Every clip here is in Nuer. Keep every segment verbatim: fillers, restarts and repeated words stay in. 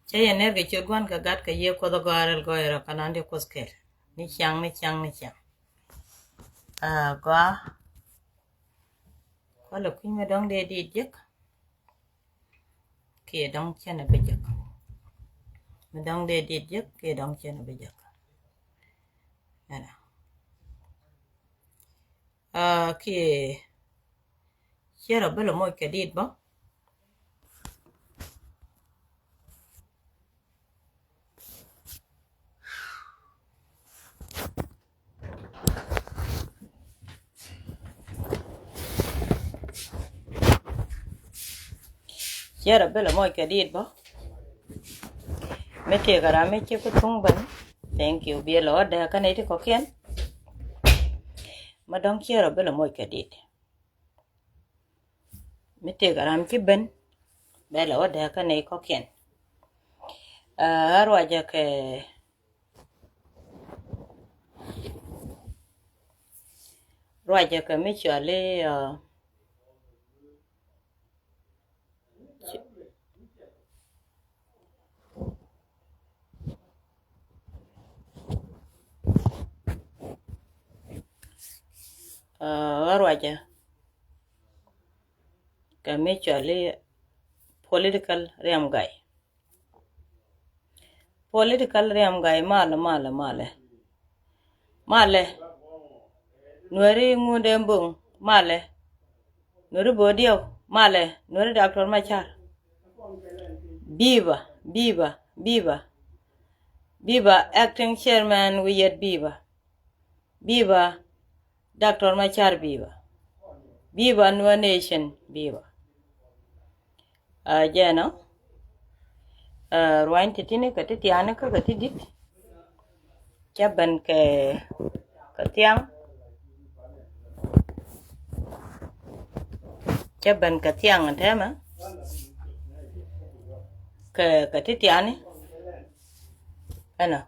Cä yɛ ner kɛ ciöt Gua̱n kɛ Gat kɛ Yiëë Kuɔth Gɔaa rɛl gɔɔy rɔ kɛ nɔn di Kuoth kɛl. Ni ciaŋ, ni ciaŋ, ni ciaŋ. Aa, gɔaa. Kualɛ kui̱ mi dɔ̱ŋ dee dit jek. Kiɛ dɔ̱ŋ cɛn a bi jek. Mi dɔ̱ŋ dee dit jek kiɛ dɔ̱ŋ cɛn a bi jek. Ɛnɔ. Aa, kiɛ ciɛ rɔ bi lɛ moc kɛ dit bä. Ciɛ rɔ bi lɛ moc kɛ dit bä. Mi tëëkɛ ram mi ci ku thuŋ ben. Thank you. Biɛ lɔ dee kä nɛy ti kɔ̱kiɛn. Ma dɔ̱ŋ ciɛ rɔ bi lɛ moc kɛ dit. Mi tëëkɛ ram ci ben bɛ lɛ wä dee kä nɛy kɔ̱kiɛn. Aa, ruacɛ kɛ, ruacɛ kɛ mi cɔali, aa, Aa, ɣä ruacä kɛ mi cɔali political riam gay. Political riam gay malɛ, malɛ, malɛ. Malɛ. Nuɛri ŋundɛ boŋ malɛ. Nuɛri bo̱o̱ diɛw malɛ. Nuɛri Doctor Machar. Biba, biba, biba. Biba acting chairman wi̱i̱ yɛt biba. Biba Doctor Machar biba. Biba Nuer Nation biba. Aa, jɛnɔ. Aa, ruany ti tini kɛ ti tiani kä kɛ ti dit. Cä ben kɛ, kɛ thiaŋ. Cä ben kɛ thiaŋ tɛmɛ. Kɛ, kɛ ti tiani. Ɛnɔ.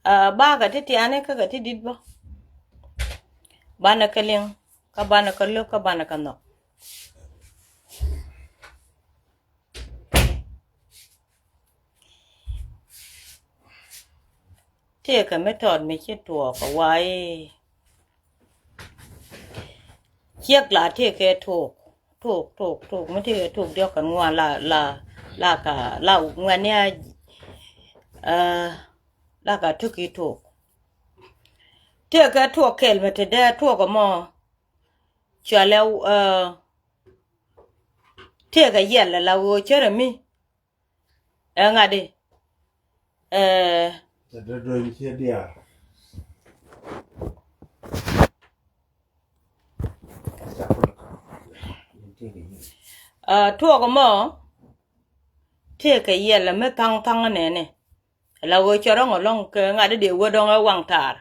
Aa, bakɛ ti tiani kä kɛ ti dit bä. Banɛ kɛ liŋ, kä banɛ kɛ lo̱k, kä banɛ kɛ nhɔk. Tëëkɛ mi tɔt mi ci tuɔɔk kɛ wa̱i̱. Ciek la tëëkɛ tuɔɔk, tuɔɔk, tuɔɔk, tuɔɔk, mi tëëkɛ tuɔɔk diɔ̱k kɛ ŋuan la, la, la ka, la ŋuan ni a, aa, la ka tuki tuɔɔk. Tëëkɛ tuɔɔk kɛl mi te dee tuɔɔk ɛmɔ. Cualɛ, aa, tëëkɛ yɛl la ɣöö cärɛ mi. Ɛ ŋa̱di. Ɛ. Ɛ dee duɔ̱ny ciɛ diaal. Ɛ, tuɔɔk ɛmɔ tëëkɛ yɛl mi thaŋ thaŋ nɛnɛ. La ɣöö cɛ rɔ̱ŋ ɛlɔ̱ŋ kɛ ŋa̱di dee wä dɔ̱ŋ ɛ waŋ taar.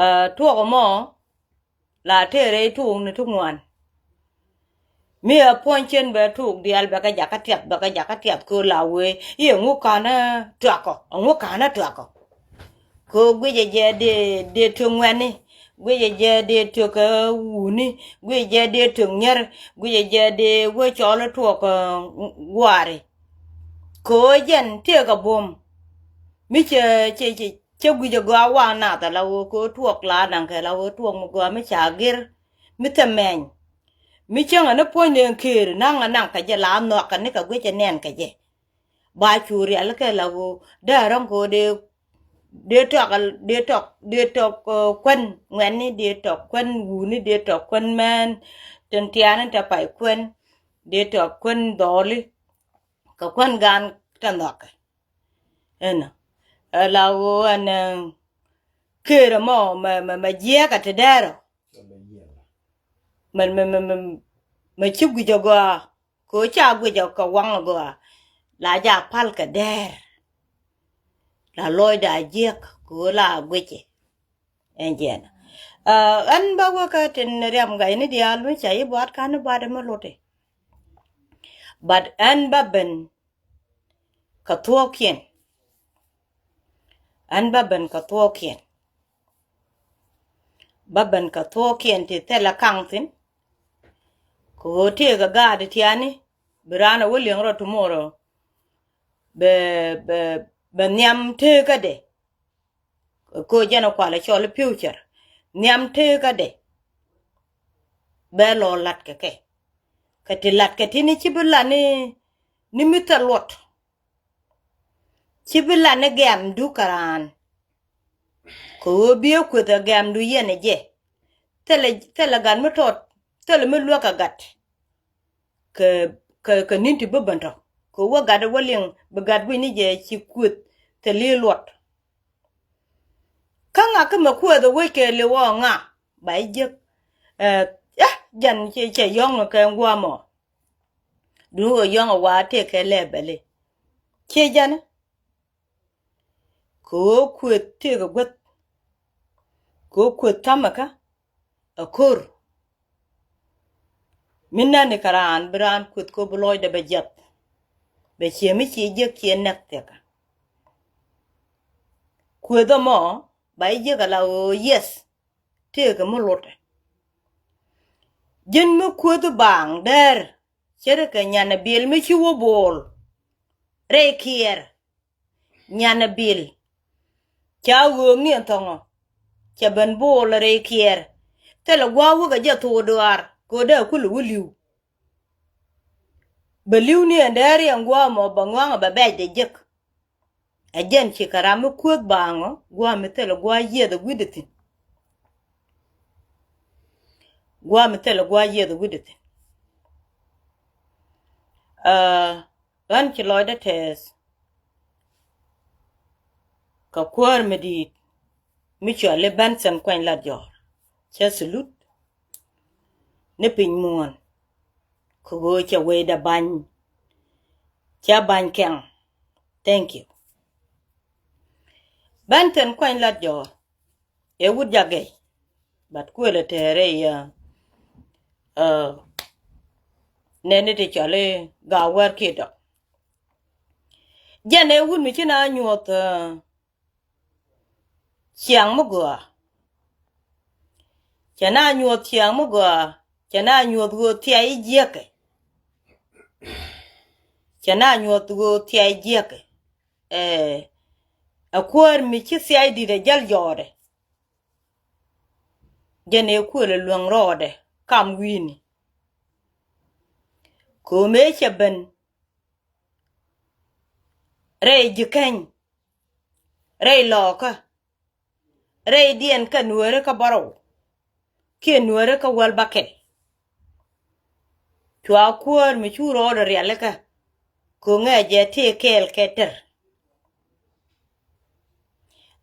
Ɛ, tuɔɔk ɛmɔ la tëë rɛy tuukni ti ŋuan. Mi ɛ puɔ̱ny cien bɛ tuuk diaal bɛ kɛ jakä tiath, bɛ kɛ jakä tiath kɛ la wee i̱ ɛŋu ka̱nä tuakɔ, ɛŋu ka̱nä tuakɔ. Kɛ guicɛ jɛ dee, dee tök ŋuɛ̈tni, guicɛ jɛ dee tök kɛ wuni, guicɛ jɛ dee tök nyɛr, guicɛ jɛ dee wee cɔl tuɔk, ɛ, guaari. Kɛ jɛn tëëkɛ buɔ̱m. Mi cɛ, cɛ, cɛ, cɛ guicɛ gɔaa waŋ nath ala wee kɛ tuɔk la naŋ kɛ la wee tuɔk mi gɔaa mi ca gir. Mi thɛ mɛny. Mi cäŋɛ ni puɔ̱ny ni ɛn këër naŋ a naŋ kɛ jɛ la nhɔakɛ ni kɛ guicɛ nɛn kɛ jɛ. Ba cu rial kɛ la ɣöö dee rɔ̱ŋ kɛ ɣöö dee, dee tɔk, dee tɔk, dee tɔk, ɛ, kuän ŋuɛ̈tni, dee tɔk kuän wuni, dee tɔk kuän mään. Tin tiaani tɛ pay kuän, dee tɔk kuän dhɔɔli. Kɛ kuän gaan tɛ nhɔakɛ. Ɛnɔ. Ɛ la ɣöö ɛn, ɛ, këër ɛmɔ mɛ, mɛ, mɛ jiɛɛkɛ ti dɛɛr ɔ. Mɛ, mɛ, mɛ, mɛ, mɛ ci guic ɛ gɔaa. Kɛ ɣöö ca guic ɛ kɛ waŋ ɛ gɔaa. La ja pal kɛ dɛɛr. La lɔcda jiɛk kɛ ɣöö la guic ɛ. Ɛn jiɛn. Ɛ, ɛn bä wä kä tin riam gayni diaal mi ca yi buat kan buat mi luti. But ɣän bä ben kɛ thuɔ̱ɔ̱kiɛn. Ɣän bä ben kɛ thuɔ̱ɔ̱kiɛn. Bä ben kɛ thuɔ̱ɔ̱kiɛn ti thilɛ kaŋ thi̱n. Kɛ ɣöö tëëkɛ gaat tiani bi raan a wä liɛŋ rɔ tomorrow. Bɛ, bɛ, bɛ nhiam tëëkädɛ. Kɛ ɣöö jɛn a kualɛ cɔl i̱ future. Nhiam tëëkädɛ. Bɛ lɔ la̱t kɛ kɛ. Kɛ ti la̱t kɛ ti ni ci bi la̱t ni, ni mi thil luɔt. Ci bi la̱t ni gɛmdu kɛ raan. Kɛ ɣöö bi ɛ kueth ɛ gɛmdu yɛn ɛ jɛ. Thilɛ, thilɛ gat mi tɔt, thilɛ mi luäk ɛ gat. Kɛ, kɛ, kɛ ni̱n ti bi ben tɔ. Kɛ wä gat wä liŋ bi gat guic ni jɛ ci kueth thil i̱ luɔt. Kä ŋa kä mɛ kueth ɛ wec kɛ liwɔ ŋa ba i̱ jiäk. Ɛ, ɛ, jɛn cɛ, cɛ yɔ̱ŋ kɛ ŋuamɔ. Duŋ ɣöö yɔ̱ŋ ɛ wa tëëkɛ lɛɛbɛli. Ciɛ jɛn. Kɛ ɣöö kueth tëëkɛ guäth. Kɛ ɣöö kueth ta̱mɛ kä ɛ ko̱r. Mi nani kɛ raan bi raan kueth kɛ ɣöö bi lɔcdɛ bɛ jiath. Bɛ ciɛ mi ciɛ jiäk ciɛ nɛk thiakä. Kueth ɛmɔ ba i̱ jiäk ala ɣöö yes. Tëëkɛ mi luɔtɛ. Ji̱n mi kueth baaŋ dɛr. Ce̱tkɛ nyan ɛ bil mi ci wä bo̱o̱l rɛy kiɛɛr. Nyan ɛ bil. Ca ɣööŋ ni ɛn thɔŋɔ. Cɛ ben bo̱o̱l rɛy kiɛɛr. Thilɛ gua̱a̱ wäkɛ jɛ thok duaar kɛ ɣöö dee kulɛ wä li̱w. Bɛ li̱w ni ɛn dee riɛŋ gua̱a̱ mɔ bɛ ŋɔaŋ ɛ bɛ bɛ̈c dee jek. Ɛ jɛn cikɛ ram mi kuäth baaŋɔ gua̱a̱ mi thilɛ gua̱a̱ yiëth ɛ wi̱cdɛ thi̱n. Gua̱a̱ mi thilɛ gua̱a̱ yiëth ɛ wi̱cdɛ thi̱n. Ɣän ci lɔcdä tɛɛth kɛ kuäär mi di̱i̱t mi cɔal i̱ Benson Kuany Lat Jɔ̱ɔ̱r. Cä salute ni piny muɔ̱ɔ̱n kɛ ɣöö cɛ wecdä ba̱ny. Cä ba̱ny kɛŋ. Thank you. Benson Kuany Lat Jɔ̱ɔ̱r. Ɛ wut jakɛ. But kuëlɛ tɛɛrɛ yɛ. Nɛni ti cɔl i̱ ga̱a̱ wär kiɛ dɔk. Jɛn ɛ wut mi ci na nyuɔth ciaŋ mi gɔaa. Cɛ na nyuɔth ciaŋ mi gɔaa. Cɛ na nyuɔth ɣöö thiay jiäkɛ. Cɛ na nyuɔth ɣöö thiay jiäkɛ. Ɛ, ɛ kuäär mi ci thiay di̱t ɛ jäl jɔɔdɛ. Jɛn ɛ kuël ɛ luäŋ rɔɔdɛ kam wi̱i̱ni. Ko̱o̱mɛ cɛ ben rɛy ji̱ keny, rɛy lɔɔkä, rɛydiɛn kä nuääri kä bärɔw kiɛ nuääri kä wäl bäkɛl. Cua kuäär mi cu rɔɔdɛ rialikä ko̱ŋɛ jɛ tëë kɛɛl kɛ tɛr.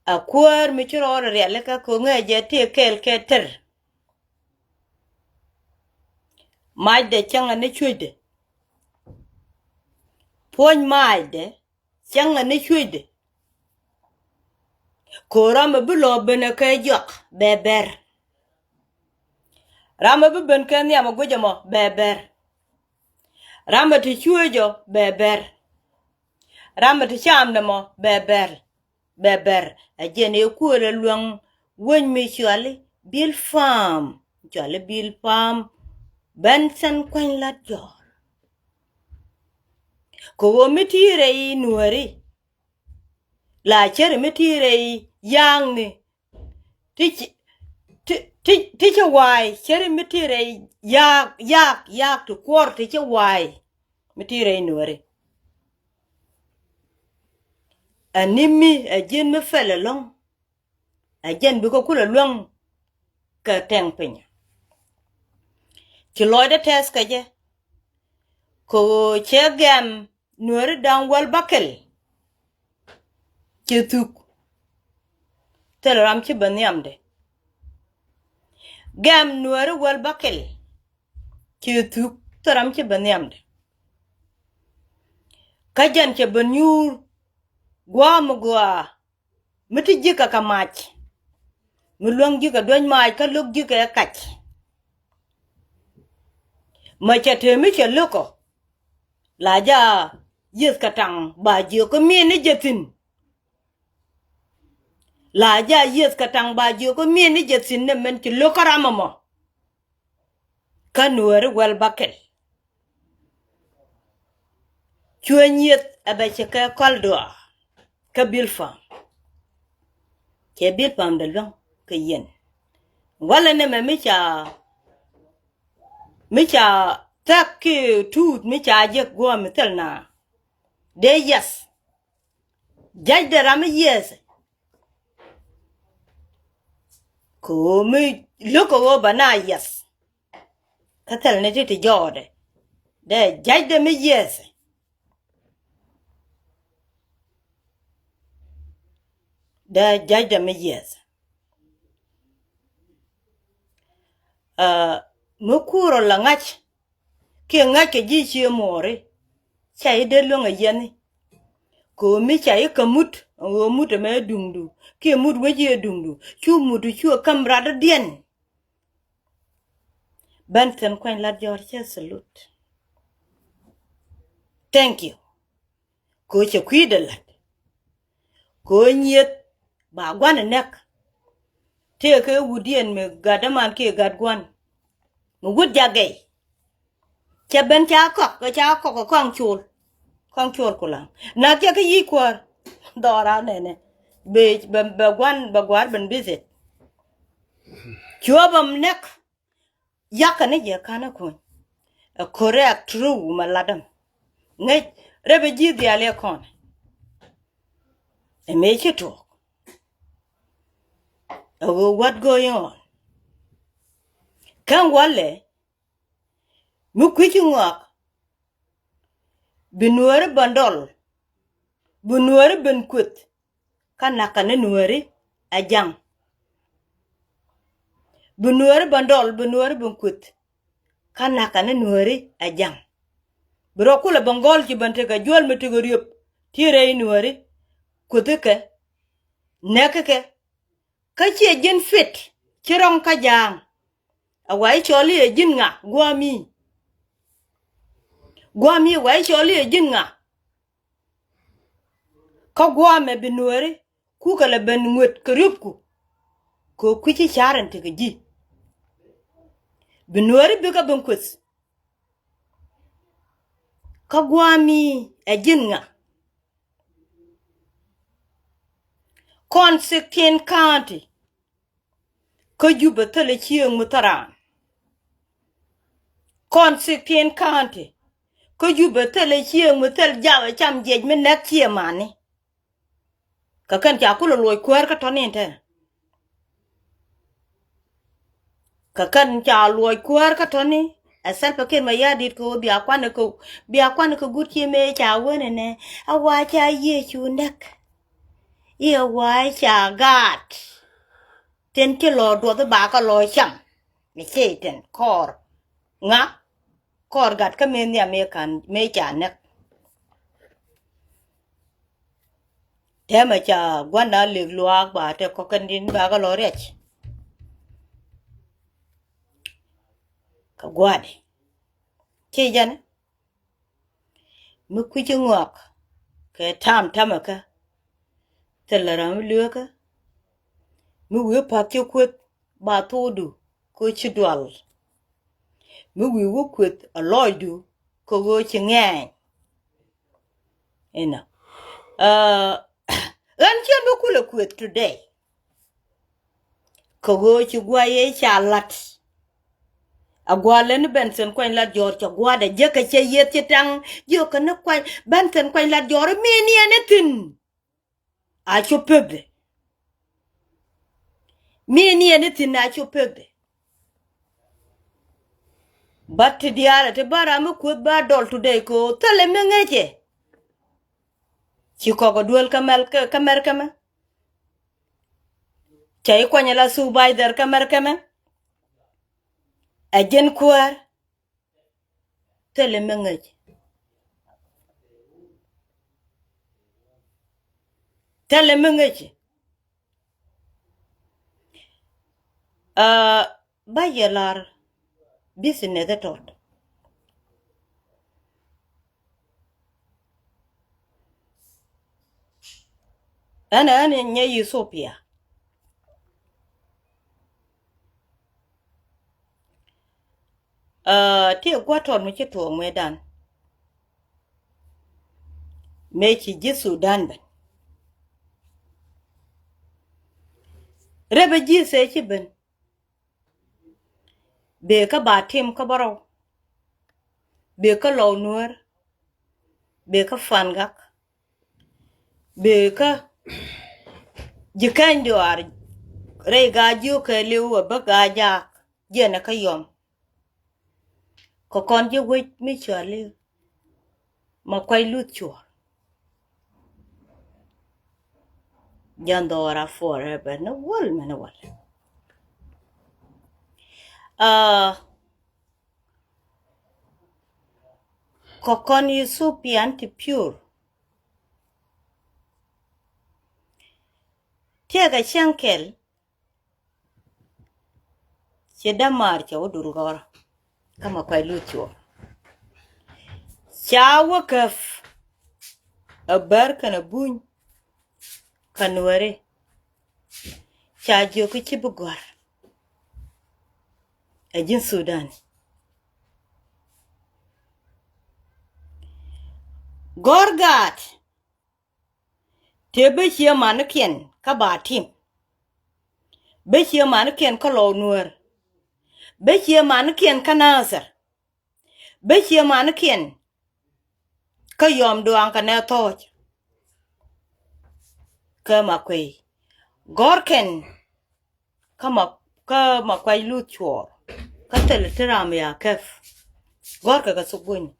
A kuäär mi cu rɔɔdɛ rialikä ko̱ŋɛ jɛ tëë kɛɛl kɛ tɛr. Macdɛ cäŋɛ ni cuecdɛ. Puɔ̱ny macdɛ cäŋɛ ni cuecdɛ. Ko̱ ram ɛ bi lɔ benɛ kɛ jɔak bɛ bɛr. Ram ɛ bi ben kɛ nhiam ɛ guic ɛmɔ bɛ bɛr. Ram ɛ ti cuec ɔ bɛ bɛr. Ram ɛ ti camdɛ mɔ bɛ bɛr. Bɛ bɛr. Ɛ jɛn ɛ kuël ɛ luäŋ weny mi cuali Bil Pam. Cuali Bil Pam. Benson Kuany Lat Jɔ̱ɔ̱r. Kɛ ɣöö mi ti̱i̱ rɛy nuääri la cär mi ti̱i̱ rɛy ya̱a̱ŋni. Ti ci, ti, ti, ti ci wa̱a̱y cär mi ti̱i̱ rɛy ya̱a̱k, ya̱a̱k, ya̱a̱k ti kuɔr ti ci wa̱a̱y mi ti̱i̱ rɛy nuääri. Ɛ ni mi ɛ ji̱n mi pɛl ɛlɔ̱ŋ. Ɛ jɛn bikɛ kulɛ luäŋ kɛ tɛŋ piny. Ci lɔcdä tɛth kɛ jɛ. Kɛ ɣöö cɛ gɛm nuääri da̱ŋ wäl bäkɛl. Cɛ thuk. Thil ram ci ben nhiamdɛ. Gɛm nuääri wäl bäkɛl. Cɛ thuk. Thil ram ci ben nhiamdɛ. Kä jɛn cɛ ben nyuur gua̱a̱ mi gɔaa. Mi ti ji̱kɛ kɛ mac. Mi luäŋ ji̱kɛ duäny mac kä lo̱k ji̱kɛ kac. Mɛ cɛ tëë mi cɛ lo̱kɔ. La ja yieth kɛ taŋ ba jiök kä mi̱i̱n ni jɛ thi̱n. La ja yieth kɛ taŋ ba jiök kä mi̱i̱n ni jɛ thi̱n ni mɛn ci lo̱k kä ram ɛmɔ. Kä Nuääri wäl bäkɛl. Cuɛ nyieth ɛ bɛ ci kɛ kɔl duɔ̱ɔ̱r kä Bilpam. Cɛ Bilpam dee luäŋ kɛ yɛn. Walɛ nɛmɛ mi ca, mi ca thɛk ki tuut mi ca jek guɔ̱ɔ̱m mi thil na. Dee yɛth. Judge dee ram mi yieth. Kɛ ɣöö mi lo̱k kɛ ɣöö bɛ na yɛth. Kä thil ni ti ti jɔɔdɛ. Dee judge dee mi yieth. Dee judge dee mi yieth. Aa, mi kuurɔ la ŋa̱c. Kiɛ ŋa̱c kɛ ji̱ cië muɔɔri. Ca i̱ dee luäŋ ɛ yiɛni. Kɛ ɣöö mi ca i̱ kä mut, ɣöö mut ɛmɛ duŋdu. Kiɛ mut wec i̱ duŋdu. Cu mut cu ɛ käm rat dɔ̱diɛn. Benson Kuany Lat Jɔr cɛ salute. Thank you. Kɛ ɣöö cɛ kui̱dɛ la̱t. Kɛ ɣöö nyieth ba gua̱n ɛ nɛk. Tëëkɛ wutdiɛn mi gat däman kiɛ gat gua̱n. Mi wut jak gɛy. Cɛ ben ca kɔk, kɛ ca kɔk kɛ kɔaŋ col. Kɔaŋ col kulaŋ. Nak cɛ kä yic kuäär. Dhɔra nɛnɛ. Bɛ, bɛ, bɛ gua̱n, bɛ gua̱r ben visit. Cuɔp am nɛk. Yakä ni jɛ ka̱n ɛ kuny. Ɛ correct true mɛ lat ɛm. Ŋäc rɛp ɛ ji̱ dhial yɛ kɔn. Ɛ mëë ci tuɔɔk. Ɛ ɣöö what going on. Kɛn walɛ mi kui̱ci ŋɔak. Bi Nuääri ben dɔl. Bi Nuääri ben kueth. Kä nakä ni Nuääri ɛ jaŋ. Bi Nuääri ben dɔl, bi Nuääri ben kueth. Kä nakä ni Nuääri ɛ jaŋ. Bi rɔ kulɛ ben gɔl ci ben tekɛ juäl mi tekɛ riöp ti rɛy Nuääri. Kuethikɛ. Nɛkikɛ. Kä ciɛ ji̱n fit ci rɔ̱ŋ kä ja̱a̱ŋ. A wa̱i̱ cɔl i̱ ɛ ji̱n ŋa gua̱a̱mi. Gua̱a̱mi wa̱i̱ cɔl i̱ ɛ ji̱n ŋa. Kä gua̱a̱mɛ bi Nuääri kukɛ lɛ ben ŋuet kɛ riöpku. Kɛ kui̱ci ca̱r ɛn tekɛ ji̱. Bi Nuääri bikɛ ben kueth. Kä gua̱a̱mi ɛ ji̱n ŋa. Kɔn sixteen county. Kä Jubɛ thilɛ cieŋ mi thil raan. Kɔn sixteen county. Kä Jubɛ thilɛ cieŋ mi thil jabɛ cam jiɛc mi nɛk ciɛ mani. Kɛ kɛn ca kulɛ luɔc kuäär kä tɔ̱ni tɛ. Kɛ kɛn ca luɔc kuäär kä tɔ̱ni. Ɛ Salva Kiir Mayardit kɛ ɣöö bia kuan kɛ, bia kuan kɛ guut ci mëë ca wen ɛnɛ. A wa ca Yecu näk. I̱ a wa ca gaat. Tin ci lɔ duɔth i̱ ba kä lɔ cam. Mi ci tin kɔr ŋa. Kɔr gat kä mëë nhiam mëë kan mëë ca näk. Tɛmɛ ca gua̱nda lek luaak ba tɛ kɔkɛn din ba kä lɔ riac. Kä gua̱di ci jɛn mi kui̱ci ŋɔak kɛ tam tamɛ kä. Thilɛ ram mi lueekä mi wi̱i̱ path ci kueth ba thokdu kä ci dual. Mi wi̱i̱ wä kueth a lɔcdu kä ɣöö ci ŋɛɛny. Inɔ ɣän ciɛ mi kulɛ kueth today. Kä ɣöö ci gua̱a̱ yee ca la̱t. A gua̱a̱ leni Benson Kuany Lat Jɔr ca gua̱a̱dɛ jek kɛ cɛ yieth ci taŋ. Jiök kɛ ni Kuany, Benson Kuany Lat Jɔr mi ni ɛn ithin. A cu pekdɛ. Mi ni ɛn ithin a cu pekdɛ. But ti diaal ti ba ram mi kueth ba dɔl today ko thilɛ mi ŋecɛ. Ci kɔk a duel kä mɛl kä mɛr kä mɛ. Cɛ i̱ kuany ala supervisor kä mɛr kä mɛ. Ɛ ji̱n kuäär. Thilɛ mi ŋäc. Thilɛ mi ŋäc. Aa, ba yɛ lar business ɛ tɔt. Ɛn ɛn nyɛ Ethiopia. Aa, ti gua̱tɔn mi ci tuɔɔk mëëdan. Mëë ci ji̱ Sudan ben. Refugees ëë ci ben. Bëë kä Batim kä bärɔw. Bëë kä Lɔw Nuäär. Bëë kä Fangak. Bëë kä ji̱ kɛny duaar rɛy gaa jiök kɛ li̱w ɛ bä gaa jaak jiɛn ɛ kä yɔm. Kɛ kɔn ji̱ wec mi cɔal i̱ Makuac Luth Cuɔɔr. Jandhɔra forever ni wäl mɛn wäl. Aa, kɛ kɔn Ethiopia ti pure. Tiɛɛkɛ cäŋ kɛl. Ci dämaar cɛ wä dur gɔ̱rä kä Makuac Luth Cuɔɔr. Ca wä käp ɛ bär kɛnɛ buny kä Nuääri. Ca jiök i̱ ci bi gɔ̱a̱r ɛ ji̱n Sudan. Gɔ̱r gaat tëë bä cië manikiɛn kä Batim. Bä cië manikiɛn kä Lɔw Nuäär. Bä cië manikiɛn kä Nathir. Bä cië manikiɛn kä yɔm duaŋ kɛ nɛ thɔɔc. Kä Makuɛy gɔ̱rkɛn kä ma, kä Makuac Luth Cuɔɔr. Kä thilɛ ti ram ya käp. Gɔ̱rkɛ kɛ thuk buny.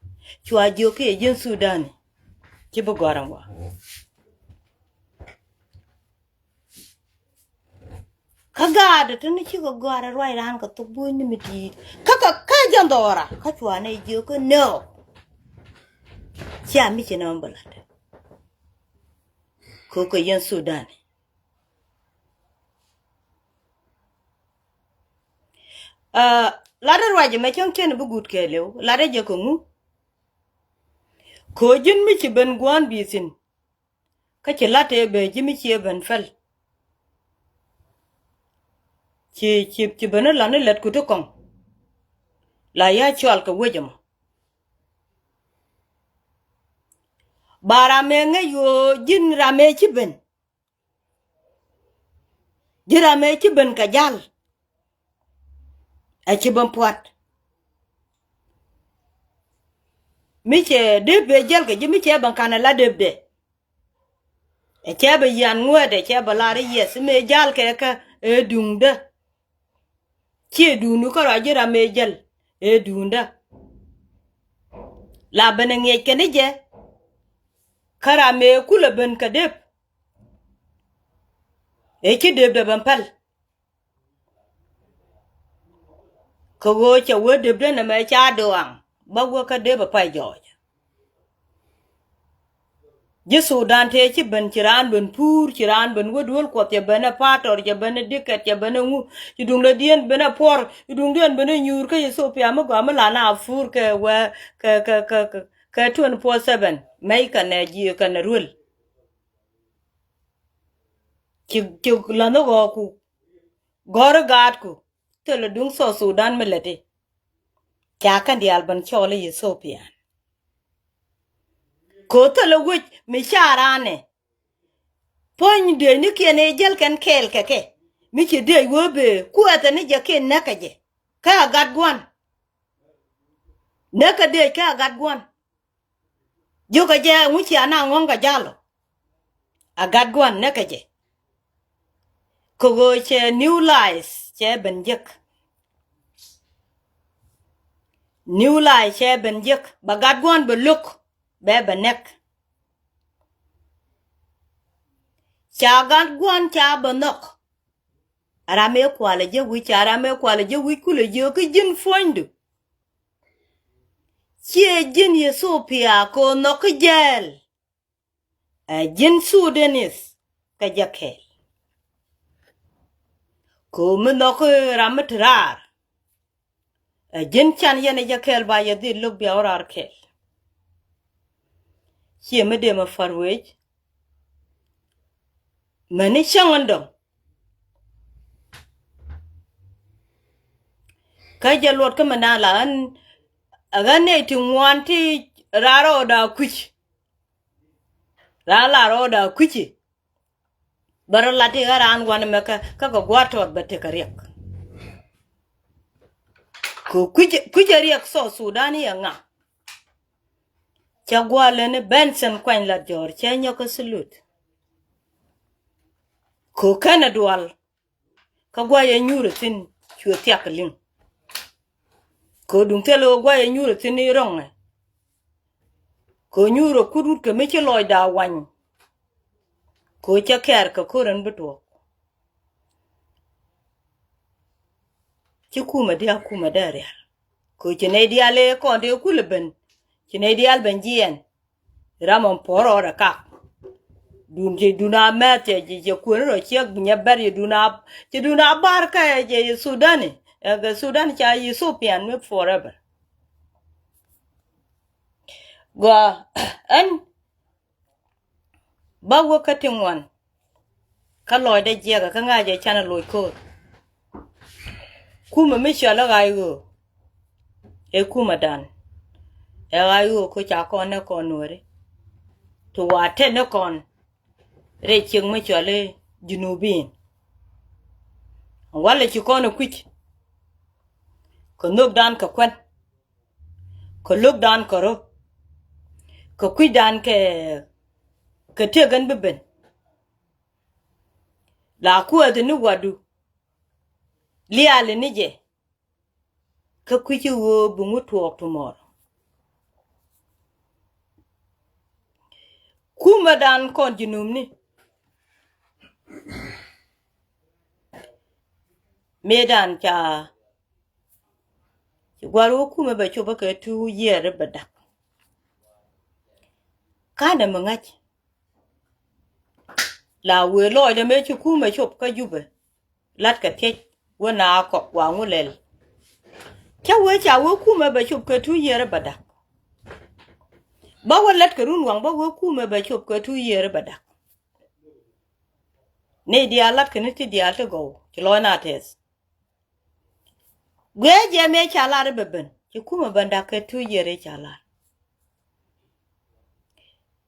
Cua jiök kiɛ ji̱n Sudan. Ci bi gɔ̱r ɛn wa. Kä gaat ti ni cikɛ gɔ̱a̱r ruac raan kɛ thuk buny ni mi ti̱i̱t. Kä kɛ kä jɛ ndhɔra kä cua nɛ jiök kä nɛ ɔ. Cia mi ci nɛ mɛ bi lat. Kɛ kɛ yɛn Sudan. Aa, lat ruac mɛ cäŋ cɛn bi guut kɛɛliw lat jɛ kɛ ŋu. Kɛ ji̱n mi ci ben gua̱a̱n bi thi̱n. Kä ci la̱t ëë bee ji̱ mi cië ben pɛl. Ci, ci, ci ben i̱ la̱t ni lät kut i̱ kɔŋ. La ya cɔal kɛ wec ɛmɔ. Ba ram ëë ŋäc ɣöö ji̱n ram ëë ci ben. Ji̱ ram ëë ci ben kɛ ja̱l. Ɛ ci ben pua̱t. Mi cɛ dee bee jäl kɛ ji̱ mi cɛ ben ka̱n ɛ la dee bee. Ɛ cɛ bɛ yian ŋuɛɛt ɛ cɛ bɛ lar i̱ yɛth mëë ja̱l kɛ kä ëë duundä. Ciɛ duundu kä ruac ji̱ ram mëë jäl ëë duundä. La ben ɛ ŋiɛc kɛn i̱ jɛ. Kä ram mëë kulɛ ben kɛ dep. Ëë ci depdɛ ben päl. Kɛ ɣöö cɛ wee depdä nɛmɛ ca duaŋ bä wee kä dep ɛ pay jɔɔc. Ji̱ Sudan tëë ci ben ci raan ben puur ci raan ben wä duel kuɔth cɛ ben ɛ pator cɛ ben ɛ dikɛt cɛ ben ɛ ŋu ci duŋdɛ diɛn ben ɛ puɔr ci duŋdiɛn ben ɛ nyuur kä Ethiopia mi gɔaa mi lan a puur kɛ wee kɛ kɛ kɛ kɛ twenty four seven mɛy kɛnɛ jiɛ kɛnɛ ruel. Ci ci la̱nh ɣɔɔku gɔ̱r i̱ gaatku thilɛ duŋ South Sudan mi läti. Ca kɛn diaal ben cɔɔl i̱ Ethiopia. Kɛ ɣöö thilɛ wec mi ca raanɛ. Puɔ̱ny dëëcnikiɛn ëë jäl kɛn kɛɛl kɛ kɛ mi ci dëëc wee bee kuɛɛthɛ ni jɛ kiɛn näk kɛ jɛ. Kä a gat gua̱n. Näk kɛ dëëc kä a gat gua̱n. Jiökɛ jɛ ŋu cia na ŋɔ̱ŋ kɛ ja̱l ɔ. A gat gua̱n näk kɛ jɛ. Kɛ ɣöö cɛ new life cɛ ben jek. New life cɛ ben jek bɛ gat gua̱n bɛ lo̱k bɛ bɛ näk. Ca gat gua̱n ca bɛ nhɔk. A ram ëë kualɛ jɛ wi̱c ca ram ëë kualɛ jɛ wi̱c kulɛ jiök kä ji̱n puɔ̱nydu. Ciɛ ji̱n Ethiopia kɛ ɣöö nhɔk kä jɛɛl. Ɛ ji̱n Sudanese kä jɛ kɛɛl. Kɛ ɣöö mi nhɔk ram mi te raar. Ɛ ji̱n can yɛn ɛ jɛ kɛɛl ba yɛ dhil lo̱k bia wä raar kɛɛl. Ciɛ mi dee mɛ pa̱r wec. Mäni cäŋ in dɔ̱ŋ. Kä jɛ luɔt kä mi naan la ɣän, ɣän nɛy ti ŋuan ti raan rɔɔdɛ a kui̱c. Raan la rɔɔdɛ a kui̱ci. Bä rɔ lat i̱ ɣän raan wanɛ mɛ kä, kä kɛ gua̱a̱r tɔɔt bɛ tekɛ riɛk. Kɛ kui̱cɛ, kui̱cɛ riɛk South Sudan i̱ ɛ ŋa. Cɛ gua̱a̱r leni Benson Kuany Lat Jɔ̱ɔ̱r cɛ nyɔk kä salut. Kɛ kɛnɛ dual. Kä gua̱a̱r yɛ nyuurɛ thi̱n cuɛ thiak liŋ. Kɛ duŋ thilɛ ɣöö gua̱a̱r yɛ nyuurɛ thi̱n i̱ rɔ̱ŋɛ. Kɛ nyuurɛ kut wut kɛ mi ci lɔcda wany. Kɛ cɛ kɛɛr kɛ ko̱r ɛn bi tuɔɔk. Ci kumɛ diaal kumɛ dee rial. Kɛ ci nɛy diaal ëë kɔn dee kulɛ ben. Ci nɛy diaal ben jiɛɛn. Ram ɛn puɔ̱r rɔɔdɛ kak. Dun ci dun a mɛth cɛ ci cɛ kuäär rɔ ciek nyɛ bɛr ci dun a, ci dun a bar kä cɛ Sudan. Ɛ kɛ Sudan ca Ethiopian mi forever. Gɔaa ɛn. Bä wä kä ti ŋuan. Kä lɔcdä jiɛkɛ kä ŋa̱cɛ canɛ loc ko̱o̱r. Kumɛ mi cɔal i̱ ɣa̱c ɣöö. Ɛ kumɛ dan. Ɛ ɣa̱c ɣöö kä ca kɔn nɛ kɔn nuääri. Ti wa tɛn ni kɔn. Rɛy ciek mi cɔal i̱ Junubin. Walɛ ci kɔn ɛ kui̱c. Kɛ nhökdan kɛ kuän. Kɛ lo̱kdan kɛ rɔ. Kɛ kui̱dan kɛ, kɛ tëk ɛn bi ben. La kuäthi ni wadu. Liali ni jɛ. Kä kui̱ci ɣöö bi ŋut tuɔɔk tumɔr. Kumɛdan kɔn Junubni. Mëëdan ca Ci gua̱r wä kumɛ bɛ cop bä kɛ two year bɛ dak. Kanɛ mi ŋa̱c. La wëë lɔɔcdɛ mëë ci kumɛ cop kä Jubɛ. Latkɛ thiec wä na kɔk wa ŋu lɛl. Cä wee ca wee kumɛ bɛ cop kɛ two year bɛ dak. Bä wä latkɛ run waŋ bä wee kumɛ bɛ cop kɛ two year bɛ dak. Ni diaal latkɛ ni ti diaal ti gɔw ci lɔc na tɛth. Guiɛ jɛ mëë ca lar i̱ bɛ ben ci kumɛ ben dak kɛ two year i̱ ca lar.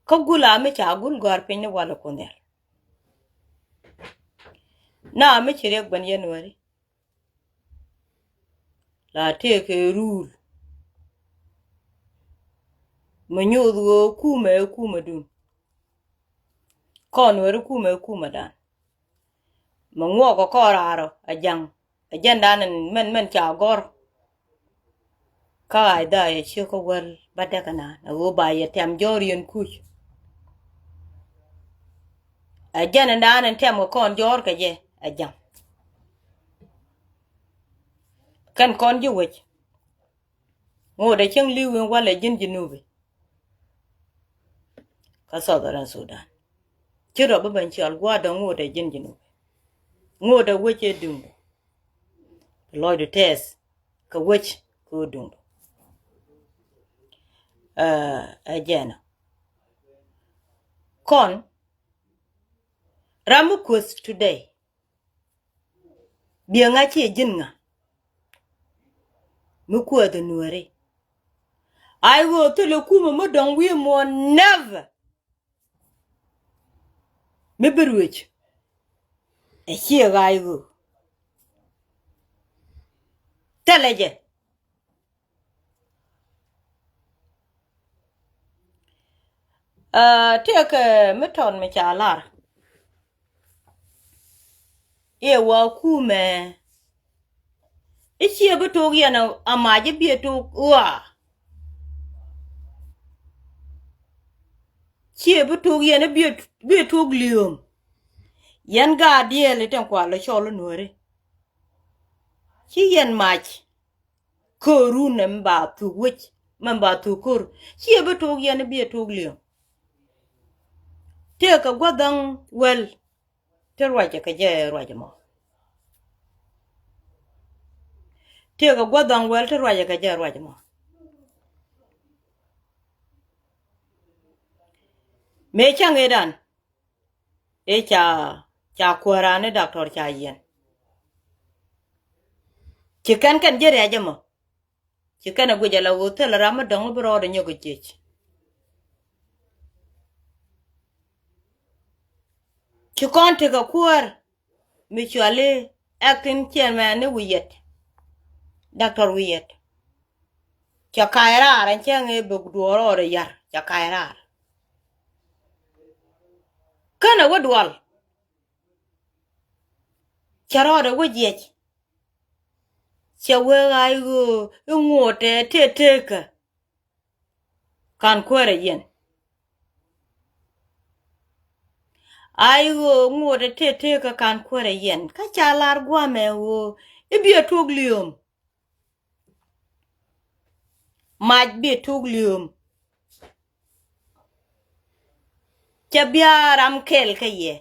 Kä gul a mi ca gul gɔ̱a̱r piny ni walɛ kun nhial. Na mi ci riɛk ben yɛn weri. La tëëkɛ rul. Mi nyoth ɣöö kumɛ ɛ kumɛ dun. Kɔn weri kumɛ ɛ kumɛ dan. Mi ŋuɔk kɛ kɔn raarɔ a jaŋ. Ɛ jɛn dan in mɛn mɛn ca gɔr. Kä Isaiah ciek kä wäl bädäk ɛnan ɛ ɣöö ba yɛ tɛm jɔ̱ɔ̱r yɛn kuc. Ɛ jɛn in dan in tɛm kɛ kɔn jɔ̱ɔ̱r kɛ jɛ ɛ jaŋ. Kɛn kɔn ji̱ wec. Ŋot ɛ cieŋ li̱w in walɛ ji̱n Junubi. Kä Southern Sudan. Ci rɔ bi ben ciɔl gua̱a̱r dɔ̱ŋ ŋot ɛ ji̱n Junubi. Ŋot ɛ wec ɛ duŋdu. Lɔcdu tɛth kɛ wec kɛ ɣöö duŋdu. Ɛ, ɛ jɛn ɔ. Kɔn ram mi kueth today. Biɛ ŋa̱c ciɛ ji̱n ŋa. Mi kuäth nuääri. Ay ɣöö thilɛ kumɛ mi dɔ̱ŋ wi̱i̱ muɔ̱ɔ̱n never. Mi bi ruëc. Ɛ ciɛ ɣa̱a̱c ɣöö thilɛ jɛ. Aa, tëëkɛ mi tɔt mi ca lar. I̱ wa kumɛ. I̱ ciɛ bi tok yɛn a mac i̱ biɛ tok ɣɔaa. Ciɛ bi tok yɛn i̱ biɛ, biɛ tok li̱o̱m. Yɛn gaat diɛɛl i̱ tɛn kual i̱ cɔl i̱ nuääri. Ci yɛn mac. Ko̱o̱run ɛn ba thuk wec mɛn ba thuk ko̱r. Ciɛ bi tok yɛn bi ɛ tok li̱em. Tëëkɛ gua̱th dhaŋ wäl ti ruacɛ kɛ jɛ ruac ɛmɔ. Tëëkɛ gua̱th dhaŋ wäl ti ruacɛ kɛ jɛ ruac ɛmɔ. Mëë cäŋ ëëdan. Ëë ca Ca kuääran ni doctor ca yiɛn. Ci kɛn kɛn ji̱ rɛc ɛmɔ. Ci kɛn ɛ guic ala ɣöö thilɛ ram mi dɔ̱ŋ bi rɔɔdɛ nyɔk kɛ jiec. Ci kɔn tekɛ kuäär mi cuali acting chairman ni Wi̱i̱ Yɛt. Doctor Wi̱i̱ Yɛt. Cɛ ka̱a̱c raar ɛn cäŋ ëë bɛ duɔɔr rɔɔdɛ ya̱r, cɛ ka̱a̱c raar. Känɛ wä dual. Cɛ rɔɔdɛ wä jiɛc. Cɛ wee ɣaac ɣöö i̱ ŋuɔ̱t ɛ tëë tëëkä. Ka̱n kuäärɛ yɛn. Ɣaac ɣöö ŋuɔ̱t ɛ tëë tëëkä ka̱n kuäärɛ yɛn. Kä ca lar gua̱a̱mɛ ɣöö i̱ biɛ tuɔ̱k liööm. Mac bi tuk liööm. Cɛ bia ram kɛl kä yɛ.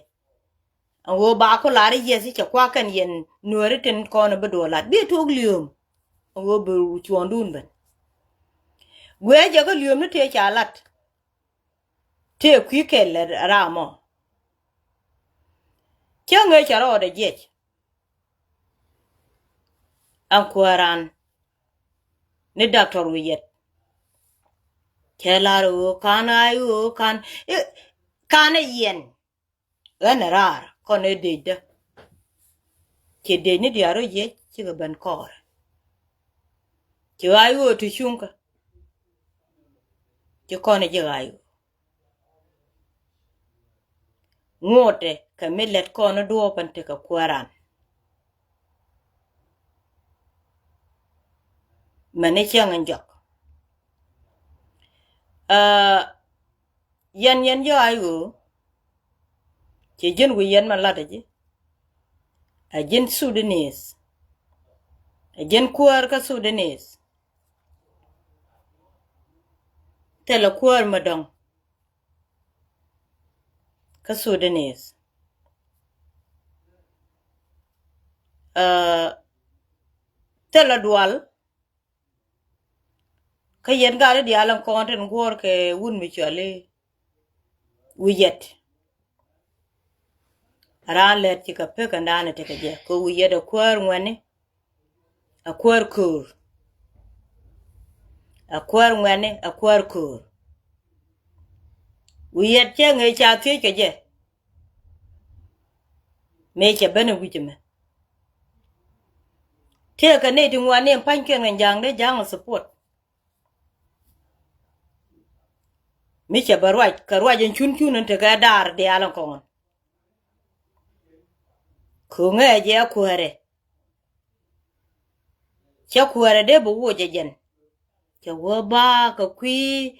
Ɣöö ba ku lar i̱ yɛth i̱ cɛ kuak kɛn yɛn nuääri tin kɔn bi duɔl lat bi tuk liööm. Ɣöö bi cuɔ̱ɔ̱ŋdun ben. Guiɛ jɛ kä liööm ni tëë ca lat. Tëë kui̱ kɛl ram ɔ. Cä ŋee cɛ rɔɔdɛ jiɛc. Ɛn kuääran ni doctor Wi̱i̱ Yɛt. Cɛ lar ɣöö ka̱n ɣaac ɣöö ka̱n, ka̱n ɛ yɛn. Ɣän ɛ raar kɔn ɛ dëcdä. Ci dëc ni diaal rɔ jiɛc cikɛ ben kɔɔrɛ. Ci ɣaac ɣöö ti cuŋkä. Ci kɔn ɛ ji̱ ɣaac ɣöö ŋuɔ̱tɛ kɛ mi lɛt kɔn i̱ duɔ̱ɔ̱p ɛn tekɛ kuääran. Mɛn i̱ cäŋ in jɔk. Aa, yɛn yɛn jɔac ɣöö cɛ ji̱n wi̱i̱ yɛn ma latdä ji̱. Ɛ ji̱n Sudanese. Ɛ ji̱n kuäär kä Sudanese. Thilɛ kuäär mi dɔ̱ŋ. Kä Sudanese. Aa, thilɛ dual. Kä yɛn gat i̱ diaal in kɔn tin guɔ̱ɔ̱r kɛ wut mi cɔal i̱ Wi̱i̱ Yɛt. Raan lɛt ci kɛ pek kɛn daanɛ tekɛ jɛ kɛ Wi̱i̱ Yɛt ɛ kuäär ŋuɛ̈ni. Ɛ kuäär köör. Ɛ kuäär ŋuɛ̈ni, ɛ kuäär köör. Wi̱i̱ Yɛt cɛ ŋee ca thiec kɛ jɛ. Mëë cɛ ben ɛ wi̱c ɛmɛ. Tëëkɛ nɛy ti ŋuan ni ɛn pa̱nykiɛn kɛ ja̱a̱ŋ dee ja̱a̱ŋ ɛ support. Mi cɛ bɛ ruac kɛ ruac ɛn cun cun ɛn tekɛ daar diaal ɛn kɔŋ. Ko̱ŋɛ jɛ kuäärɛ. Cɛ kuäärɛ dee bi woc ɛ jɛn. Cɛ wä ba kɛ kui̱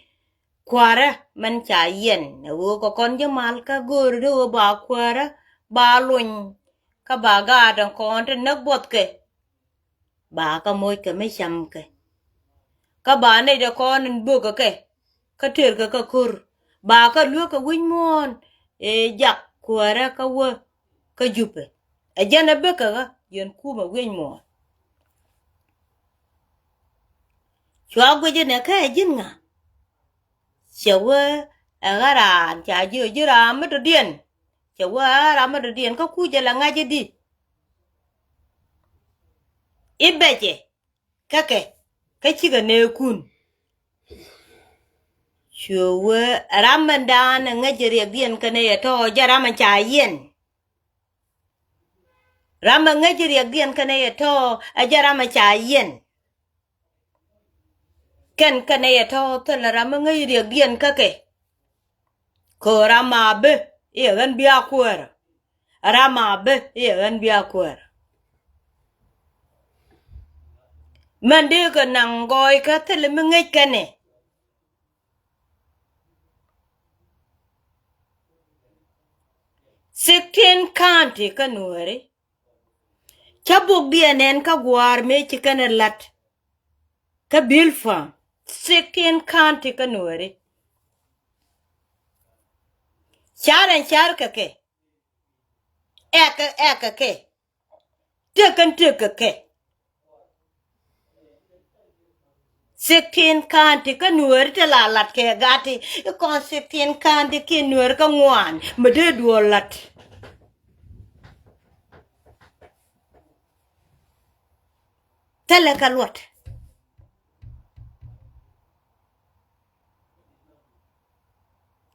kuäärä mɛn ca yɛn ɛ ɣöö kɛ kɔn ji̱ mal kä go̱o̱ri dee ɣöö ba kuäärä ba luny. Kä ba gaat ɛn kɔn ti näk buɔthkɛ. Ba kä moc kɛ mi cam kɛ. Kä ba nɛy dee kɔn in bök kɛ kɛ. Kä tëër kɛ kä ko̱r ba kä luek kɛ wi̱c muɔ̱ɔ̱n. Ëë jak kuäärä kä wä kä Jupɛ. Ɛ jɛn ɛ bek kɛ ɣä yɛn kumɛ wi̱c muɔ̱ɔ̱n. Cua guic inɛ kä ɛ ji̱n ŋa? Cɛ wee ɛ ɣä raan ca jiö ji̱ raan mi dɔ̱diɛn. Cɛ wee ɛ ɣä raan mi dɔ̱diɛn kä kucɛ la ŋa̱c i̱di. I̱ bɛcɛ kä kɛ kä cikɛ nɛɛkun. Cuɛ wee ram ɛn da̱a̱n ɛ ŋäc riɛkdiɛn kɛnɛ yɛ tɔ̱ jɛ ram ɛn ca yɛn. Ram ɛ ŋäc riɛkdiɛn kɛnɛ yɛ tɔ̱ ɛ jɛ ram ɛ ca yɛn. Kɛn kɛnɛ yɛ tɔ̱ thilɛ ram ɛ ŋäc riɛkdiɛn kä kɛ. Kɛ ɣöö ram a bi i̱ ɛ ɣän bia kuäärä. Ram a bi i̱ ɛ ɣän bia kuäärä. Mɛn dee kɛ naŋ gɔɔy kä thilɛ mi ŋäc kɛnɛ. Sixteen county kä Nuääri. Cä bukdiɛn ɛn kä gua̱a̱r mëë ci kɛn ɛ la̱t. Kä Bilpam, sixteen county kä Nuääri. Car ɛn car kɛ kɛ. Ɛk kɛ ɛk kɛ kɛ. Tëk kɛn tëk kɛ kɛ. Sixteen county kä Nuääri ti la lat kɛ gati. Ikɔn sixteen county kiɛ Nuääri kä ŋuan mi dee duɔl lat. Thilɛ kɛ luɔt.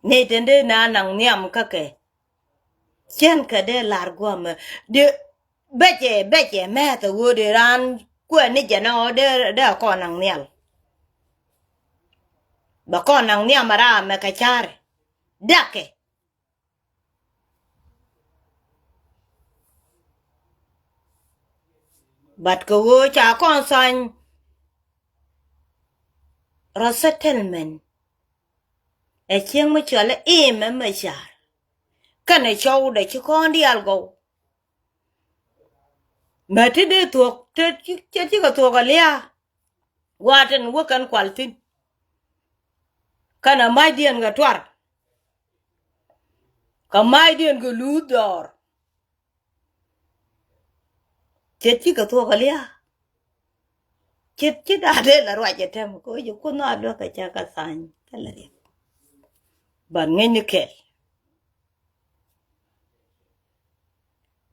Nɛy tin dee na naŋ nhiam kä kɛ. Cɛn kɛ dee lar guɔmɛ. Dee bɛcɛ, bɛcɛ mɛth ɛ ɣöö dee raan kuɛ ni jɛn ɔ dee, dee kɔn naŋ nhial. Bɛ kɔn naŋ nhiam ɛ ram mɛ kɛ ca̱rɛ. Dakɛ. But kɛ ɣöö ca kɔn thany resettlement. Ɛ cieŋ mi cɔal i̱ imɛ mɛ car. Kɛnɛ cɔwdɛ ci kɔn diaal gɔw. Mɛ ti dee thuɔ̱k, ti, ti, ti, cikɛ thuɔ̱k a lia̱a̱. Wa̱a̱ tin wä kɛn kual thi̱n. Kɛnɛ ma̱cdiɛn kɛ tuar. Kɛ ma̱cdiɛn kɛ luth dɔɔr. Ce̱t cikɛ thuɔ̱k a lia̱a̱. Ce̱t ci da̱a̱ dee la ruac ɛ tɛm kɛ wec ɛ kuoth na duɔ̱k kɛ cä kɛ thany kɛ la riɛk. But ŋäcni kɛl.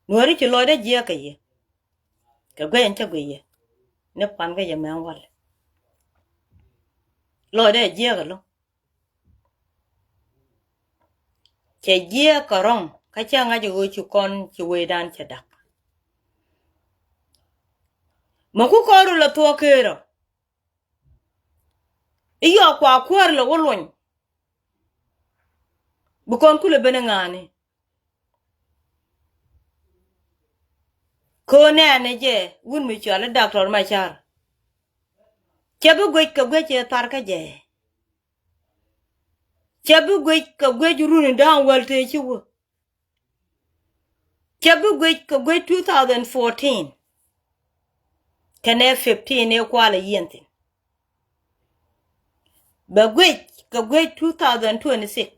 Nuɔ̱ɔ̱ri ci lɔcdä jiɛɛk kɛ yɛ. Kɛ guɛc ɛn cä guic yɛ ni puan kä yɛ mɛn walɛ. Lɔcdä jiɛɛk ɛlɔ̱ŋ. Cɛ jiɛɛk kɛ rɔ̱ŋ kä cä ŋa̱c ɛ ɣöö ci kɔn ci wecdan cɛ da̱k. Mɛ ku kɔn rul ɛ thuɔ̱k keerɔ. I̱ yɔɔk kua kuäär lɛ wä luɔny. Bi kɔn kulɛ ben iŋa̱a̱ni. Köö nɛɛni jɛ wut mi cɔal i̱ Doctor Machar. Cɛ bi guec kɛ guec ëë thar kä jɛ. Cɛ bi guec kɛ guec runi da̱a̱ŋ wäl tëë ci wä. Cɛ bi guec kɛ guec two thousand fourteen. Kɛnɛ fifteen ëë kualɛ yiɛn thi̱n. Bɛ guec kɛ guec two thousand twenty-six.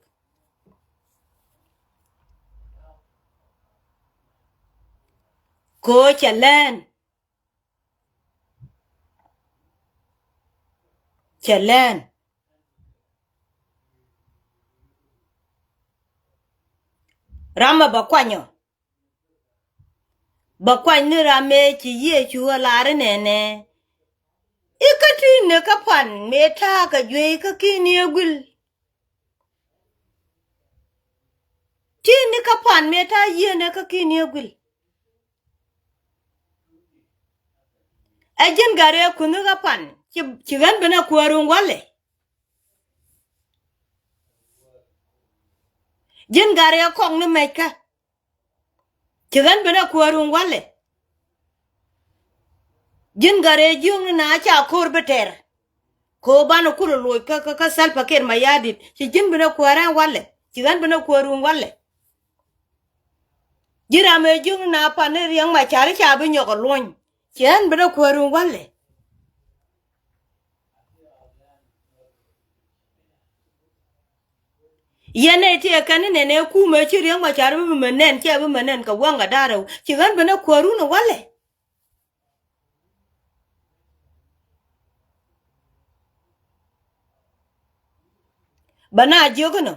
Köö cɛ lɛn. Cɛ lɛn. Ram ɛ bɛ kuanyɔ. Bɛ kuany ni ram ëë ci Yecu ɛ lar inɛnɛ. I̱ kä ti ni kä pan mëë ta̱a̱ kɛ juey kä ki̱ni ɛ guil. Ti ni kä pan mëë ta̱a̱ yiëënɛ kä ki̱ni ɛ guil. Ɛ ji̱n gat rɛɛ kunh kä pan ci, ci ɣän ben ɛ kuäär wun walɛ. Ji̱n gat rɛɛ kɔk ni mɛckä. Ci ɣän ben ɛ kuäär wun walɛ. Ji̱n gat rɛɛ jiökni na ca ko̱r bi tɛr. Kɛ ɣöö banɛ kulɛ loc kä, kä, kä Salva Kiir Mayardit. Ci ji̱n ben ɛ kuäär ɛn walɛ. Ci ɣän ben ɛ kuäär wun walɛ. Ji̱ ram ëë jiökni na pan ni Riɛk Macar i̱ ca bi nyɔk ɛ luɔ̱ny. Ci ɣän ben ɛ kuäär wun walɛ. Yɛn nɛy ti ɛ kɛn ni nɛn ɛ kumɛ ci Riɛk Macar bi mɛ nɛn, cɛ bi mɛ nɛn kɛ wäŋ kɛ da̱rɛ. Ci ɣän ben ɛ kuäär wun ɛ walɛ. Bä na jiök inɔ.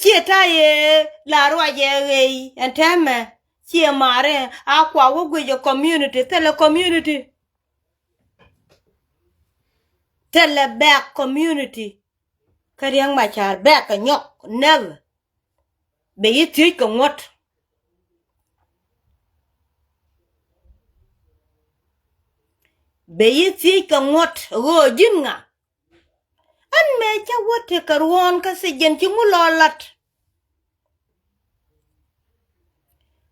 Ciɛ ta̱yɛ la ruacɛ ɣɛy ɛn täämɛ. Ciɛ maarɛ a kua wä guic ɛ community, thilɛ community. Thilɛ bɛ̈k community. Kä Riɛk Macar bɛ̈k kɛ nyɔk, never. Bɛ yi thiec kɛ ŋuɔ̱t. Bɛ yi thiec kɛ ŋuɔ̱t ɣöö ji̱n ŋa. Ɛn mëë cä wä tekɛ ruɔ̱ɔ̱n kä thiec jɛn ci ŋu lɔ lat.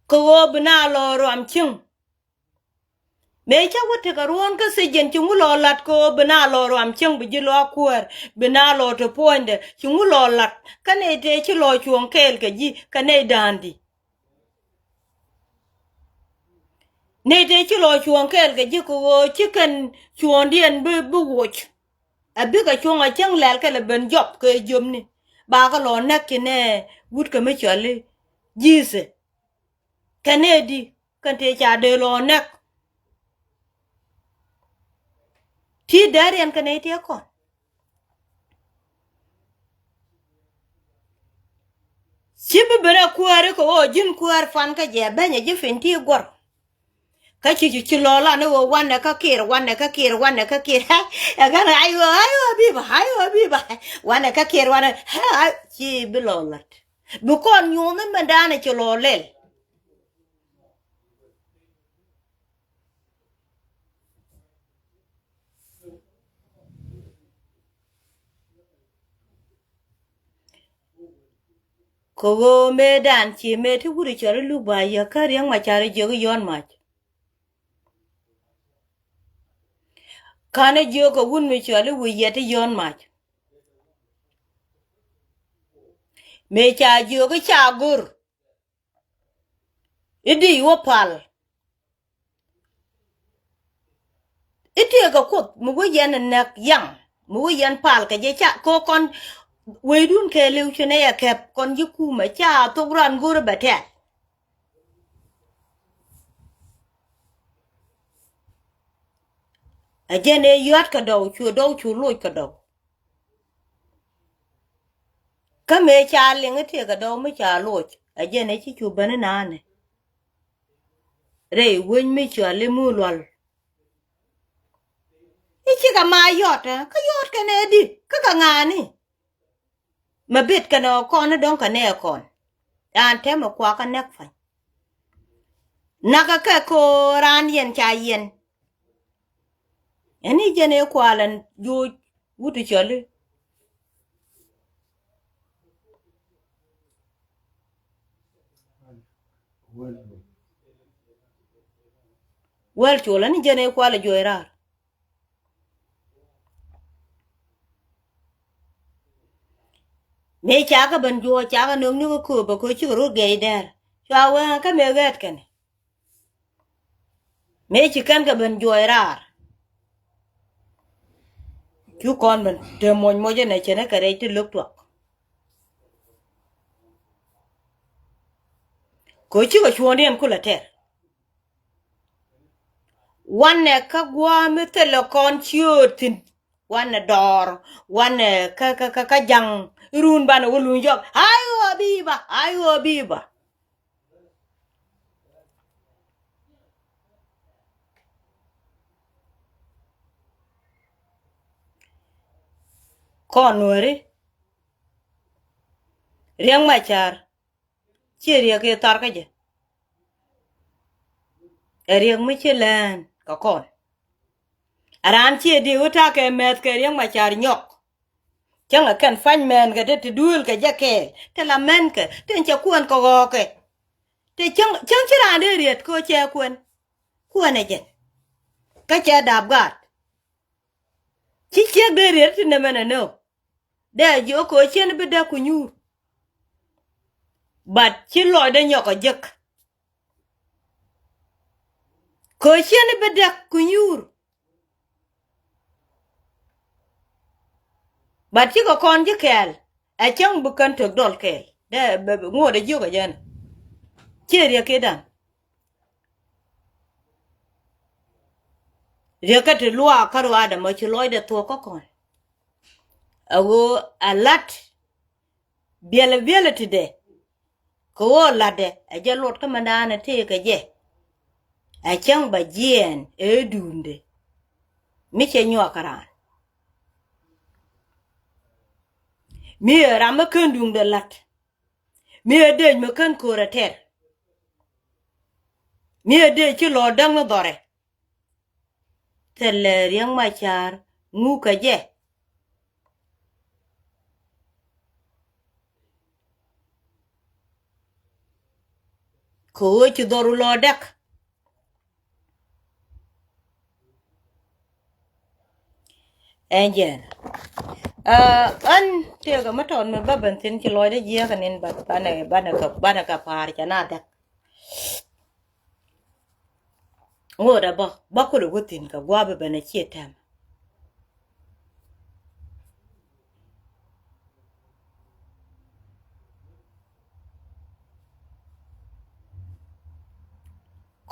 Kɛ ɣöö bi na lɔ ruam cieŋ. Mëë cä wä tekɛ ruɔ̱ɔ̱n kä thiec jɛn ci ŋu lɔ lat kɛ ɣöö bi na lɔ ruam cieŋ bi ji̱ lɔ akuäär, bi na lɔ te puɔ̱nydɛ, ci ŋu lɔ lat. Kä nɛy tëë ci lɔ cuɔ̱ɔ̱ŋ kɛɛl kɛ ji̱, kä nɛy da̱a̱ndi. Nɛy tëë ci lɔ cuɔ̱ɔ̱ŋ kɛɛl kɛ ji̱ kɛ ɣöö ci kɛn cuɔ̱ɔ̱ŋdiɛn bi, bi woc. Ɛ bikɛ cuɔ̱ŋ a cäŋ lɛl kɛlɛ ben jɔp kɛ jiöpni. Bakɛ lɔ näk ci nɛ wut kɛ mi cɔali ji̱thɛ. Kɛn ëëdi kɛn tëë ca dee lɔ näk. Ti dee riɛn kɛn ëë tiɛ kɔn. Ci Mi ben a kuääri kɛ ɣöö ji̱n kuäär pan kä jɛ beny a ji̱ piny ti guɔ̱r. Kä ci ci ci lɔɔlan i̱ ɣöö wanɛ kä kir, wanɛ kä kir, wanɛ kä kir. Ɛ ɣän aywa, aywa biba, aywa biba. Wanɛ kä kir, wanɛ, ci bi lɔɔlat. Bi kɔn nyuuth ni mɛn da̱a̱n ci lɔɔlɛl. Kɛ ɣöö mëëdan ci mëë ti wut i̱ cɔl i̱ luk ba yɛ kä Riɛk Macar i̱ jiök i̱ yɔ̱ɔ̱n mac. Ka̱n i̱ jiök kɛ wut mi cɔl i̱ wi̱i̱ yɛt i̱ yɔ̱ɔ̱n mac. Mëë ca jiök i̱ ca go̱r. I̱ di wä pal. I̱ tëëkɛ Kuoth mi wä yɛn ɛ näk yaŋ mi wä yɛn pal kɛ jɛ ca kɛ kɔn. Weydun kɛɛliw ci nɛ yɛ kɛp kɔn ji̱ kumɛ ca thok ran go̱rä bɛ tɛ̈t. Ɛ jɛn ëë yɔ̱a̱t kɛ dɔw cu dɔw cu loc kɛ dɔw. Kä mëë ca liŋ i̱ tëëkɛ dɔw mi ca loc ɛ jɛn ëë ci cu ben i̱ naanɛ. Rɛy wec mi cɔal i̱ Mulual. I̱ cikɛ ma yɔt ɛ kä yɔt kɛn ɛ di kä kɛ ŋa̱a̱ni. Mɛ bet kɛn ɛ kɔn i̱ dɔ̱ŋ kɛ nɛ ɛ kɔn. Raan tɛmɛ kuakä nɛk pa̱ny. Nakä kɛ ko raan yɛn ca yɛn. Ɛn i̱ jɛn ëë kual ɛn joc wut i̱ cɔl i̱. Wäl col ɛn i̱ jɛn ëë kual ɛ juɔc raar. Mëë ca kɛ ben juɔc ca kɛ nööŋ ni kɛ kööp ɛ kööp cikɛ rut gɛy dɛr. Cua wee kä mëë ɣɛɛt kɛn. Mëë ci kɛn kɛ ben juɔc raar. Cu kɔn ben te moc moc ɛn ɛ cɛn ɛ kɛ rɛc ti lo̱k tuak. Kɛ cikɛ cuɔ̱ɔ̱ŋdiɛn kulɛ tɛr. Wanɛ kä gua̱a̱ mi thilɛ kɔn ciööt thi̱n. Wanɛ dɔɔr wanɛ kä kä kä kä jaŋ. Irun banɛ wä luny jɔk. Aywa biba, aywa biba. Kɔn nuääri. Riɛk Macar. Ciɛ riɛk i̱ thar kä jɛ. Ɛ riɛk mi ci lɛn kɛ kɔn. Ɛ raan ciɛ di wä takɛ mɛth kɛ Riɛk Macar nyɔk. Cäŋ ɛ kɛn pa̱ny mɛn kɛ te ti duëël kɛ jɛ kɛɛl te la mɛn kɛ te cɛ kuɛn kɛ ɣɔɔkɛ. Te cäŋ cäŋ ci raan dee riet kɛ cɛ kuɛn. Kuɛn ɛ jɛ kä cɛ dap gaat. Ci ciek dee riet ti nɛmɛ nɛ nöök. Dee jiök kɛ ɣöö ciɛn bi däk ku nyuur. But ci lɔcdɛ nyɔk ɔ jek. Kɛ ɣöö ciɛn bi däk ku nyuur. But cikɛ kɔn ji̱ kɛɛl ɛ cäŋ bi kän tök dɔl kɛɛl dee ŋuɔ̱t ɛ jiök ɛ jɛn. Ciɛ riɛk kidan. Riɛkä ti luaak kä ruaadɛ mɔ ci lɔcdɛ thuɔ̱k kä kɔn. A ɣöö a la̱t biɛlɛ biɛlɛ ti dɛ. Kɛ ɣöö la̱tdɛ a jɛ luɔt kä mɛndaanɛ tëëkɛ jɛ. A cäŋ ba jiɛɛn ëë duundɛ mi cɛ nyuak kä raan. Mi ɛ ram mi ken duundɛ la̱t. Mi ɛ dëëc mi ken köörä tɛr. Mi ɛ dëëc ci lɔɔr däŋ ni dhɔrɛ. Thilɛ Riɛk Macar ŋukä jɛ. Kɛ ɣöö ci dhɔru lɔɔr däk. Ɛn jɛn. Aa, ɣän tëëkɛ mi tɔt mi bä ben thi̱n ci lɔcdä jiääk ɛ ni̱n banɛ banɛ kɛ banɛ kɛ pa̱a̱r cɛ na däk. Ŋot ɛ bä bä kulɛ wä thi̱n kɛ gua̱a̱p ɛ ben ɛ ciɛ tɛm.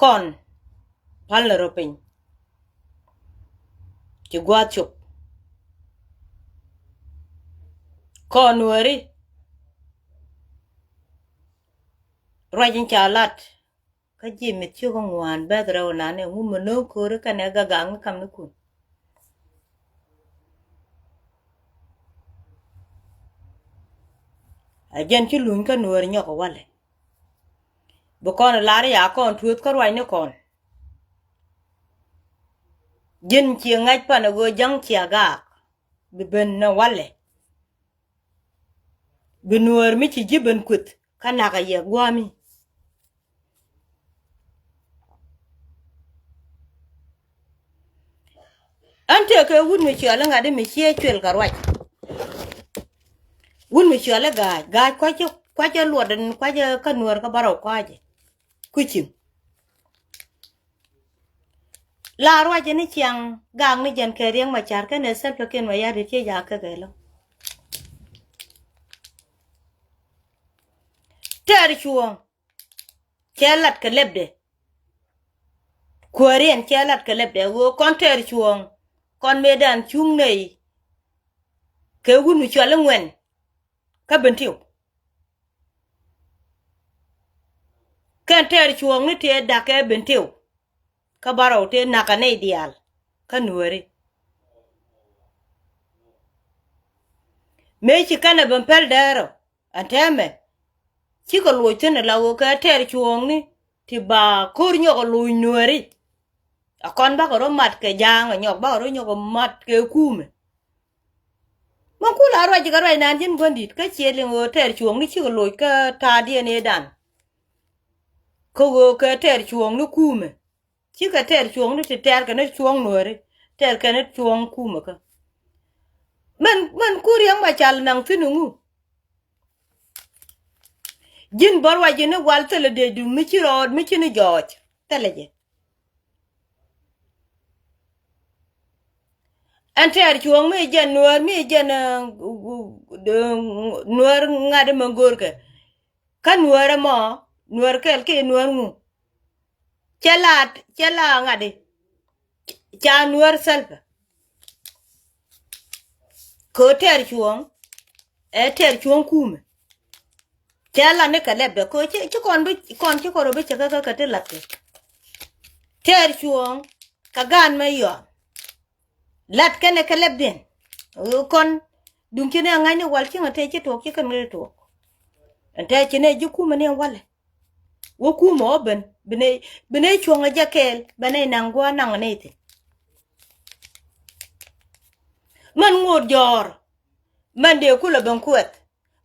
Kɔn pal ni rɔ piny. Ci gua̱a̱th cop. Kɔn nuääri. Ruac in ca lat kä ji̱ mi̱th ciök ŋuan bɛth rɛw nanɛ ŋu mi no̱o̱ŋ ko̱ri kɛnɛ gagaŋ ni kam ni kun. A jɛn ci luny kä nuɔɔr nyɔk walɛ. Bi kɔn lar ya kɔn tuɔth kä ruac ni kɔn. Ji̱n ci ŋa̱c pan a ɣöö ja̱ŋ cia gaak bi ben ni walɛ. Bi nuɔɔr mi ci ji̱ ben kueth kä nak a yɛ gua̱a̱mi. Ɛn tëë kɛ wut mi cuali ŋa̱t mi ciɛ cuël kɛ ruac. Wut mi cuali ga̱a̱c ga̱a̱c kua̱cä kua̱cä luɔt in kua̱cä kä nuɔɔr kä bärɔw kua̱cä. Kuciŋ. La ruac ni ciaŋ gak ni jɛn kɛ Riɛk Macar kɛnɛ Salva Kiir Mayardit ciɛ jakä kɛ lɔ. Tɛɛr cuɔ̱ɔ̱ŋ cɛ lat kɛ lɛpdɛ. Kuääriɛn cɛ lat kɛ lɛpdɛ ɣöö kɔn tɛɛr cuɔ̱ɔ̱ŋ kɔn mëëdan cuŋ nɛy. Kɛ wut mi cuali ŋuɛn kä Bentiu. Kɛn tɛɛr cuɔ̱ɔ̱ŋni tëë da̱k kɛ Bentiu. Kä bärɔw tëë nakä nɛy diaal kä nuääri. Mëë ci kɛnɛ ben pɛl dɛɛrɔ ɛn tɛmɛ. Cikɛ loc thi̱n ala ɣöö kɛ tɛɛr cuɔ̱ɔ̱ŋni ti ba ko̱r nyɔk ɛ loc nuääri. A kɔn bakɛ rɔ mat kɛ ja̱a̱ŋ ɛ nyɔk bakɛ rɔ nyɔk ɛ mat kɛ kumɛ. Mɛ kula ruac kɛ ruac nan ji̱n gua̱ndit kä ciɛ liŋ ɣöö tɛɛr cuɔ̱ɔ̱ŋni cikɛ loc kä ta̱a̱diɛn ëëdan. Kä ɣöö kɛ tɛɛr cuɔ̱ɔ̱ŋni kumɛ. Cikɛ tɛɛr cuɔ̱ɔ̱ŋni ti tɛɛr kɛn cuɔ̱ɔ̱ŋ nuääri tɛɛr kɛn cuɔ̱ɔ̱ŋ kumɛ kä. Mɛn mɛn ku Riɛk Macar naŋ thi̱n ŋu. Ji̱n bä ruac ji̱n i̱ wal thilɛ dee duŋ mi ci rɔɔd mi ci ni jɔɔc thilɛ jɛ. Ɛn tɛɛr cuɔ̱ɔ̱ŋ mi jɛn nuäär mi jɛn nuäär ŋa̱t imɛ görkɛ. Kä nuäär ɛmɔ nuäär kɛl ki nuäär ŋu. Cɛ la cɛ la ŋa̱t i ca nuäär Salva. Kɛ ɣöö tɛɛr cuɔ̱ɔ̱ŋ ɛ tɛɛr cuɔ̱ɔ̱ŋ kumɛ. Cɛ la ni kɛ lɛpdɛ kɛ ɣöö ci ci kɔn bi kɔn ci kɔn rɔ bi cɛ kä kä kɛ ti latkɛ. Tɛɛr cuɔ̱ɔ̱ŋ kɛ gaan mɛ yɔan. Lat kɛnɛ kɛ lɛpdiɛn ɣöö kɔn duŋ ci nɛ ŋa̱cni wal ci ŋä tëë ci tuɔɔk ci kɛn ŋä tuɔɔk. Ɛn tɛɛr ci nɛ ji̱ kumɛ ni ɛn walɛ. Wä kumɛ wä ben bi nɛ bi nɛ cuɔ̱ŋ ɛ jɛ kɛɛl bɛ nɛ naŋ gua̱a̱r naŋ nɛ ithin. Mɛn ŋot jɔ̱ɔ̱r mɛn dee kulɛ ben kuɛth.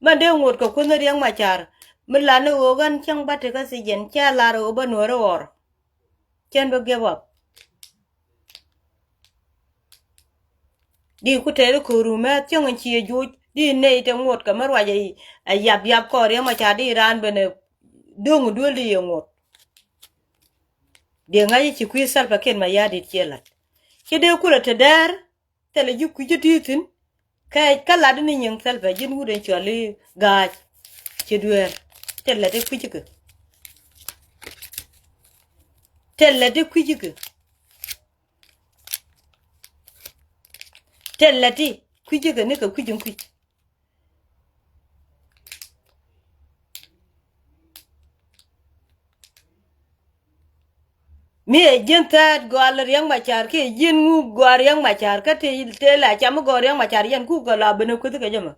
Mɛn dee ŋot kɛ kuänh Riɛk Macar mi lan ni ɣöö ɣän cäŋ bä tekä thiec jɛn cɛ lar ɣöö bä nuäärä ɣɔr. Cɛn bä give up. Di ku tɛɛri ko̱ru mɛ thiäŋ in ciɛ juuc di nɛy te ŋot kɛ mɛ ruac a yap yap kɔɔr yɛ mɛ ca di raan ben ɛ do̱ŋ duel di yɛ ŋot. Di ŋa̱c ci kui̱ Salva Kiir Mayardit ciɛ lat. Ci dee kulɛ te dɛɛr thilɛ ji̱ kui̱ ci ti thi̱n. Kɛ kä lat ni nyiŋ Salva ji̱n wut in cuali ga̱a̱c. Ci dueer thilɛ ti kui̱ ci kɛ. Thilɛ ti kui̱ ci kɛ. Tɛn lɛ ti kui̱cikɛ ni kɛ kui̱c in kui̱c. Mi ɛ ji̱n thɛɛt gɔal Riɛk Macar kiɛ ji̱n ŋu gɔal Riɛk Macar kä tëë la cam mi gɔal Riɛk Macar yɛn ku gɔl a ben ɛ kui̱th kɛ jɛ mɛ.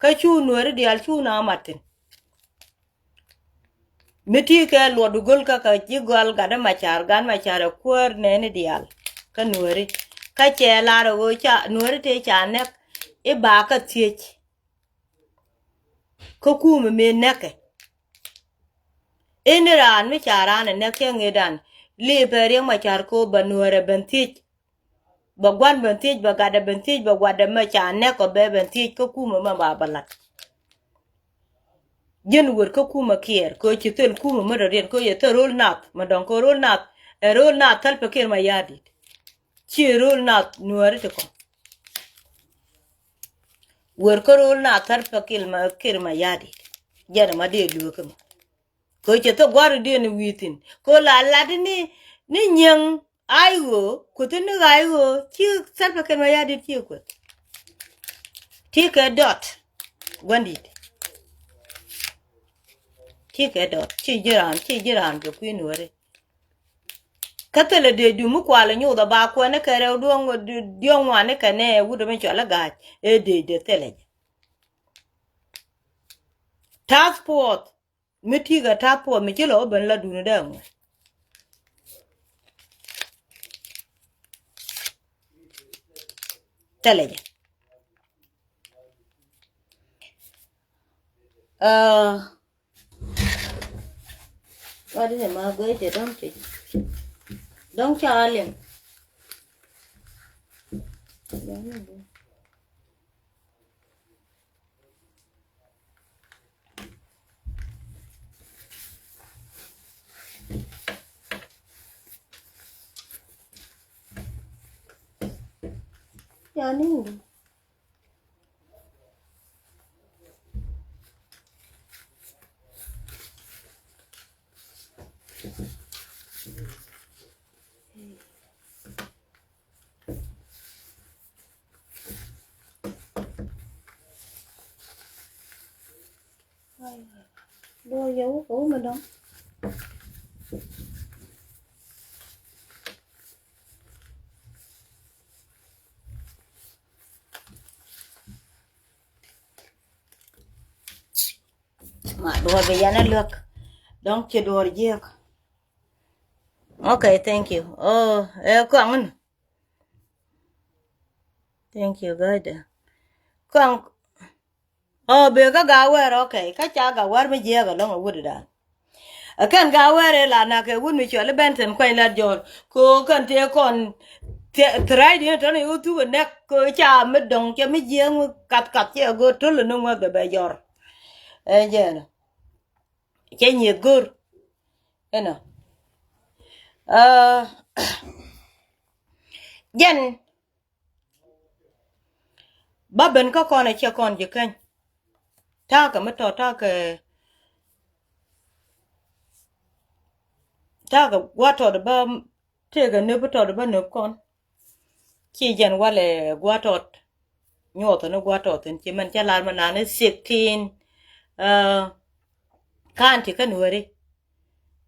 Kä cu nuääri diaal cu na mat thi̱n. Mi ti kɛ luɔt go̱l kä kɛ ji̱ gɔal gat Macar, gat Macar ɛ kuäär nɛɛni diaal kä nuääri. Kä cɛ lar ɛ ɣöö ca nuääri tëë ca nɛk i̱ ba kä thiec. Kä kumɛ mëë nɛkɛ. Ini raan mi ca raan ɛ nɛk cɛ ŋetdan lipɛ Riɛk Macar kɛ ɣöö bɛ nuäärɛ ben thiec. Bɛ gua̱n ben thiec, bɛ gatdɛ ben thiec, bɛ gua̱dɛ mɛ ca nɛk kɔ bɛ ben thiec kä kumɛ mɛ ba bɛ la̱t. Ji̱n wër kä kumɛ Kiir kɛ ɣöö ci thil kumɛ mɛ dɔ̱diɛn kɛ ɣöö yɛ thil ro̱l nath mɛ dɔ̱ŋ kɛ ro̱l nath ɛ ro̱l nath Salva Kiir Mayardit. Ci ro̱l nath nuääri ti kɔn. Wër kä ro̱l nath Salva Kiir Mayardit. Jɛn ɛmɔ dee lueekä mɛ. Kɛ cɛ thok gua̱r i̱diɛn i̱ wi̱i̱ thi̱n kɛ la lat ni ni nyiäŋ. Ay ɣöö kuoth ni ɣa̱c ɣöö ci Salva Kiir Mayardit ci kuoth. Ti kɛ dɔt gua̱ndit. Cikɛ dɔt, ci ji̱ raan, ci ji̱ raan kɛ kui̱ Nuääri. Kä thilɛ dee dum mi kualɛ nyoth ɛ ba kuɛn ni kɛ rɛw duɔ̱ŋ, diɔ̱ŋ ŋuan ni kɛ nɛ wut ɛ mi cɔal i̱ ga̱a̱c ɛ dee dee thilɛ jɛ. Task force mi ti̱i̱ kɛ task force mi ci lɔ ben la duŋni dee ŋuan. Thilɛ jɛ. Aa. Wadi ne ma gwe te dong te. Dong ca liŋ. Ya ni. Dua yɛ wä kɛ wä mi dɔ̱ŋ. Ma duɔ̱ɔ̱r bi yan a luäk. Dɔ̱ŋ ci duɔ̱ɔ̱r jiɛk. Okay, thank you. Oh, eh, kɔaŋ ni. Thank you, guide. Kɔaŋ. Oh, bee kä Gawɛr, okay. Kä ca Gawɛr mi jiɛk ɛlɔ̱ŋ ɛ wut dan. Ɛ kɛn Gawɛr ɛ la nak kɛ wut mi cuali Benton kuany lat jɔr. Ko kɛn tëë kɔn thɛ-, thɛrɛc diɛn tɔn i̱ wut thuk ɛ nɛk ko ca mi dɔ̱ŋ cɛ mi jiɛk mi kath kath cɛ go̱o̱r töl ni ŋuäth bɛ bɛ jɔr. Ɛ jɛn. Cɛ nyieth go̱o̱r. Ɛnɔ. Ɛ, jɛn. Ba ben kä kɔn ɛ ciɛ kɔn ji̱ keny. Ta̱a̱ kɛ mi tɔt ta̱a̱ kɛ, ta̱a̱ kɛ gua̱a̱t tɔt ba tëëkɛ nöp tɔt ba nöp kɔn. Ci jɛn walɛ gua̱a̱t tɔt. Nyuɔth ni gua̱a̱t tɔt thi̱n ci mɛn cä lar mi nani sixteen, ɛ, ka̱n ti kä Nuääri.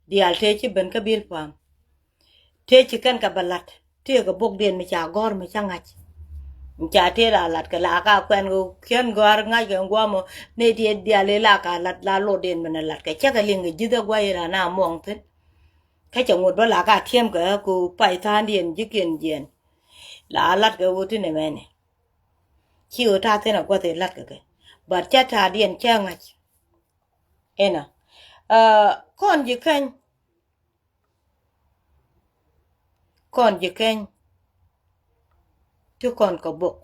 Diaal tëë ci ben kä Bilpam. Tëë ci kɛn kɛ bä la̱t. Tëë kɛ bokdiɛn mi ca gɔ̱r mi ca ŋa̱c. Mi ca tëë la la̱t kɛ la ka kuɛn kɛ kiɛn gɔ̱r ŋa̱c kɛ guamɔ. Nɛy ti diaal i̱ la ka la̱t la lotdiɛn mi nɛ la̱t kɛ cä kɛ liŋ kɛ ji̱th ɛ gua̱c i̱ la na muɔ̱ŋ thi̱n. Kä cɛ ŋot bä la ka tiɛm kɛ ku pay tha̱a̱ŋdiɛn ji̱kiɛn jiɛn. La la̱t kɛ ɣöö ti nɛ mɛnɛ. Ci ɣöö ta̱a̱ thi̱n a gua̱th i̱ la̱t kɛ kɛ. But cä ta̱a̱diɛn cä ŋa̱c. Inɔ. Ɛ, kɔn ji̱ keny. Kɔn ji̱ keny. Ti kɔn kɛ bok.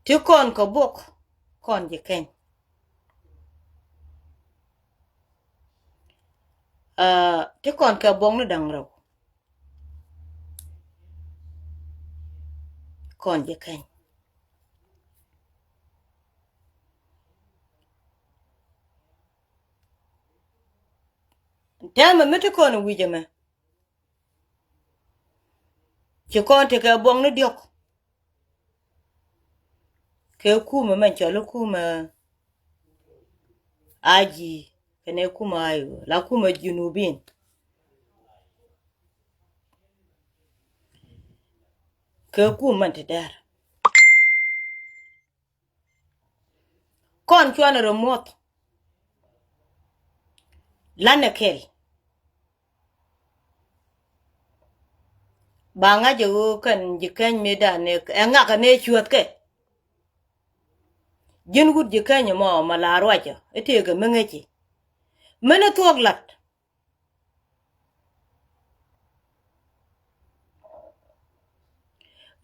Ti kɔn kɛ bok. Kɔn ji̱ keny. Ɛ, ti kɔn kɛ buɔ̱ŋni da̱ŋ rɛw. Kɔn ji̱ keny. Tɛmɛ mi ti kɔn wi̱c ɛmɛ. Ci kɔn tekɛ buɔ̱ŋni diɔ̱k. Kɛ kumɛ mɛn cɔl i̱ kumɛ aji kɛnɛ kumɛ ayo la kumɛ junubin. Kɛ kumɛ mɛn ti dɛr. Kɔn cuanɛ rɔ muɔth. Lanɛ kɛl. Ba ŋa̱c ɛ ɣöö kɛn ji̱ keny mëëdan ɛ ŋakɛ nɛ cuäthkɛ. Ji̱n wut ji̱ keny ɛmɔ ma la ruacä i̱ tëëkɛ mi ŋäci. Mën i̱ thuɔ̱k la̱t.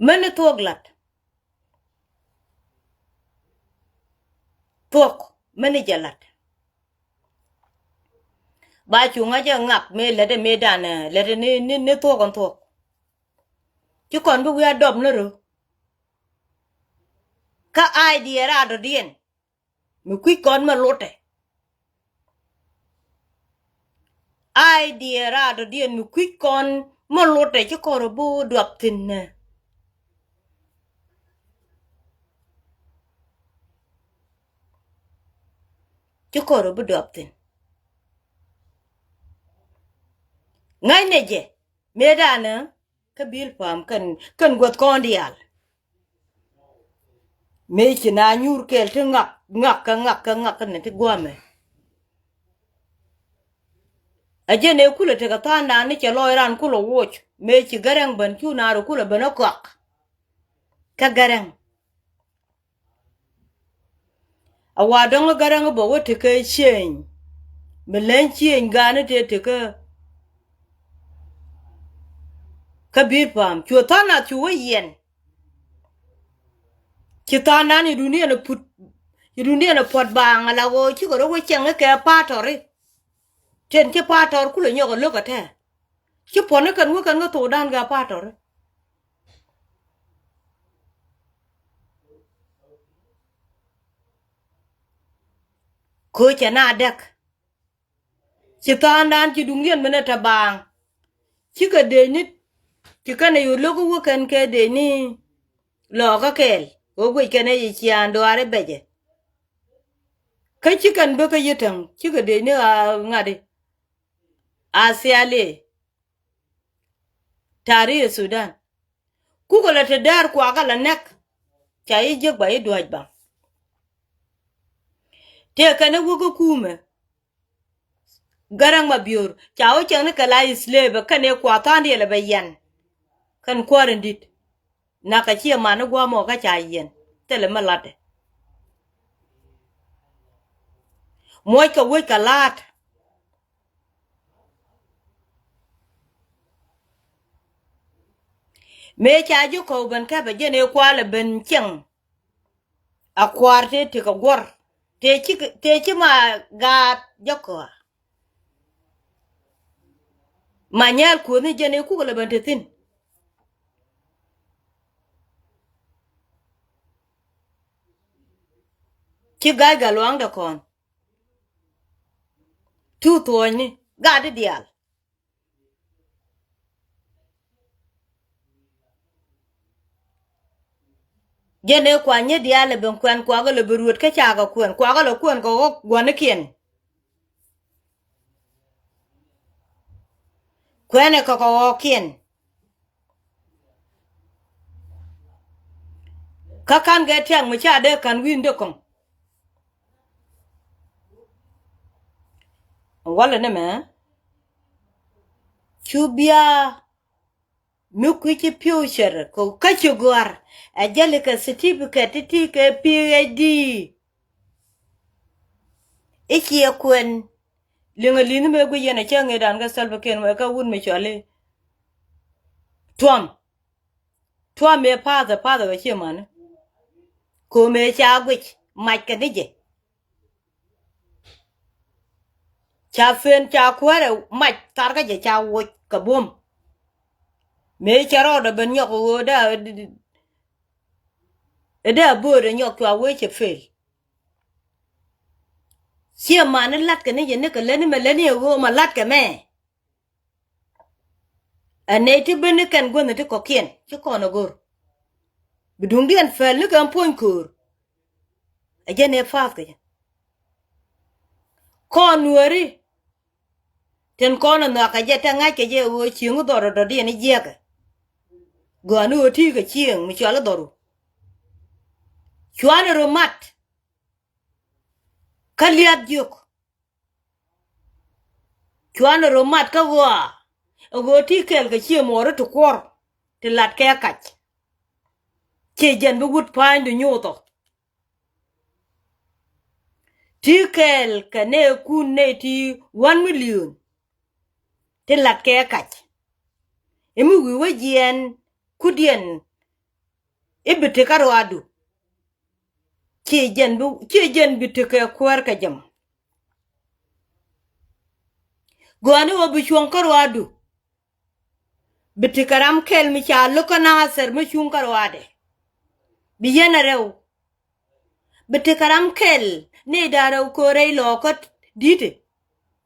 Mën i̱ thuɔ̱k la̱t. Thuɔ̱k mën i̱ jɛ la̱t. Ba cuŋä jɛ ŋak mëë lätdɛ mëëdan, ɛ, lätdɛ ni, ni, ni thuɔ̱k ɛn thuɔ̱k. Ci kɔn bi wi̱i̱ a dɔp ni rö. Kä idea raadɔ̱diɛn mi kui̱c kɔn mɛ lotdɛ. Idea raadɔ̱diɛn mi kui̱c kɔn mɛ lotdɛ ci kɔn rɔ bi duap thi̱n nɛ. Ci kɔr bi duɔp thi̱n. Ŋäcnɛ jɛ mëëdanä kä Bilpam kɛn, kɛn guäth kɔn diaal. Mëë ci na nyuur kɛɛl ti ŋak ŋak kä ŋak kä ŋak kä ni ti guamɛ. A jɛn ëë kulɛ tekɛ tha̱a̱ŋdan ni cɛ lɔc ran kulɛ woc mëë ci Gäräŋ ben cu naar kulɛ ben ɛ kɔak. Kä Gäräŋ A wa dɔ̱ŋ Gäräŋ bä wä tekɛ ciëny. Mi leny ciëny ga̱a̱ni tëë tekä. Kä Bilpam cu tha̱a̱ŋ nath cu wä yiɛn. Ci tha̱a̱ŋdan i̱ duniɛn ɛ put, i̱ duniɛn ɛ puɔ̱t baaŋ ala ɣöö cikɛ rɔ wä cɛŋ ikɛ pa̱a̱tɔri. Tën ci pa̱a̱tɔr kulɛ nyɔk ɛ lo̱k ɛ tɛ̱̈ɛ̱̈. Ci puɔ̱ni kɛn wä kɛn kä thokdan gɛ pa̱a̱tɔri. Kööcɛ na däk. Ci tha̱a̱ŋdan ci duŋdiɛn minɛ te baaŋ. Cikɛ dëëcni ci kɛn ɛ yo̱o̱ lo̱k wä kɛn kɛ dëëcni lɔɔkä kɛɛl. Ɣöö guic kɛn ɛ yi ciaaŋ duaari bɛcɛ. Kä ci kɛn bä kä yitäŋ cikɛ dëëcni ɣaa ŋa̱ti. A thiali. Tari ɛ Sudan. Kukɛ lɛ te däär kuakä lɛ nɛk. Ca yi jiäk ba yi duäc ba. Tëë kɛn i̱ wä kä kumɛ. Gäräŋ ma biöör ca wä cäŋ ni kɛ la i̱ slave kɛn i̱ kua tha̱a̱ŋ diɛl ɛ bɛ yɛn. Kɛn kuäär in di̱t. Nakä ciɛ man ni gua̱a̱mɔ kä ca yɛn thilɛ mi latdɛ. Muɔckɛ wec kɛ la̱a̱t. Mëë ca ji̱ kɔw ben kɛpɛ jɛn ëë kualɛ ben cieŋ. A kua̱r tëë tekɛ guɔ̱r tëë ci, tëë ci ma gaat jɔkä. Ma nyɛɛl kuäthni jɛn ëë kukɛ lɛ ben te thi̱n. Ci ga̱c gat luaŋdɛ kɔn. Tuth thuɔ̱ɔ̱cni gat di diaal. Jɛn ëë kuany ni diaal ɛ ben kuɛn kuakɛ lɛ bi ruet kä cakɛ kuɛn kuakɛ lɛ kuɛn kɛ ɣɔk gua̱nikiɛn. Kuɛnɛ kɛ kɛ ɣɔɔkiɛn. Kä ka̱n kɛ tiak mi ca dee ka̱n wi̱i̱n dee kɔŋ. Walɛ ni mɛ cu bia mi kui̱ci future kɛ kä ci gɔ̱a̱r. Ɛ jäli kɛ certificate ti ti kɛ P H D. I̱ ciɛ kuɛn. Liŋɛ li̱nh mëë guic yɛn a cä ŋetdan kä Salva Kiir mɛ kä wut mi cɔali. Tuam. Tuam mëë pathɛ pathɛ kɛ ciɛ mani. Ko̱ mëë ca guic mac kɛ ni jɛ. Ca pen ca kuäärɛ mac tharkä jɛ ca woc kɛ buɔ̱m. Mëë cɛ rɔɔdɛ ben nyɔk ɣöö dee a, dee a bo̱o̱dɛ nyɔk cua wee cɛ pel. Ciɛ mani latkɛ ni jɛ nikɛ lätni mɛ lätni ɛ ɣöö mɛ latkɛ mɛ. Ɛ nɛy ti ben ni kɛn guäthni ti kɔ̱kiɛn ci kɔn ɛ go̱r. Bi duŋdiɛn pɛl ni kɛn puɔ̱ny köör. Ɛ jɛn ëë path kɛ jɛ. Kɔn nuääri. Tin kɔn ɛ nhɔakɛ jɛ te ŋa̱ckɛ jɛ ɣöö cieŋ dhɔr ɛ dɔ̱diɛn i̱ jiɛkɛ. Gɔ̱a̱ni ɣöö ti̱i̱ kɛ cieŋ mi cɔal i̱ dhɔru. Cuanɛ rɔ mat. Kä liath jiök. Cuanɛ rɔ mat kä ɣɔaa. Ɛ ɣöö ti kɛɛl kɛ cië muɔɔri ti kuɔr ti lat kɛ kac. Ciɛ jɛn bi wut pa̱a̱nydu nyothɔ. Ti kɛɛl kɛ nɛɛkun nɛy ti one million. Ti lat kɛ kac. Imi wi̱i̱ wä jiɛɛn kudiɛn. I̱ bi ti kä ruaadu. Ci jɛn bi, ci jɛn bi ti kɛ kuäär kɛ jɛ mɔ. Gɔ̱a̱ni ɣöö bi cuɔ̱ŋ kä ruaadu. Bi ti kɛ ram kɛl mi ca lo̱k kä Nathɛr mi cuŋ kä ruaadɛ. Bi yɛn a rɛw. Bi ti kɛ ram kɛl ni da̱ŋ rɛw köö rɛy lɔɔkä di̱t.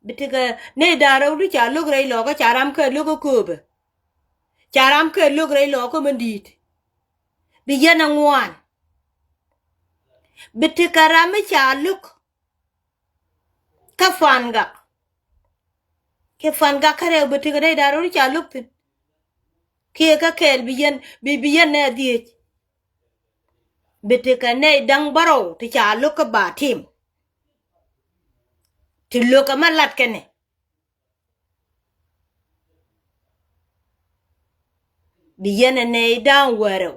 Bi ti kɛ ni da̱ŋ rɛw di ca lo̱k rɛy lɔɔkä ca ram kɛl lo̱k kä kööbä. Ca ram kɛl lo̱k rɛy lɔɔkä mi di̱i̱t. Bi yɛn a ŋuan. Bi ti kɛ ram mi ca lo̱k. Kä Fangak. Kɛ Fangak kärɛw bi tekɛ nɛy da̱ŋ rɛw ti ca lo̱k thi̱n. Kiɛ kä kɛɛl bi yɛn, bi, bi yɛn nɛy dhieec. Bi tekɛ nɛy da̱ŋ bärɔw ti ca lo̱k kä ba tim. Ti lo̱k kɛ ma lat kɛnɛ. Bi yɛn ɛ nɛy da̱ŋ wäl rɛw.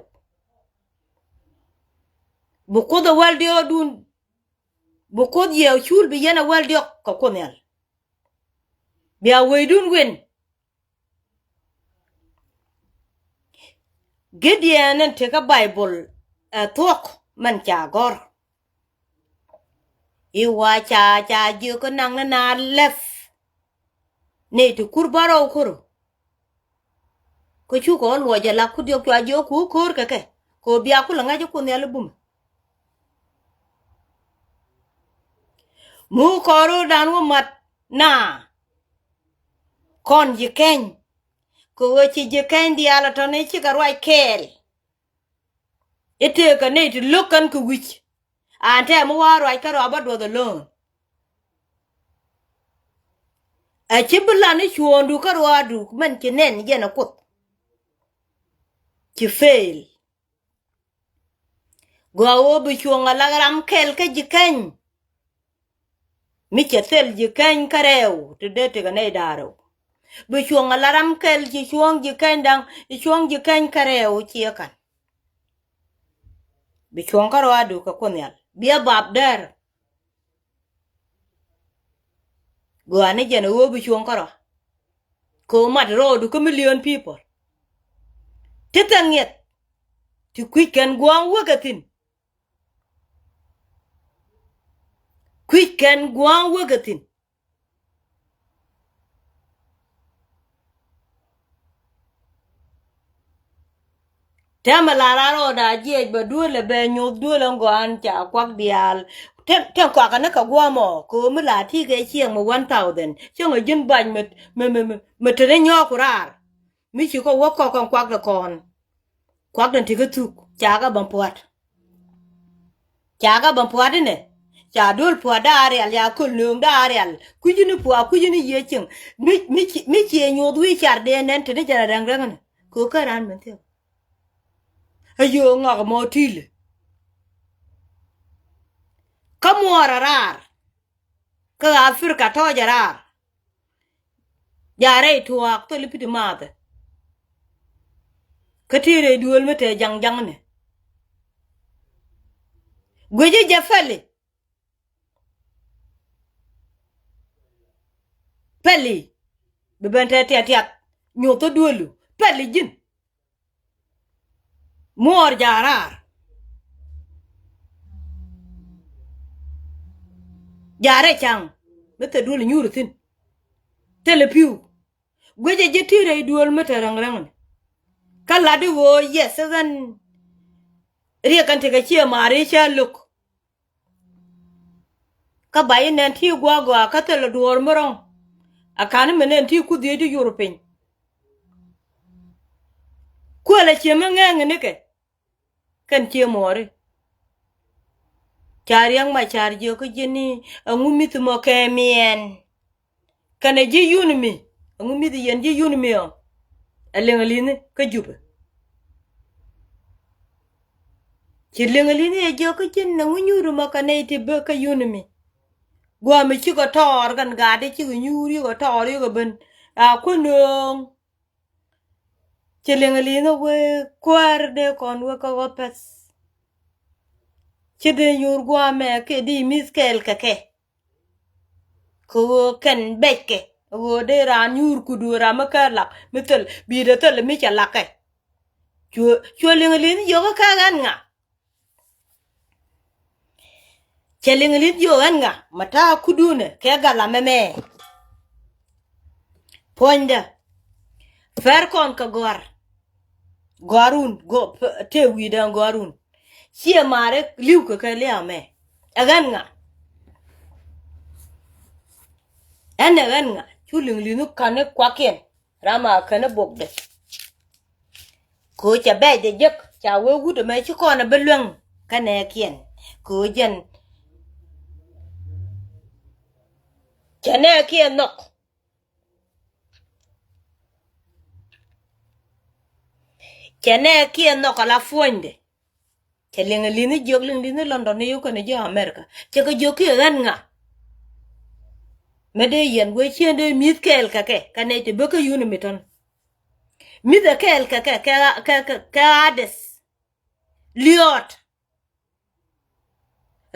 Bi Kuoth ɛ wäl diɔ̱ɔ̱kdun. Bi Kuoth yɛ cul bi yɛn ɛ wäl diɔ̱k kɛ Kuoth Nhial. Bia wecdun win. Gideon in tekä Baibol ɛ thuɔ̱k mɛn ca gɔ̱r. I̱ wa ca, ca jiök kä naŋ ni na lɛp. Nɛy ti kur bärɔw kärɔ̱. Kä cukɛ ɣä luɔc ɛ la ku diɔ̱k cua jiök ku ko̱r kɛ kɛ. Kɛ ɣöö bia kulɛ ŋa̱c ɛ Kuoth Nhial i̱ bumɛ. Mu kɔn ro̱o̱dan wä mat na. Kɔn ji̱ keny. Kɛ ɣöö ci ji̱ keny diaal ɛ tɔ̱ni cikɛ ruac kɛɛl. I̱ tëëkɛ nɛy ti lo̱k kɛn kɛ wi̱c. An tɛm mi wa̱a̱ ruac kärɔa bä duɔth alone. Ɛ ci bi lan i̱ cuɔ̱ɔ̱ŋdu kärɔaadu mɛn ci nɛn jɛn ɛ Kuoth. Ci fail. Gɔaa ɣöö bi cuɔ̱ɔ̱ŋ ala ram kɛl kä ji̱ keny. Mi cɛ thil ji̱ keny kärɛw ti dee tekɛ nɛy da̱ŋ rɛw. Bi cuɔ̱ɔ̱ŋ ala ram kɛl ci cuɔ̱ɔ̱ŋ ji̱ keny da̱ŋ, ci cuɔ̱ɔ̱ŋ ji̱ keny kärɛw ciɛ ka̱n. Bi cuɔ̱ɔ̱ŋ kärɔaadu kɛ Kuoth Nhial. Biɛ bap dɛr. Gɔaa ni jɛn ɛ ɣöö bi cuɔ̱ɔ̱ŋ kärɔa. Kɛ ɣöö mat rɔɔdu kä million people. Ti thil ŋiɛth. Ti kui̱c kɛn gua̱a̱ŋ wekɛ thi̱n. Kui̱c kɛn gua̱a̱ŋ wekɛ thi̱n. Tɛmɛ la raar ɣɔɔda jiɛc bɛ duel ɛ bɛ nyoth duel ɛn gɔaa an ca kuak diaal. Tɛn, tɛn kɔakɛ ni kɛ guɔmɔ kɛ ɣöö mi la ti̱i̱ kɛ ciɛŋ mi one thousand. Cäŋ ɛ ji̱n bac mi, mi, mi, mi, mi te ni nyɔɔk ku raar. Mi ci kɔ wä kɔk kɛn kuak kɛ kɔn. Kuak den ti kä thuk ca kɛ bä pua̱t. Ca kɛ bä pua̱t inɛ. Ca duel pua̱t da̱a̱ rial, ca köl nööŋ da̱a̱ rial. Kui̱cini pua̱t, kui̱cini yiëë cieŋ. Mi, mi ci, mi ciɛ nyoth wi̱i̱ car dee nɛn te ni jɛn a rɛŋ rɛŋ inɛ. Kɛ ɣöö kä raan min thiäk. Ɛ yio̱o̱ ŋɔak mɔ ti̱i̱lɛ. Kä muɔɔr a raar. Kä Africa tɔ̱ɔ̱c a raar. Ja rɛy tuaak thil i̱ pi̱t i̱ maathɛ. Kä ti rɛy duel mi te jaŋ jaŋni. Guic i̱ jɛ pɛli. Pɛli. Bi ben te tiat tiat. Nyoth ɔ duelu. Pɛli ji̱n. Muɔɔr ja̱ raar. Ja̱ rɛy ca̱ŋ mi thil duel nyuur thi̱n. Thilɛ pi̱w. Guicɛ ji̱ ti̱i̱ rɛy duel mi te räŋ räŋni. Kä lat i̱ ɣöö yɛth i̱ ɣän riɛk kɛn tekɛ ciɛ ma̱a̱r i̱ cä lo̱k. Kä ba i̱ nɛn ti gua̱a̱ gɔaa kä thilɛ duɔ̱ɔ̱r mi rɔ̱ŋ. A ka̱n mi nɛn ti kuth dhiec ti yur piny. Kuël a ciɛ mi ŋɛɛŋ nikɛ. Kɛn ciɛ muɔɔri. Ca Riɛk Macar jiök kä ji̱n i̱ ɛŋu mi̱th mɔ kɛ miɛn. Kɛnɛ ji̱ yun mi ɛŋu mi̱th yɛn ji̱ yun mi ɔ. Ɛ liŋ ɛ li̱ni kä Jupɛ. Ci liŋ ɛ li̱ni ɛ jiök kä ji̱n ɛŋu nyuuri mɔ kɛ nɛy ti bä kä yun mi. Gua̱a̱ mi cikɛ tɔɔr kɛn gaatdɛ cikɛ nyuur yikɛ tɔɔr yikɛ ben. A kuäär nööŋ. Ci liŋ li̱i̱n ɛ wee kuäär dee kɔn wee kä ɣɔ̱th pɛth. Ci dee nyuur gua̱a̱mɛ kɛ di mi̱th kɛɛl kɛ kɛ. Kɛ ɣöö kɛn bɛckɛ ɣöö dee raan nyuur kudu ram mi kä lak mi thil bi̱i̱dɛ thil mi cɛ lakɛ. Cuɛ, cuɛ liŋ li̱i̱n yio̱kä kɛ ɣän ŋa. Cɛ liŋ li̱th yio̱o̱k ɛn ŋa mɛ ta̱a̱ kudunɛ kɛ gal amɛ mɛ. Puɔ̱nydä. Pɛr kɔn kɛ gɔ̱a̱r. Gɔ̱a̱run, gɔ̱-, tëë wi̱i̱dä gɔ̱a̱run. Ciɛ ma̱a̱rɛ li̱w kɛ kɛ lia̱a̱ mɛ. Ɛ ɣän ŋa. Ɛn ɛ ɣän ŋa cu liŋ li̱th ni ka̱n ni kuakiɛn. Ram a kän i̱ bokdɛ. Kɛ ɣöö cɛ bɛ̈ɛ̈cdɛ jek ca wee wut ɛmɛ ci kɔn ɛ bi luäŋ kä nɛɛkiɛn. Kɛ ɣöö jɛn Cɛ nɛ kiɛ nhɔk. Cɛ nɛ kiɛ nhɔk ala puɔ̱nydɛ. Cɛ liŋ li̱n ni jiök liŋ li̱n ni London ni yuk kɛn jiök America. Cɛ kɛ jiök kiɛ ɣän ŋa. Mɛ dee yɛn wee ciën dee mi̱th kɛɛl kɛ kɛ kɛ nɛy ti bä kä yun mi tɔn. Mi̱th ɛ kɛɛl kɛ kɛ kɛ kɛ kɛ kɛ Adeth. Liɔɔt.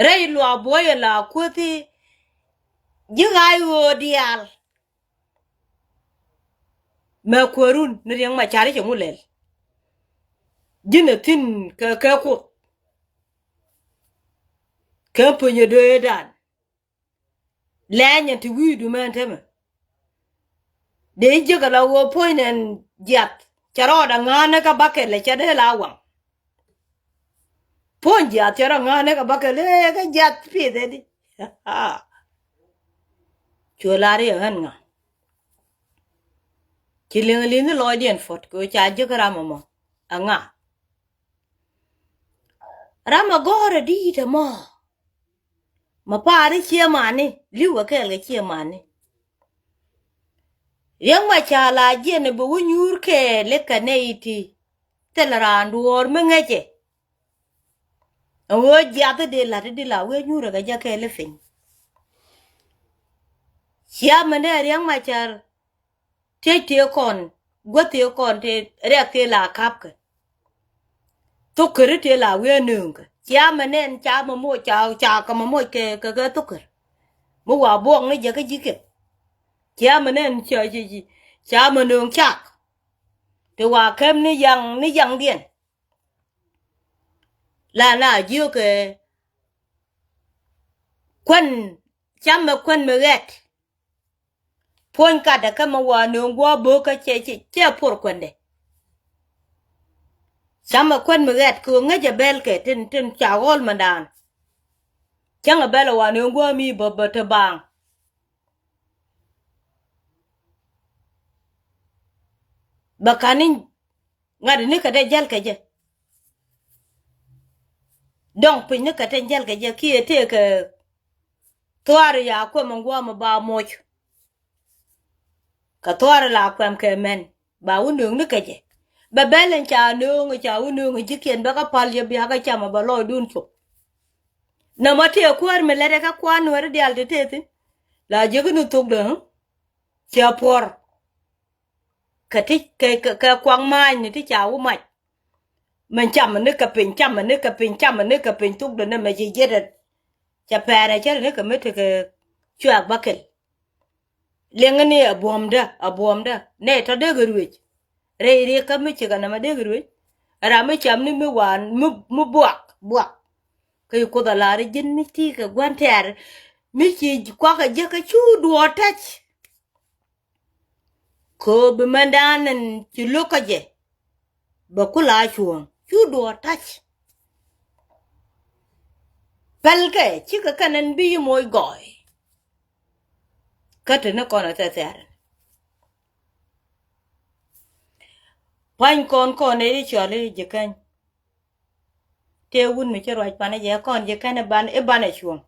Rɛy luaak buɔyɛ la kuäthi. Ji̱ ɣaac ɣöö diaal. Mɛ kuäärun ni Riɛk Macar i̱ cɛ ŋu lɛl. Ji̱n ɛ thi̱n kɛ kɛ Kuoth. Kɛ puɔ̱nyɛ döödan. Lɛɛnyɛ ti wi̱i̱du mɛn temɛ. Dee ji̱ jiäk ala ɣöö puɔ̱ny nɛn jiath cɛ rɔɔdɛ ŋa̱a̱nä kä bakɛl ɛ cɛ dee la waŋ. Puɔ̱ny jiath cɛ rɔ ŋa̱a̱nä kä bakɛl ɛ kä jiath pi̱i̱th ɛ di. Cuɛ lar i̱ ɛ ɣän ŋa. Ci liŋ li̱n ni lɔcdiɛn puɔ̱t kɛ ɣöö ca jiäk ram ɛmɔ ɛ ŋa. Ram ɛ gɔ̱rɛ di̱i̱t ɛmɔ. Ma pa̱a̱ri ciɛ mani li̱w ɛ kɛɛl kɛ ciɛ mani. Riɛk Macar la jiɛn ɛ bɛ wä nyuur kɛɛl i̱ kɛ nɛy ti thilɛ raan duɔ̱ɔ̱r mi ŋäcɛ. Ɛ ɣöö jiath i̱ dee la̱t i̱ di la wee nyuur ɛ kɛ jɛ kɛɛl i̱ piny. Cia mɛn dee Riɛk Macar. Tiec tëë kɔn guäth tëë kɔn tëë riɛk tëë la ka̱pkɛ. Thok käri tëë la wi̱i̱ anööŋkɛ cia mɛ nɛn ca mɛ moc ca ca kɛ mɛ moc kɛ kɛ kɛ thok kär. Mi wa buɔk ni jɛ kä ji̱ kɛ cia mɛ nɛn ca ca ca mɛ nööŋ cak. Tëë wa käm ni yaŋ ni yaŋdiɛn. La na jiökɛ kuän camɛ kuän mi ɣɛt. Puɔ̱ny katdɛ kä mɛ wa nööŋ guɔ bo̱o̱k kä cɛ cɛ cɛ puɔr kuɛndɛ. Camɛ kuän mi ɣɛt kɛ ɣöö ŋäcɛ bɛl kɛ tin tin ca ɣɔl mɛndan. Cäŋɛ bɛl ɛ wa nööŋ guɔ mi bä bä te baaŋ. Bɛ ka̱n ni ŋa̱t ni kɛ te jäl kɛ jɛ. Dɔ̱ŋ piny ni kɛ te jäl kɛ jɛ kiɛ tëëkɛ thuaar ya kuɛ mɛ guɔ mɛ ba moc. Kɛ thuaar la kuɛm kɛ mɛn ba wä nööŋ ni kɛ jɛ. Bɛ bɛl in ca nööŋ ca wä nööŋ ji̱kiɛn bɛ kä pal yɛ bia kä camɛ bɛ lɔcdun cop. Nɔmɔ tëë kuäär mi lɛt ɛ kä kua̱r nuääri diaal te tëë thi̱n la jiäk ni thok dee. Cia puɔr. Kɛ ti kɛ kɛ kɛ kuaŋ ma̱a̱nyni ti ca wä mac. Mɛn camɛ ni kɛ piny camɛ ni kɛ piny camɛ ni kɛ piny thuk dee ni mɛ ci jiɛtɛ. Cɛ pɛɛrɛ cɛ ni kɛ mi tekɛ cuaak bäkɛl. Liɛŋɛ ni a buɔ̱mdä a buɔ̱mdä nɛ tɔ dee kɛ ruëc. Rɛy riɛk kä mi cikɛ nɛmɛ dee kɛ ruëc. Ram mi cam ni mi waan mi mi buak buak. Kä yi Kuoth a lar ji̱n mi ti kɛ gua̱n tɛɛr mi ci kuakä jiäkä cu duɔɔr ta̱c. Kööbi mɛndan ɛn ci lo̱k kä jɛ. Bɛ kula cuɔ̱ɔ̱ŋ cu duɔɔr ta̱c. Pälkɛ cikɛ kɛn ɛn bi yi moc gɔɔy. Kä te ni kɔn ɛ thɛthɛɛr. Pa̱ny kɔn kɔn ɛ i̱ cɔl i̱ ji̱ käny. Tëë wun mi ci ruac panɛ jɛ kɔn ji̱ käny i̱ ban i̱ banɛ cuɔ̱ɔ̱ŋ.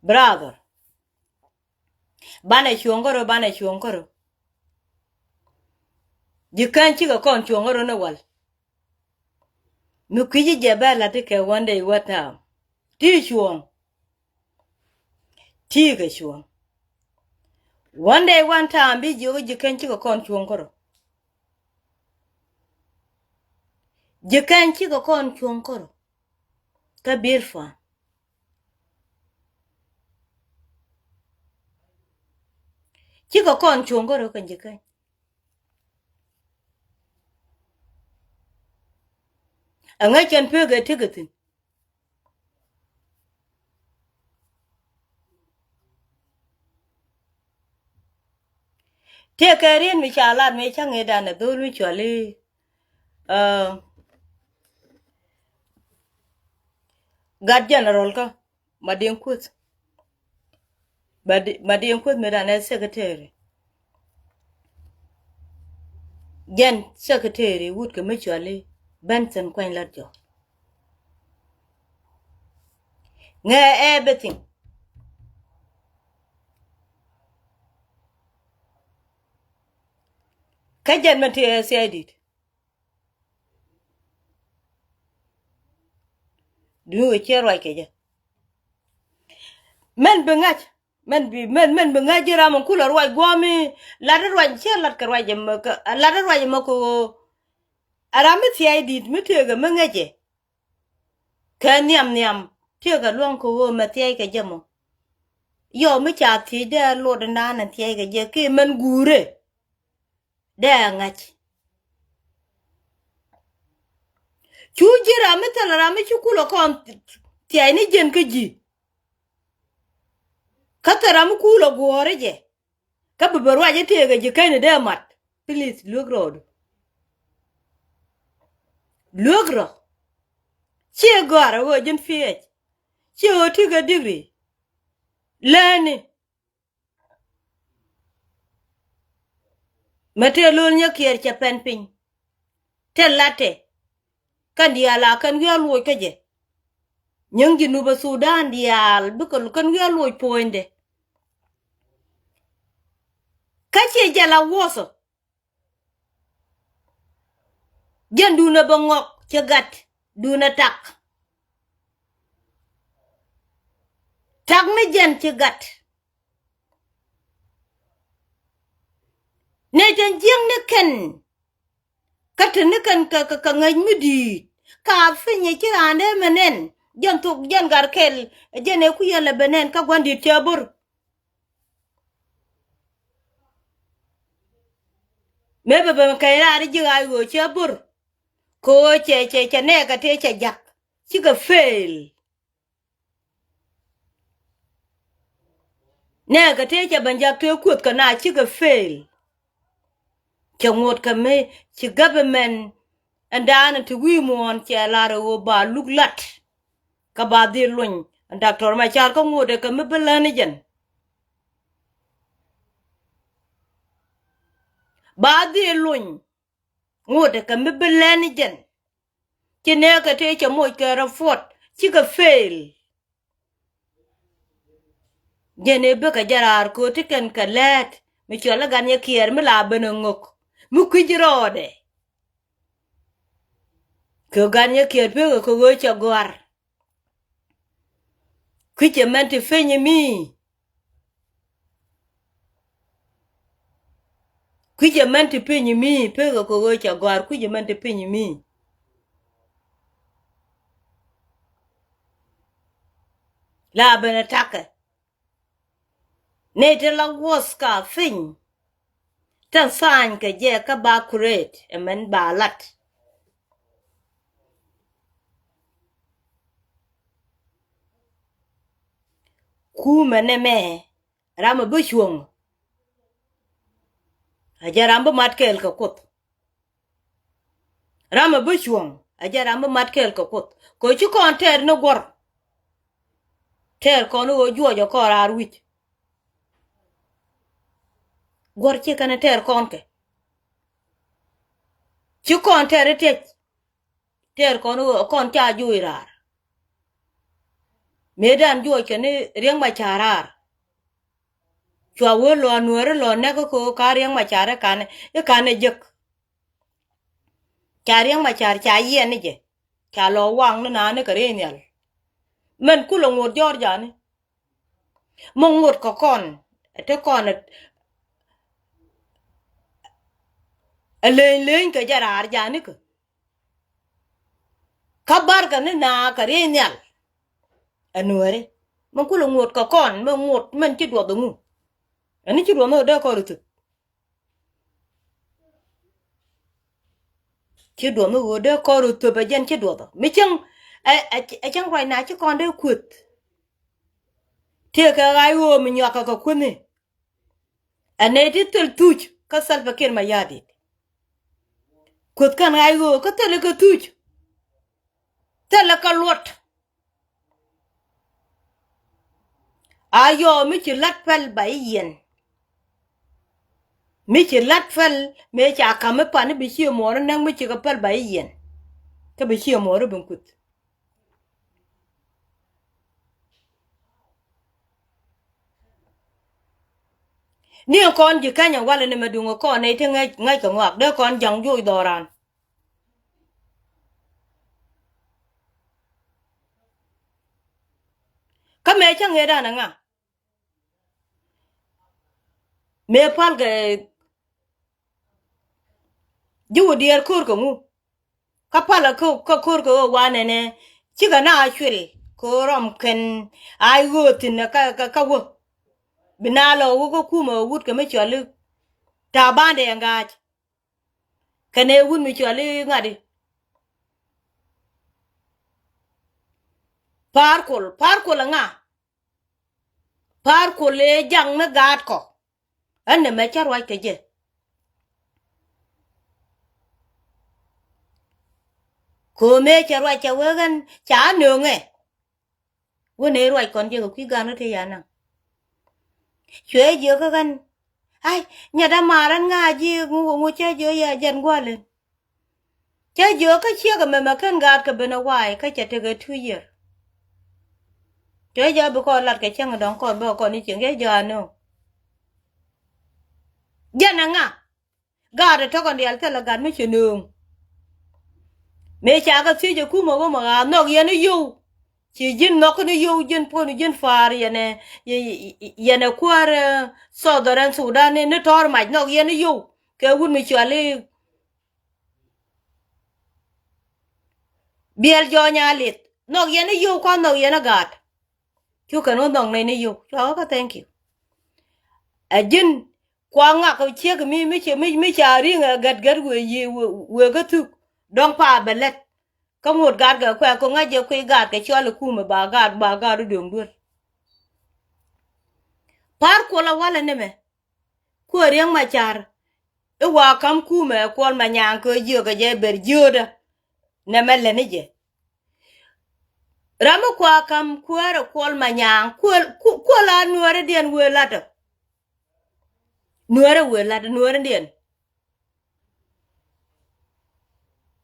Brother. Banɛ cuɔ̱ŋ kärö banɛ cuɔ̱ŋ kärö. Ji̱ käny cikɛ kɔn cuɔ̱ŋ kärö ni wal. Mi kui̱ci jɛ bɛ la̱t ti kɛ one day one time. Ti cuɔ̱ŋ. Ti kɛ cuɔ̱ŋ. One day one time bi jiök ji̱ käny cikɛ kɔn cuɔ̱ŋ kärö. Ji̱ käny cikɛ kɔn cuɔ̱ŋ kärö. Kä bi̱i̱r pua̱a̱n. Cikɛ kɔn cuɔ̱ŋ kärö kɛ ji̱ käny. Ɛŋa cɛn pek ɛ tekɛ thi̱n. Tëëkɛ riet mi ca lat mi cä ŋi̱i̱dan ɛ dho̱l mi cuali. Gat general kä Madiŋ Kuoth. Madiŋ Kuoth mi dan ɛ secretary. Jɛn secretary wut kɛ mi cuali Benson Kuany Lat Jɔk. Ŋɛ everything. Kä jɛn mɛn ti ɛ thia̱y di̱t. Duŋ ɛ ciɛ ruac kɛ jɛ. Mɛn bi ŋa̱c, mɛn bi, mɛn, mɛn bi ŋa̱c ji̱ ram ɛn kulɛ ruac guɔ̱ɔ̱mi. Lat ruac ciɛ lat kɛ ruac ɛmɛ kɛ, lat ruac ɛmɛ kɛ ɣöö ɛ ram mi thia̱y di̱t mi tëëkɛ mi ŋäcɛ. Kɛ nhiam nhiam tëëkɛ luäŋ kɛ ɣöö mɛ thia̱y kɛ jɛ mɔ. Yɔ mi ca thiec dee luɔt ɛn da̱a̱n ɛn thia̱y kɛ jɛ kɛ mɛn guurɛ. Dee a ŋa̱c. Cu ji̱ ram mi thilɛ ram mi ci kulɛ kɔn thia̱y ni jɛn kä ji̱. Kä thil ram mi kulɛ guɔ̱ɔ̱r jɛ. Kä bi bɛ ruac i̱ tëëkɛ ji̱ kɛn i̱ dee mat. Please, luek rɔɔdu. Luek rɔ. Ciɛ gɔ̱a̱r ɛ ɣöö ji̱n P H. Ciɛ ɣöö ti kɛ degree. Lɛni. Mɛ tëë lo̱l nyɛ kiɛɛr cɛ pɛn piny. Tëë latɛ. Kɛn diaal a kɛn wi̱i̱ a luɔc kä jɛ. Nyiŋ Jinub Sudan diaal bikɛ kɛn wi̱i̱ a luɔc puɔ̱nydɛ. Kä ciɛ jɛ la wuɔthɔ. Jɛn duundɛ bɛ ŋɔk cɛ gat duundɛ tak. Tak ni jɛn ci gat. Nɛ jɛn jiäkni kɛn. Kä te ni kɛn kɛ, kɛ, kɛ ŋäc mi di̱i̱t. Ka pinyɛ ci raan dee mɛ nɛn. Jɛn thok jɛn gat kɛl. Jɛn ɛ ku yɛl ɛ bɛ nɛn kä gua̱n di̱i̱t cɛ bo̱r. Mëë bɛ ben kɛny raar i̱ ji̱ ɣaac ɣöö cɛ bo̱r. Kɛ ɣöö cɛ, cɛ, cɛ nɛɛkɛ tëë cɛ jak. Cikɛ fail. Nɛɛkɛ tëë cɛ ben jak tëë kuoth kɛ na cikɛ fail. Cɛ ŋot kɛ mi ci government ɛn daanɛ ti wi̱i̱ muɔ̱ɔ̱n cɛ lar ɛ ɣöö ba luk lat. Kä ba dhil luny ɛn Doctor Macar kä ŋot ɛ kɛ mi bi län ni jɛn. Ba dhil luny ŋot ɛ kɛ mi bi län ni jɛn. Ci nɛɛkɛ tëë cɛ moc kɛ report cikɛ fail. Jɛn ëë bikɛ jɛ raar kööt ti kɛn kɛ lɛɛt mi cɔl i̱ gan yɛ kiɛɛr mi la ben ɛ ŋök mi kui̱c rɔɔdɛ. Kɛ gan yɛ kiɛɛr pekɛ kɛ ɣöö cɛ gɔ̱a̱r. Kui̱cɛ mɛn ti piny mi. Kui̱cɛ mɛn ti piny mi pekɛ kɛ ɣöö cɛ gɔ̱a̱r kui̱cɛ mɛn ti piny mi. La ben ɛ takɛ. Nɛy ti la wuɔth ka piny. Tɛn tha̱a̱ny kɛ jɛ kä ba kuret ɛmɛn ba lat. Kumɛ nɛmɛ ram ɛ bi cuɔ̱ŋ. A jɛ ram bi mat kɛɛl kɛ kuoth. Ram ɛ bi cuɔ̱ŋ a jɛ ram bi mat kɛɛl kɛ kuoth kɛ ci kɔn tɛɛr ni guɔ̱r. Tɛɛr kɔn i̱ ɣöö juɔc ɛ kɔn raar wi̱c. Guɔ̱r ci kɛn tɛɛr kɔn kɛ ci kɔn tɛɛr i̱ tiɛc. Tɛɛr kɔn i̱ ɣöö kɔn ca juɔc raar. Mëëdan juɔc kɛn i̱ Riɛk Macar raar. Cua wee lɔ nueeri lɔ nɛk i̱ kɛ ɣöö ka Riɛk Macar i̱ kan i̱ kan i̱ jek. Ca Riɛk Macar ca yiɛn ni jɛ ca lɔ waŋ ni naan ni kɛ riey nhial. Mɛn kulɛ ŋot jɔr jani. Mi ŋot kɛ kɔn ɛ ti kɔn ɛ leny leny kɛ jɛ raar jani kɛ. Kä barkɛ ni naa kɛ riey nhial. Ɛ nueeri mɛn kulɛ ŋot kɛ kɔn mi ŋot mɛn ci duɔth ɛ ŋu. Ɛn ni ci duɔth ni ɣöö dee kɔn rɔ thöp. Ci duɔth mi ɣöö dee kɔn rɔ thöp ɛ jɛn ci duɔth ɔ mi cäŋ. Ɛ cäŋ ruacna ci kɔn dee kueth. Tëëkɛ ɣa̱c ɣöö mi nyuakä kɛ kuethni. Ɛ nɛy ti thil thuc kä Salva Kiir Mayardit. Kueth kɛn ɣa̱c ɣöö kä thilɛ kɛ thuc. Thilɛ kɛ luɔt. A yɔɔ mi ci la̱t päl ba i̱ yiɛn. Mi ci la̱t päl mëë ca ka̱m i̱ pan i̱ bi cië muɔɔr i̱ näk mi ci kɛ päl ba i̱ yiɛn. Kä bi cië muɔɔr i̱ bi kuth. Ni kɔn ji̱ Kenya walɛ ni mɛ duŋ kɔn nɛy ti ŋäc, ŋäc kɛ ŋɔak dee kɔn jaŋ joc dhɔran. Kä mëë cä ŋëëdan ɛ ŋa? Mëë pal kɛ ji̱ wä diɛɛr ko̱r kɛ ŋu? Kä palä kä, kä ko̱r kɛ ɣöö wanɛ nɛ cikɛ na a cuil kɛ ɣöö rɔm kɛn a i̱ ɣöö thi̱n kä, kä, kä wä. Bi na lɔ wä kä kumɛ wut kɛ mi cɔal i̱ Taban Deng Gai. Kɛnɛ wut mi cɔal i̱ ŋa̱t i̱ Pa̱a̱r Kuɔl, Pa̱a̱r Kuɔl ɛ ŋa? Pa̱a̱r Kuɔl ëë jaŋ ni gaat kɔ. Ɣän nɛmɛ cä ruac kɛ jɛ. Ko̱mɛ cɛ ruac cɛ wee ɣän ca nööŋɛ. Wä nɛy ruac kɔn jɛ kɛ kui̱ gaan kä tëë ya naŋ. Cuɛ jiök kä ɣän. Ai, nyɛ dämaar ɣän ŋa̱a̱ ji̱ ŋu, ŋu cä jiök yɛ jɛn gua̱l in. Cä jiök kä ciek ɛmɛ mɛ kɛn gaatkɛ ben ɛ wa̱a̱ kä cɛ tekɛ two year. Cɛ jɛ bi kɔn lat kɛ cäŋ dɔ̱ŋ kɔn bä kɔn i̱ cieŋ cä jɛ anö. Jɛn ɛ ŋa? Gaat ɛ tɔ̱kɔn diaal thilɛ gat mi cɛ nööŋ. Mëë ca kɛ thiec ɛ kumɛ wä mɛ ɣa̱a̱ nhɔk yɛn i̱ yio̱w. Ci ji̱n nhɔk ni yio̱w ji̱n puɔ̱n ji̱n pa̱a̱r yɛn ɛ, yɛ, yɛ, yɛn ɛ kuäär, eh, Southern Sudan ni, ni tɔ̱r mac nhɔk yɛn i̱ yio̱w. Kɛ wut mi cɔal i̱ Biɛl Jɔny Alith. Nhɔk yɛn i̱ yio̱w kua̱n nhɔk yɛn i̱ gaat. Cu kɛn wä nhɔk nɛy ni yio̱w. Cua wä kä thank you. Ɛ ji̱n kua ŋak ciek mi, mi ci, mi, mi ca ri̱ŋ ɛ gɛt gɛt wëë yi, wëë, wëë kä thuk. Dɔ̱ŋ pa bɛ lät. Kä ŋot gat kɛ kuɛ kɛ ŋa̱c jɛ kui̱ gat kɛ cɔl i̱ kumɛ ba gat, ba gat i̱ döŋ duel. Pa̱a̱r Kuɔl ɛ walɛ ni mɛ. Kuäär Riek Machar i̱ wa ka̱m kumɛ Kuɔl Manyaŋ kɛ jiök kɛ jɛ ber jiöödä. Nɛmɛ lɛ ni jɛ. Ram mi kua ka̱m kuäärä Kuɔl Manyaŋ, Kuɔl, Ku-, Kuɔl a nuäärädiɛn wëë la̱tdä. Nuäärä wëë la̱tdä, nuäärädiɛn.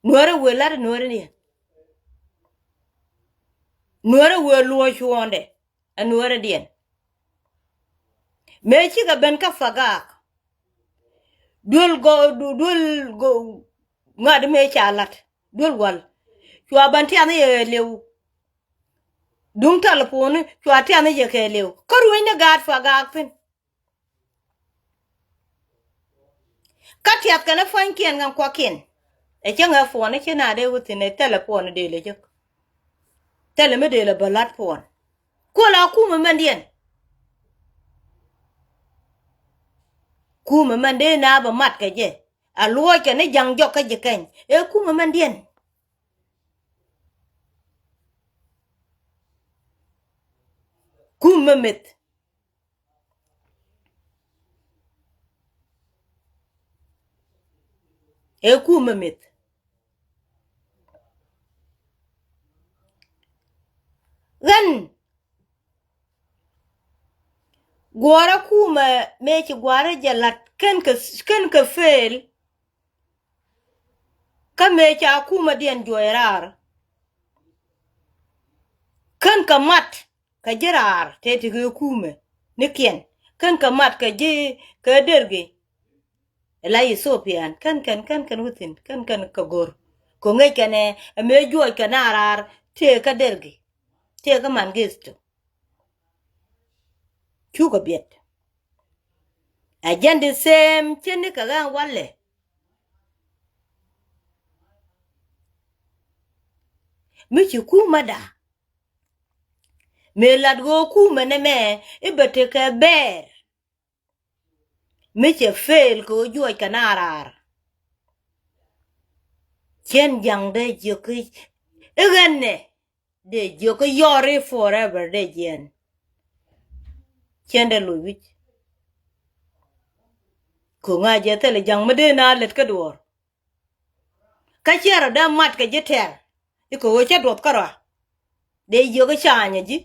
Nuäärä wëë la̱tdä, nuäärädiɛn. Nuäärä wëë luɔ̱c cuɔ̱ɔ̱ŋdɛ. Ɛ nuäärädiɛn. Mëë cikɛ ben kä Pagak. Duel gɔ, du-, duel gɔ, ŋa̱t mëë ca la̱t. Duel wal. Cua ban tiath ni yɛ liw. Duŋ tɛlɛpon cua tiath ni yɛ kɛ liw. Kä ruecni gaat Pagak thi̱n. Kä tiath kɛn ɛ pua̱nykiɛn kɛn kuakiɛn. Ɛ cäŋ ɛ puɔn i̱ ci na dee wä thi̱n ɛ thilɛ puɔn ɛ dee lɛ jek. Thilɛ mi dee lɛ bä la̱t puɔn. Kuɔl a kumɛ mɛndiɛn. Kumɛ mɛn dee na bä mat kɛ jɛ. A luɔc kɛn i̱ ja̱ŋ jɔk kä ji̱ kɛny. Ɛ kumɛ mɛndiɛn. Kumɛ meth. Ɛ kumɛ meth. Ɣän guɔ̱ɔ̱rä kumɛ mëë ci gua̱a̱rä jɛ la̱t kän kɛ, kän kɛ fail. Kä mëë ca kumɛdiɛn juɔc raar. Kän kɛ mat kɛ ji̱ raar tëë ti kɛ kumɛ ni kiɛn. Kän kɛ mat kɛ ji̱ kɛ dergi. Ila Ethiopian kän kɛn, kän kɛn wä thi̱n, kän kɛn kɛ go̱r. Kɛ ŋäc kɛn ɛ mëë juɔc kɛn a raar tëë kä dergi. Tëë kä Mengistu. Cukɛ biɛt. Ɛ jɛn di same cin ni kɛ ɣän walɛ. Mi ci kumɛ da. Mëë lat ɣöö kumɛ nɛmɛ i̱ bɛ tekɛ bɛɛr. Mi cɛ fail kɛ ɣöö juɔc kɛ na raar. Cɛn ja̱ŋ dee jiök i̱ ɣän nɛ. Dee jiök i̱ yɔr i̱ forever dee jiɛn. Cɛn dee loc wi̱c. Ko̱ŋ a jɛ thilɛ ja̱ŋ mi dee na lät kä duɔ̱ɔ̱r. Kä ciɛ rɔ dee mat kɛ ji̱ tɛr. I̱ kɛ ɣöö cä duɔth kärɔa. Dee jiök i̱ ca̱a̱nyɛ ji̱.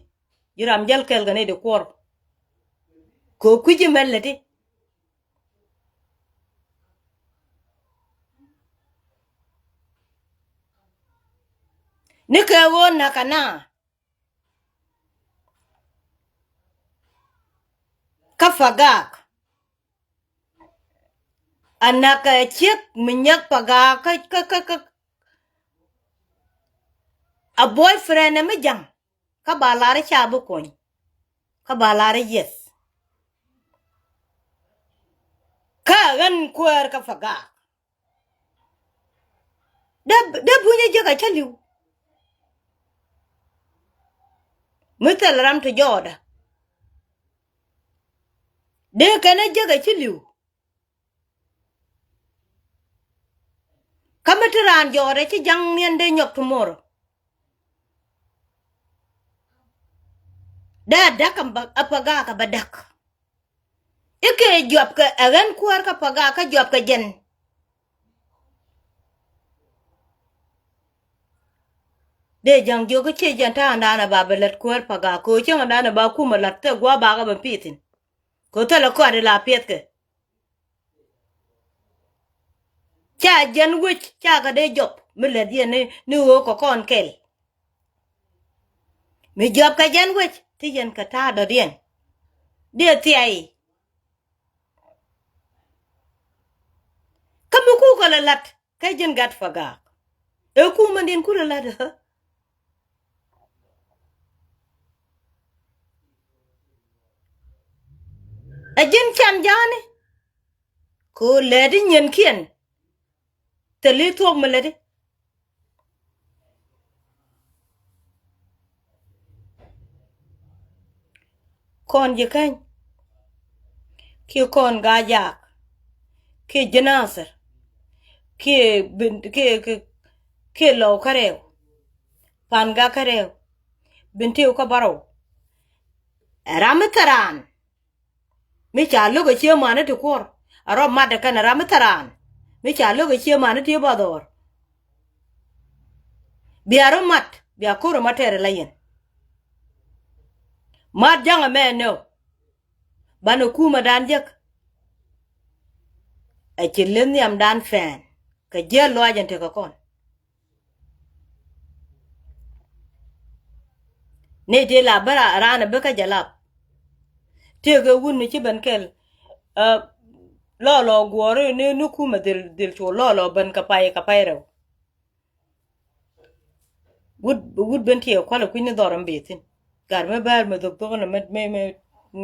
Ji̱ ram jäl kɛl kɛ ni di kuɔr. Kɛ ɣöö kui̱c imɛn lät i̱. Ni kɛ ɣöö na̱kä na. Kä Pagak. Anakɛ ciek mi nyäk Pagak kä, kä, kä, kä. A boyfriend ɛ mi ja̱ŋ. Kä ba lar i̱ ca bi kuɔny. Kä ba lar i̱ yes. Kä ɣän kuäär kä Pagak. Dee, dee bunyä jek a cä li̱w. Mi thil ram ti jɔɔdä. Dee kɛn a jek a ci li̱w. Kä mi ti raan jɔɔdɛ ci ja̱ŋ niɛn dee nyɔk tomorrow. Dee a däk a Pagak a bɛ däk. I̱ kɛ juɔpkɛ ɛ ɣän kuäär kä Pagak kä juɔpkɛ jɛn. Dee ja̱ŋ jiök i̱ ciɛ jɛn ta̱a̱ŋdan a ba bɛ lät kuäär Pagak kɛ ɣöö cäŋdan a ba kumɛ la̱t thil gua̱a̱th bakɛ bɛ pi̱i̱th thi̱n. Kɛ ɣöö thilɛ kɔaat ila piɛthkɛ. Ca jɛn wec ca kɛ dee jɔp mi lät yɛn ni, ni ɣöö kɛ kɔn kɛl. Mi jɔp kɛ jɛn wec ti yɛn kɛ ta̱a̱ dɔ̱diɛn. Dee thiay. Kä mi kukɛ lɛ la̱t kä ji̱n gat Pagak. Ɛ kumä din kulɛ la̱t ɛ. Ɛ ji̱n can ja̱a̱ni. Kɛ ɣöö lɛɛt i̱ nyienkiɛn. Thil i̱ thuɔ̱k mi lätdi. Kɔn Ji̱käny kiɛ kɔn Gaajaak kiɛ Ji̱ Nathir kiɛ bin kiɛ kiɛ kiɛ Lɔw Kärɛw, Pan Gak Kärɛw, Bentiu kä Bärɔw. Ɛ ram mi thil raan. Mi ca lo̱k ɛ cie mani ti kuɔr a rɔ mat ɛ kɛn ɛ ram mi thil raan. Mi ca lo̱k ɛ cie mani ti bä dhɔr. Bia rɔ mat bia ko̱r ɛ ma tɛr ɛ la yɛn. Mat ja̱ŋ ɛmɛ nɔ. Banɛ kumɛ dan jek. Ɛ ci leth nhiam dan fɛn kɛ jiäl lɔac ɛn tekɛ kɔn. Ni ti la bä ra-, raan a bä kä jalap. Tëëkɛ wun ni ci ben kɛl. Ɛ, lɔlɔ guɔ̱ɔ̱ri ni, ni kumɛ dhil, dhil cu lɔlɔ ben kɛ pay, kɛ pay rɛw. Wut, wut ben tiɛ kualɛ kui̱ ni dhɔr in bi thi̱n. Gat mi bäär mi dhok dhok ni mi, mi, mi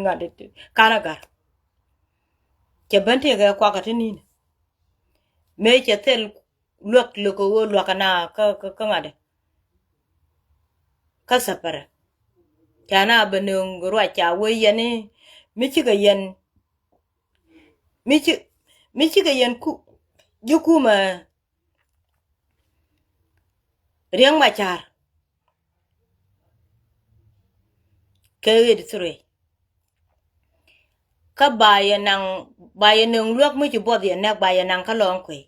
ŋa̱t kan a gar. Cɛ ben tiɛ kɛ kuakä ti ni̱n. Mëë cɛ thil luäk, luäk kɛ ɣöö luäk kɛ na kä, kä, kä ŋa̱t ɛ. Kä thäpärɛ. Ca na bɛ nööŋ ruac ca wee yɛn i̱ mi cikɛ yɛn, mi ci, mi cikɛ yɛn ku, ji̱ kumɛ Riek Machar. Kɛ ɣet thuree. Kä ba yɛ naŋ, ba yɛ nööŋ luäk mi ci buɔth yɛ näk, ba yɛ naŋ kä Lɔŋkuëy.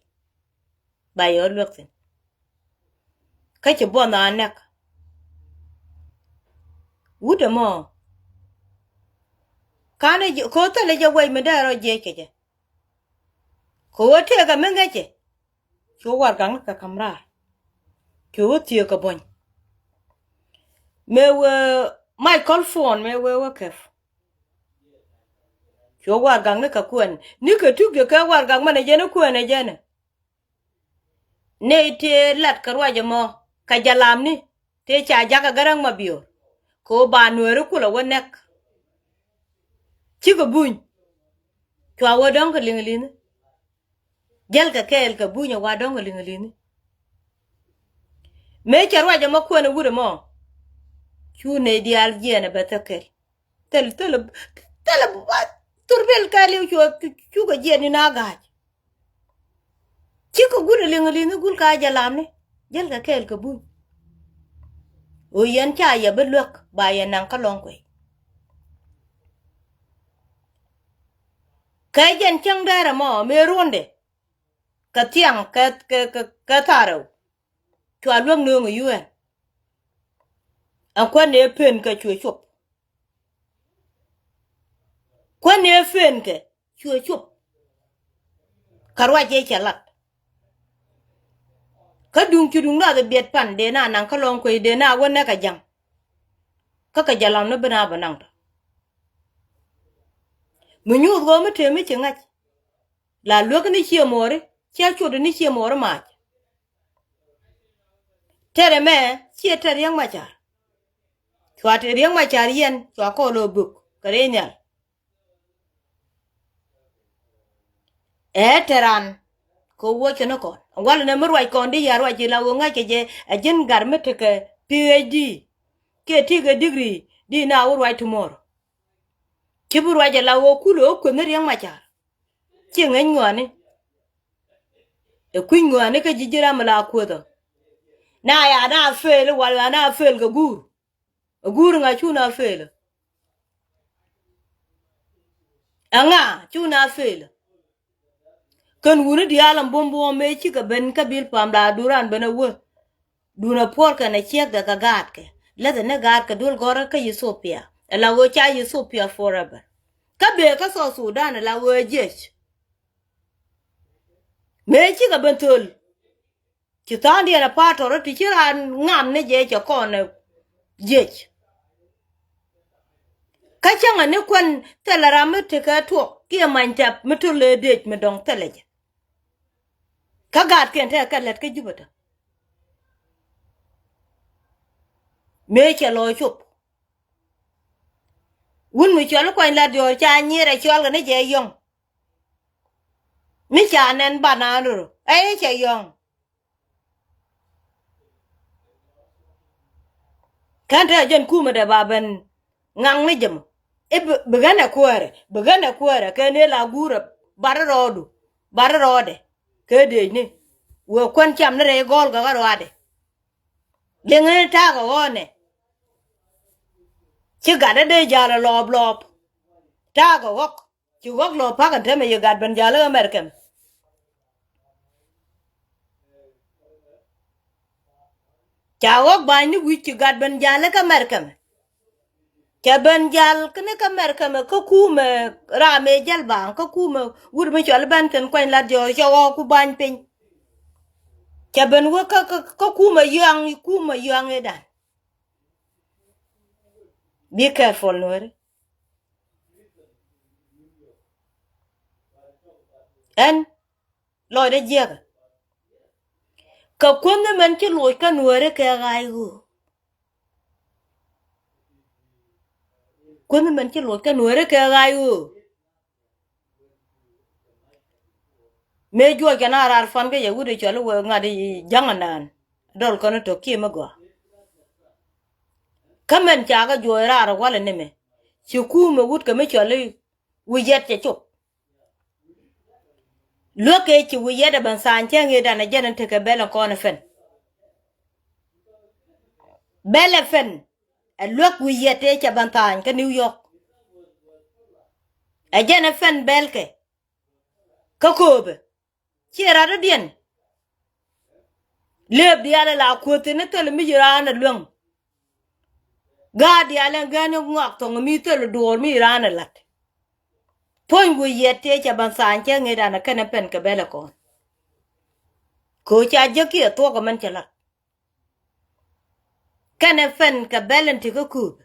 Ba yɛ ɣä luäk thi̱n. Kä ci buɔth a näk. Wut ɛmɔ. Ka̱n ɛ jɛ, kɛ ɣöö thilɛ jɛ wec mi dee rɔ jiɛc kɛ jɛ. Kɛ ɣöö tëëkɛ mi ŋäcɛ. Cu warɛgakni kɛ ka̱m raar. Cu wä thiëëk kɛ buɔ̱ny. Mëë wee Michael phone mëë wee wä kɛp. Cu warɛgakni kɛ kuɛn. Ni kɛ tuk jɛ kɛ warɛgak mɛn ɛ jɛn ɛ kuɛn ɛ jɛn ɛ. Nɛy tëë lat kɛ ruac ɛmɔ kɛ jalamni. Tëë ca jakä Garaŋ Mabior. Kɛ ɣöö ba Nuääri kulɛ wä näk. Cikɛ buny. Cua wä dɔ̱ŋ kɛ liŋ li̱ni. Jäl kɛ kɛɛl kɛ buny ɛ wa dɔ̱ŋ kɛ liŋ li̱ni. Mëë cɛ ruac ɛmɔ kuɛn ɛ wut ɛmɔ. Cu nɛy diaal jiɛɛn ɛ bɛ thäk kɛl. Thil, thil, thil, thur bil kɛɛliw cu, cu, cukɛ jiɛɛn ni na ga̱a̱c. Cikɛ guut ɛ liŋ li̱ni gul ka jalamni. Jäl kɛ kɛɛl kɛ buny. Ɣöö yɛn ca yɛ bi luäk ba yɛ naŋ kä Lɔŋkuëy. Kɛ jɛn cäŋ dɛɛr ɛmɔ mëë ruɔ̱ndɛ. Kɛ thiaŋ kɛ, kɛ, kɛ, kɛ thaarɛw. Cua luäk nööŋ ɛ yuɛɛn. Ɛn kuän ëë pen kɛ cuɛ cop. Kuän ëë pen kɛ cuɛ cop. Kä ruac ëë cɛ lat. Kä duŋ ci duŋ nath ɛ biɛt pan dee na naŋ kä Lɔŋkuëy dee na wä näk kɛ ja̱ŋ. Kä kɛ jalam ni bi na bɛ naŋ tɔ. Mi nyuuth ɣöö mi tëë mi ci ŋa̱c. La luäk ni ciɛ muɔri, ciɛ cot ni ciɛ muɔri mac. Tɛrɛ mɛ ciɛ tɛr Riɛk Macar. Cua tɛr Riɛk Macar yɛn cua kɔn lɔ buk kɛ rɛy nhial. Ɛ tɛran kɛ wuɔcä ni kɔn. Walɛ nɛ mi ruac kɔn di ya ruac ci la ɣöö ŋa̱c kɛ jɛ ɛ ji̱n gat mi tekɛ P H D kiɛ tekɛ degree di na wä ruac tomorrow. Ci bi ruac ɛ la ɣöö kulɛ wä kueth ni Riɛk Macar. Ci ŋäc ŋuani. Ɛ kui̱ ŋuani kä ji̱ ji̱ ram mi la kueth ɔ. Na ya na fail wal ya na fail kɛ guur. Ɛ guur ŋa cu na fail. Ɛŋa cu na fail. Kän wuni diaal ɛn buɔ̱m buɔ̱m mëë cikɛ ben kä bil pam la duran ben ɛ wä. Dun a puɔr kɛn a ciek kɛ kɛ gaatkɛ. Lɛth ni gaatkɛ duel gɔrä kä Ethiopia. Ɛ la ɣöö ca Ethiopia forever. Kä bee kä South Sudan ɛ la ɣöö jiec. Mëë cikɛ ben thöl. Ci tha̱a̱ŋdiɛn a pa̱a̱t tɔrɔ ti ci raan ŋam ni jɛ cɛ kɔn ɛ jiec. Kä cäŋɛ ni kuän thilɛ ram mi tekɛ tuɔk kiɛ many tɛp mi töl ëë dec mi dɔ̱ŋ thilɛ jɛ. Kä gaatkiɛn tekɛ kɛ lät kä Jubɛ tɔ. Mëë cɛ lɔɔc cop. Wun mi cɔl i̱ kuany la diɔ̱ɔ̱r ca nyier ɛ cɔl kɛ ni jɛ yɔ̱ŋ. Mi ca nɛn banaan ror ɛ i̱ cɛ yɔ̱ŋ. Kɛn te jɛn kumɛ dɛ ba ben ŋaŋ ni jɛ mɔ. I̱ bi ɣän ɛ kuäärɛ, bi ɣän ɛ kuäärɛ kɛ ni la guurɛ. Bar rɔɔdu, bar rɔɔdɛ kɛ dëëcni. Wee kuän cam ni rɛy gɔ̱ɔ̱l gɛ ɣä ruaadɛ. Liŋni ta̱a̱ kɛ ɣɔ̱ɔ̱nɛ. Ci gatdä dee ja̱l ɛ lɔɔp lɔɔp. Ta̱a̱ kɛ ɣɔ̱k. Ci ɣɔ̱k lɔ pa̱k ɛn täämɛ yɛ gat ben ja̱l kä Mɛrkɛm. Ca ɣɔ̱k ba̱ny ni wi̱c ci gat ben ja̱l kä Mɛrkɛm. Cɛ ben ja̱l kä ni kä Mɛrkɛm kä kumɛ ram mëë jäl ba̱a̱ŋ kä kumɛ wut mi cɔal ben kɛn kuany la diɔ̱ɔ̱r cɛ ɣɔ̱k ku ba̱ny piny. Cɛ ben wä kä kä kä kumɛ yɔaŋ kumɛ yɔaŋ i̱dan. Be careful Nuääri. Ɛn lɔcdä jiäkä. Kɛ kuänh ni mɛn ci loc kä Nuääri kɛ ɣa̱a̱c ɣöö. Kuänh ni mɛn ci loc kä Nuääri kɛ ɣa̱a̱c ɣöö. Mëë juɔc kɛn a raar pan kä yɛ wut i̱ cɔl i̱ wee ŋa̱t i̱ ja̱ŋ anan. Dɔl kɔn i̱ tɔ̱ kiɛ mi gɔaa. Kä mɛn ca kɛ juɔc raar i̱ walɛ ni mɛ. Ci kumɛ wut kɛ mi cɔl i̱ wi̱i̱ yɛt cɛ cop. Luäk kɛ ci wi̱i̱ yɛt ɛ ben tha̱a̱ny cäŋ i̱ danɛ jɛn in tekɛ bɛl in kɔn ɛ fen. Bɛl ɛ fen. Ɛ luäk wi̱i̱ yɛt tëë cɛ ben tha̱a̱ny kä New York. Ɛ jɛn ɛ fen bɛlkɛ. Kä kööbɛ ciɛ rat dɔ̱diɛn. Lëëp diaal ɛ la kuäth thi̱n ni thil mi ci raan ɛ luäŋ. Gaat diaal ɛn gɛn ni ŋɔak thɔŋ mi thil duɔɔr mi ci raan ɛ la̱t. Puɔ̱ny wi̱i̱ yɛt tëë cɛ ben tha̱a̱ny cɛ ŋi̱i̱c raan ɛ kɛn ɛ pen kɛ bɛl ɛ kɔn. Köö ca jek kiɛ thuɔk ɛ mɛn cɛ la̱t. Kɛnɛ pen kɛ bɛl in ti kä kuup.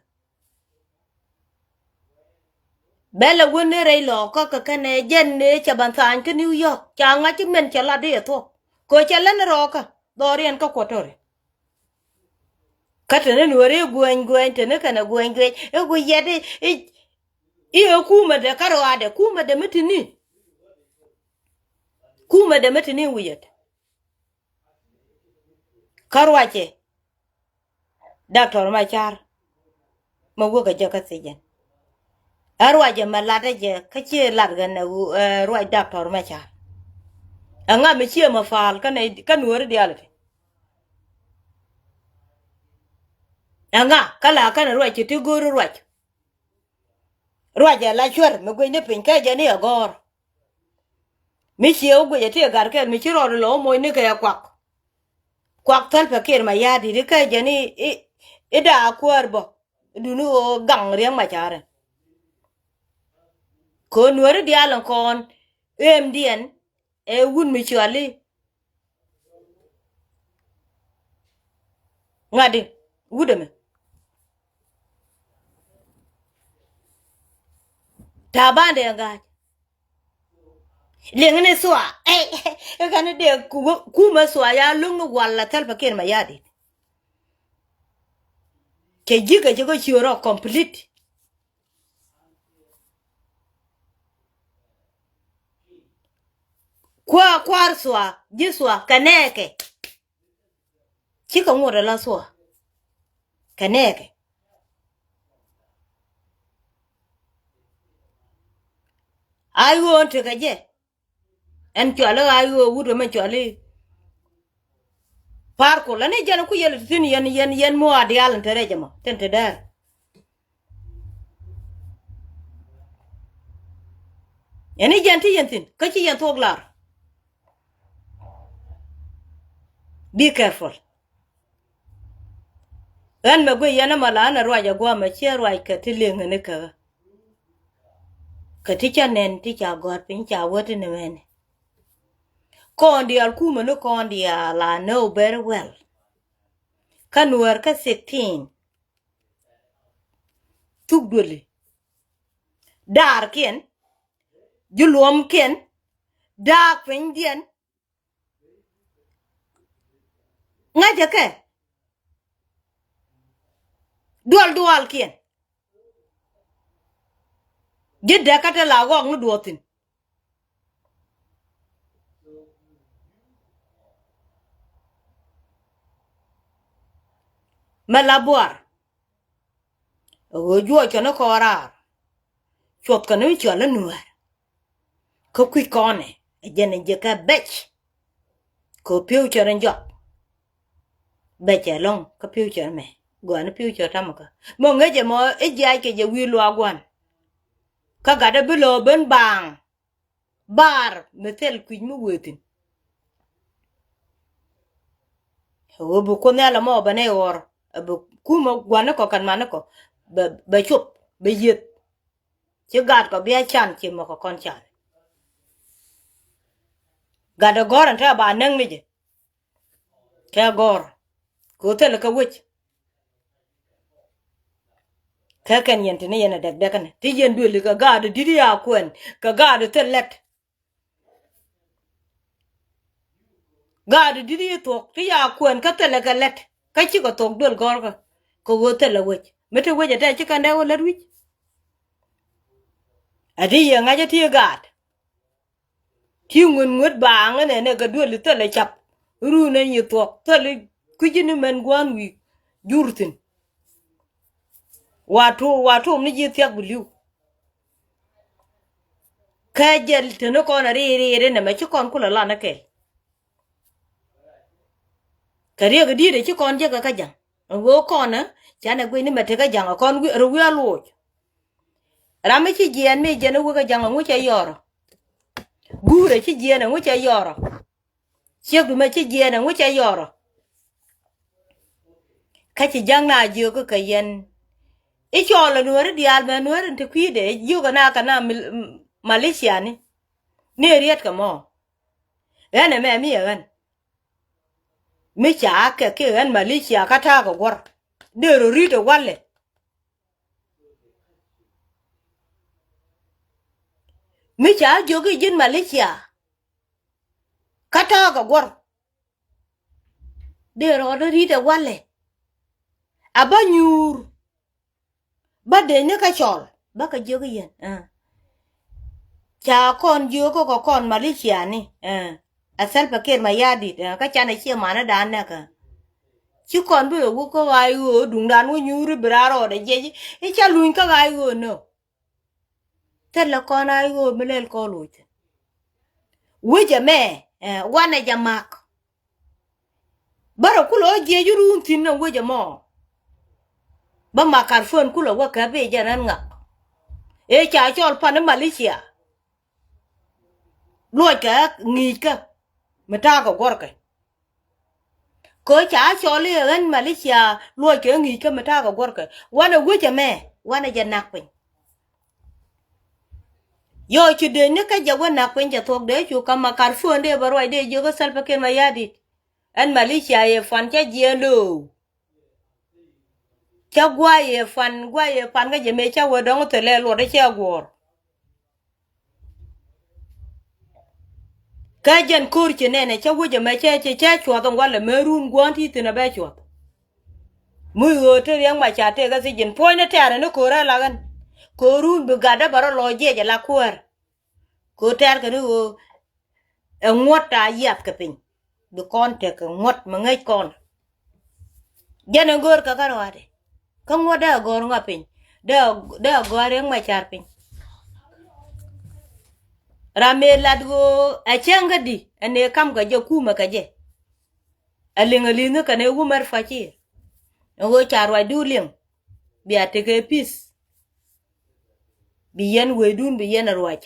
Bɛl ɛ wä ni rɛy lɔɔkä kɛ kɛnɛ jɛn ni cɛ ban tha̱a̱ny kä New York ca ŋa̱c ci mɛn cɛ lat i̱ ɛ thuɔ̱k. Kɛ cɛ län rɔɔkä dhɔriɛn kä Kuɔtɔri. Kä teni nuɔri i̱ guɛny guɛny teni kɛnɛ guɛny guɛny i̱ ku yɛt i̱ i̱ ɛ kumɛ dɛ kä rɔadɛ kumɛ dɛ mi tini. Kumɛ dɛ mi tini wi̱yɛt. Kä ruacɛ Doctor Macar mɛ wek a jɛ kä thiec jɛn. Ɛ ruacɛ mɛ latdä jɛ kä ciɛ lat ɣän ɛ ruac Doctor Macar. Ɛŋa mi ciɛ mɛ pa̱a̱l kä nuɔ̱ɔ̱ri diaal ti. Ɛŋa kä la kɛn ruac ci ti go̱o̱ri ruac. Ruacɛ la cuɛr mi gui̱cni piny kɛ jɛ ni ɛ gɔ̱r. Mi ciɛ wä guic ɛ ti ɛ gat kɛl mi ci rɔɔd lɔ wä moc ni kɛ ɛ kuak. Kuak thäl pɛ kiɛr ma ya̱a̱ di̱t i̱ kɛ jɛ ni i̱ i̱ da̱a̱ kuäär bä. Duni ɣöö gaŋ Riɛk Macar. Kɛ ɣöö nuääri diaal in kɔn ëëmdiɛn ɛ wut mi cuali. Ŋa̱t di wut ɛmɛ. Ta̱a̱ bandɛ ɛn ga̱a̱c. Liŋ ni thua. Ɛ kɛn ni dee kumɛ thua ya lo̱ŋ ni wal la Salva Kiir Mayardit. Cɛ ji̱ kɛ cɛ kɛ ciöt rɔ complete. Kua̱r kua̱r thua ji̱ thua kɛ nɛɛkɛ. Cikɛ ŋot ala thua kɛ nɛɛkɛ. Ay ɣöö ɛn tekɛ jɛ. Ɛn cuali ay ɣöö wut ɛmɛ cuali. Parkul ɛn i̱ jɛn ku yɛl ti thi̱n yɛn yɛn yɛn mɔ a diaal ɛn te rɛc ɛmɔ tin te dɛɛr. Ɛn i̱ jɛn ti yɛn thi̱n kä ci yɛn thuɔ̱k lar. Be careful. Ɣän mɛ guic yɛn ɛmɔ la ɣän ɛ ruac ɛ gua̱a̱mɛ ciɛ ruac kɛ ti liŋ ɣän ikä ɣä. Kɛ ti ca nɛn ti ca gɔ̱a̱r piny ca wä ti ni mɛnɛ. Kɔn diaal kumä ni kɔn diaal a know very well. Kä Nuäär kä sixteen. Thuk duëli. Daarkiɛn. Ji̱ luɔmkiɛn. Daak pinydiɛn. Ŋäcä kɛ dual dualkiɛn. Ji̱ däkä te la ɣɔk ni duɔthin. Mɛ la buar. Ɣöö juɔc kɛn kɔɔr raar. Cuɔth kɛn mi cual inuäär. Kä kui̱ kɔnɛ ɛ jɛn in jiɛ kɛ bɛc. Kɛ ɣöö pi̱w cɛ rɛn jɔak. Bɛc ɛlɔ̱ŋ kä pi̱w cɛ mɛ. Gɔaa ni pi̱w cɛ tamɛ kä mɔ ŋäcɛ mɔ i̱ jiac kɛ jɛ wi̱i̱ luaak gua̱n. Kä gatdɛ bi lo̱o̱ ben baaŋ. Bar mi thil kui̱c mi wee thi̱n. Ɣöö bi Kuoth Nhial ɛmɔ bɛ nɛy ɣɔr ɛ bi kumɛ gua̱nikɔ kɛn manikɔ. Bɛ bɛ cop bɛ yieth. Ci gaatkɔ bia can ci mɔkɔ kɔn can. Gatdɛ gɔ̱r ɛn te a ba näk ni jɛ. Kɛ gɔ̱r kɛ ɣöö thilɛ kɛ wec. Kɛ kɛn yɛn ti ni yɛn a dɛkdɛk ni ti yɛn duëli kɛ gaat di̱t ya kuɛn kɛ gaat thil lɛt. Gaat di̱t yi thuɔ̱k ti ya kuɛn kä thilɛ kɛ lɛt kä cikɛ thuɔ̱k duël gɔ̱rkä. Kɛ ɣöö thilɛ wec mi ti wec a tɛ ci kɛn dee wä lät wi̱c. A ti yɛ ŋa̱c a ti gaat. Ti ŋuet ŋuet baaŋ ɛnɛ nɛ kɛ duel i̱ thilɛ cap. Run ɛn yi thuɔ̱k thilɛ kui̱ci ni mɛn gua̱a̱n wi̱i̱ jur thi̱n. Wa tuum wa tuum ni ji̱ thiak bi li̱w. Kɛ jɛl teni kɔn a riiriiri nɛmɛ ci kɔn kulɛ lan ɛ kɛl. Kɛ riɛk i̱ di̱i̱t ɛ ci kɔn jek ɛ kä ja̱ŋ. Ɛn ɣöö kɔn ɛ canɛ guic ni mɛ tekä ja̱ŋ ɛ kɔn rɛ wi̱i̱ a luɔc. Ram mi ci jiɛɛn mi jiɛn i̱ wek ɛ ja̱ŋ ɛŋu cɛ yɔrɔ. Guurɛ ci jiɛɛn ɛŋu cɛ yɔrɔ. Ciekdu mɛ ci jiɛɛn ɛŋu cɛ yɔrɔ. Kä ci ja̱ŋ na jiök kɛ yɛn. I̱ cɔɔl ɛ nuääri diaal mɛ nuääri ti kui̱dɛ jiök ɛ na kɛ na Malaysia ni. Ni riɛt kɛ mɔ. Ɣän ɛmɛ mi ɛ ɣän. Mi ca kɛ ki ɣän Malaysia kä ta̱a̱ kɛ guɔ̱r. Dee rɔ ri̱t ɛ walɛ. Mi ca jiök i̱ ji̱n Malaysia. Kä ta̱a̱ kɛ guɔ̱r. Dee rɔɔdä ri̱t ɛ walɛ. A bä nyuur. Bä dee ni kä cɔl bä kɛ jiök i̱ yɛn. Ca kɔn jiök kä kɛ kɔn Malaysia ni. Ɛ Salva Kiir Mayardit kä canɛ ciɛ manä dan nɛkä. Ci kɔn bi rɛ wä kä ɣa̱a̱c ɣöö duŋdan wä nyuuri bi raar rɔɔdɛ jiɛc i̱ ca luny kä ɣa̱a̱c ɣöö nä. Thilɛ kɔn a i̱ ɣöö mi lɛl kɔn loc thi̱n. Wecɛ mɛ wanɛ jɛ mak. Bärɛ kulɛ ɣä jiɛc i̱ ruun thi̱n ɛ wecɛ mɔ. Bä mak karfön kulɛ wä kɛ bi jɛ rɛn ŋak. Ëë ca cɔl pan i̱ Malaysia. Luɔckɛ ŋi̱i̱ckä mi ta̱a̱ kɛ guɔ̱rkɛ. Kɛ ɣöö ca cɔl i̱ ɛ ɣän Malaysia luɔckɛ ŋi̱i̱ckä mi ta̱a̱ kɛ guɔ̱rkɛ wanɛ wecɛ mɛ wanɛ jɛ nak piny. Yɔ ci dee ni kä jɛ wä nak piny cɛ thuɔ̱k dee cu ka̱m a karfön dee bɛ ruac dee jiök kä Salva Kiir Mayardit. Ɛn Malaysia yɛ pan cä jiɛɛn lo̱o̱. Cä guay yɛ pan guay yɛ pan kä jɛ mëë cä wä dɔ̱ŋ thilɛ luɔt cɛ guɔ̱ɔ̱r. Kä jɛn ko̱r ci nɛnɛ cä wec ɛmɛ cɛ cɛ cɛ cuɔth ɛn walɛ mɛ run gua̱n ti thi̱n ɛ bɛ cuɔth. Muc ɣöö te riɛŋ ma ca tëëk ɛ thiec ji̱n puɔ̱ny ni tɛ̈rɛ ni ko̱r ɛ lak ɛn. Ko̱r run bi gatdä bɛ rɔ lɔc jiɛc ɛ la kuäär. Ko̱r tɛ̈r kɛ ni ɣöö ɛ ŋuɔ̱t a yiath kɛ piny. Bi kɔn tekɛ ŋuɔ̱t mi ŋäc kɔn. Jɛn ɛ go̱o̱r kɛ kä ruaadɛ. Kä ŋuɔ̱t dee a gɔ̱r ŋa piny. Dee a, dee a gɔ̱r riɛŋ ma car piny. Ram mëë lat ɣöö ɛ cäŋ kä di ɛ nëë kam kɛ jɛ kumɛ kɛ jɛ. Ɛ liŋ ɛ li̱nh kɛ nëë wumɛr Pacir. Ɛ ɣöö ca ruacdu liŋ. Bia tekɛ peace. Bi yɛn wecdun bi yɛn ɛ ruac.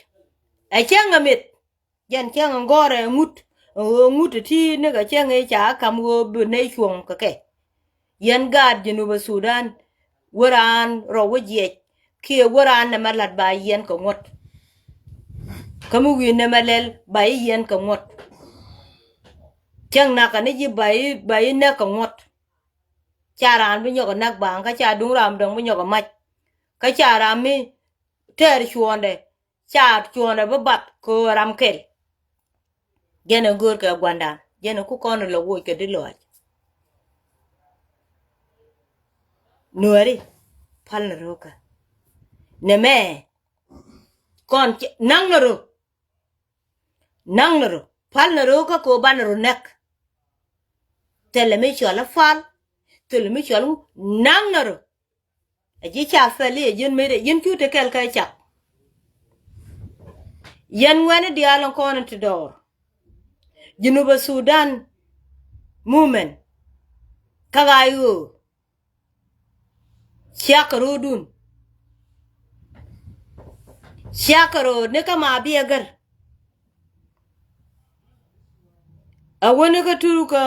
Ɛ cäŋ ɛ mith. Jɛn cäŋ in gɔ̱rɛ ŋut, ŋut ti nikɛ cäŋ i̱ ca kam ɣöö bi nɛy cuɔ̱ŋ kɛ kɛ. Yɛn gaat Jinubä Sudan, wä raan rɔw wä jiɛc, kiɛ wä raan nɛmɛ la̱t ba yɛn kɛ ŋuɔ̱t. Kä mi wi̱i̱ nɛmɛ lɛl ba i̱ yɛn kɛ ŋuɔ̱t. Cäŋ nakä ni ji̱ ba i̱, ba i̱ nɛk kɛ ŋuɔ̱t. Ca raan bi nyɔk ɛ näk baaŋ, kä ca duŋ ram dɔ̱ŋ bi nyɔk ɛ mac. Kä ca ram mi tɛɛr cuɔ̱ɔ̱ndɛ, ca cuɔ̱ɔ̱ndɛ bi bath kɛ ɣöö ram kɛl. Jɛn ɛ göör kɛ gua̱ndan, jɛn ɛ ku kɔn ɛ lɔ woc kɛ di lɔaac. Nuääri, päl ni ro̱o̱kä. Nɛmɛ, kɔn cɛ, naŋ ni ro̱o̱. Naŋ ni ro̱o̱, päl ni ro̱o̱kä kɛ ɣöö banɛ ro̱o̱ näk. Thilɛ mi cɔal ɛ päl, thilɛ mi cɔal ŋu, naŋ ni ro̱o̱. Ɛ ji̱ ca pɛl i̱ ɛ ji̱n mëëdɛ, ji̱n cu ti kɛl kɛ cak. Yɛn ŋuɛ̈ni diaal in kɔn in ti dɔɔr. Jinubä Sudan Movement. Kä ɣaac ɣöö. Ciakä ro̱o̱dun. Ciakä ro̱o̱d ni kä ma biɛ gär. A wäni kä tur kä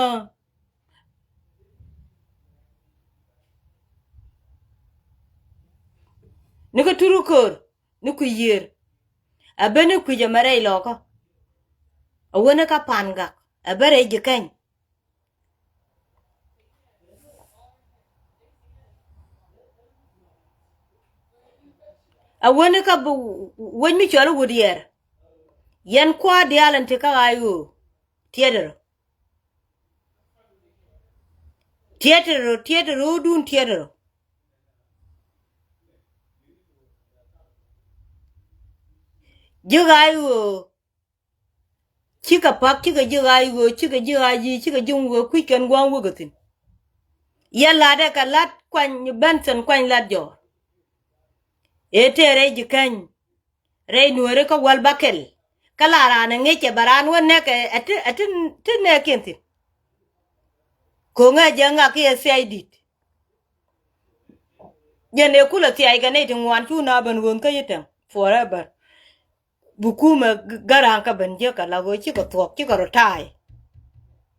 Ni kä turu köör ni kui̱ yiër. A ben ni kui̱c ɛmɛ rɛy lɔkä. A wäni kä pan gak a ben rɛy ji̱ kɛny. A wäni kä bi wec mi cɔl i̱ wut yɛr. Yɛn kua̱r diaal ɛn ti kä ɣaac ɣöö tiɛt rɔ. Tiɛt rɔ, tiɛt rɔ, dun tiɛt rɔ. Ji̱ ɣaac ɣöö cikɛ pa̱k, cikɛ ji̱ ɣaac ɣöö, cikɛ ji̱ ɣaac ji̱, cikɛ ji̱ ɣöö kui̱c kɛn gua̱a̱ŋ wekɛ thi̱n. Yɛ la̱tdɛ kɛ la̱t kuany Benson kuany la̱t jɔɔr. Ëë tëë rɛy ji̱ keny. Rɛy nuääri kä wäl bäkɛl. Kä la raan ɛ ŋi̱cɛ bɛ raan wä nɛk ɛ, ɛ ti, ɛ ti, ti nɛɛkiɛn thi̱n. Ko̱ŋɛ jɛ ŋak kiɛ thiac di̱t. Jɛn ëë kulɛ thiac kɛ nɛy ti ŋuan cu na ben ɣöön kä yi tɛm forever. Bi kumɛ gäraŋ kä ben jiäk kɛ la ɣöö cikɛ thuɔ̱k, cikɛ rɔ ta̱a̱y.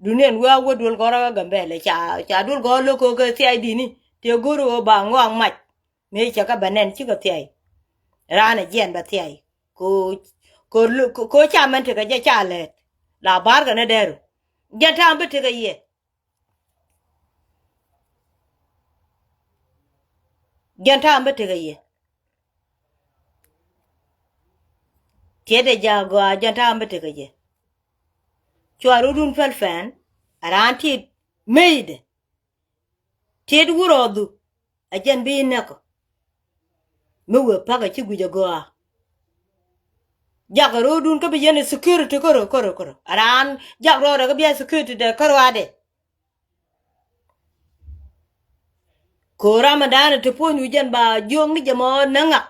Duniɛn wee a wä duel gɔ̱rä kä Gambɛlɛ ca, ca duel gɔ̱rä lo̱k ɣöö kɛ thiac di̱t ni tëë go̱r ɣöö ba ŋɔak mac. Mëë cɛ kä bɛ nɛn cikɛ thiay. Raan ɛ jiɛn bɛ thiay. Ko, ko, ko, ko ca mɛn tekɛ jɛ ca lɛt. La ba̱r kɛ ni dɛru. Jɛn ta̱a̱ bi tekɛ yɛ. Jɛn ta̱a̱ bi tekɛ yɛ. Tiɛt ɛ ja̱ gɔaa jɛn ta̱a̱ bi tekɛ yɛ. Cua rudun pɛl fɛn. A raan tit meydɛ. Tiet wurɔɔdhu. A jɛn bi nɛkɔ. Mi wee pakä ci guic a gɔaa. Jakɛ ro̱o̱dun kä bi yɛn security kärö, kärö, kärö. A raan jak rɔɔdɛ kä bia security dɛ kärö adɛ. Ko ram a da̱a̱n a te puɔ̱ny wi̱c jɛn ba jiökni jɛ mɔ näŋak.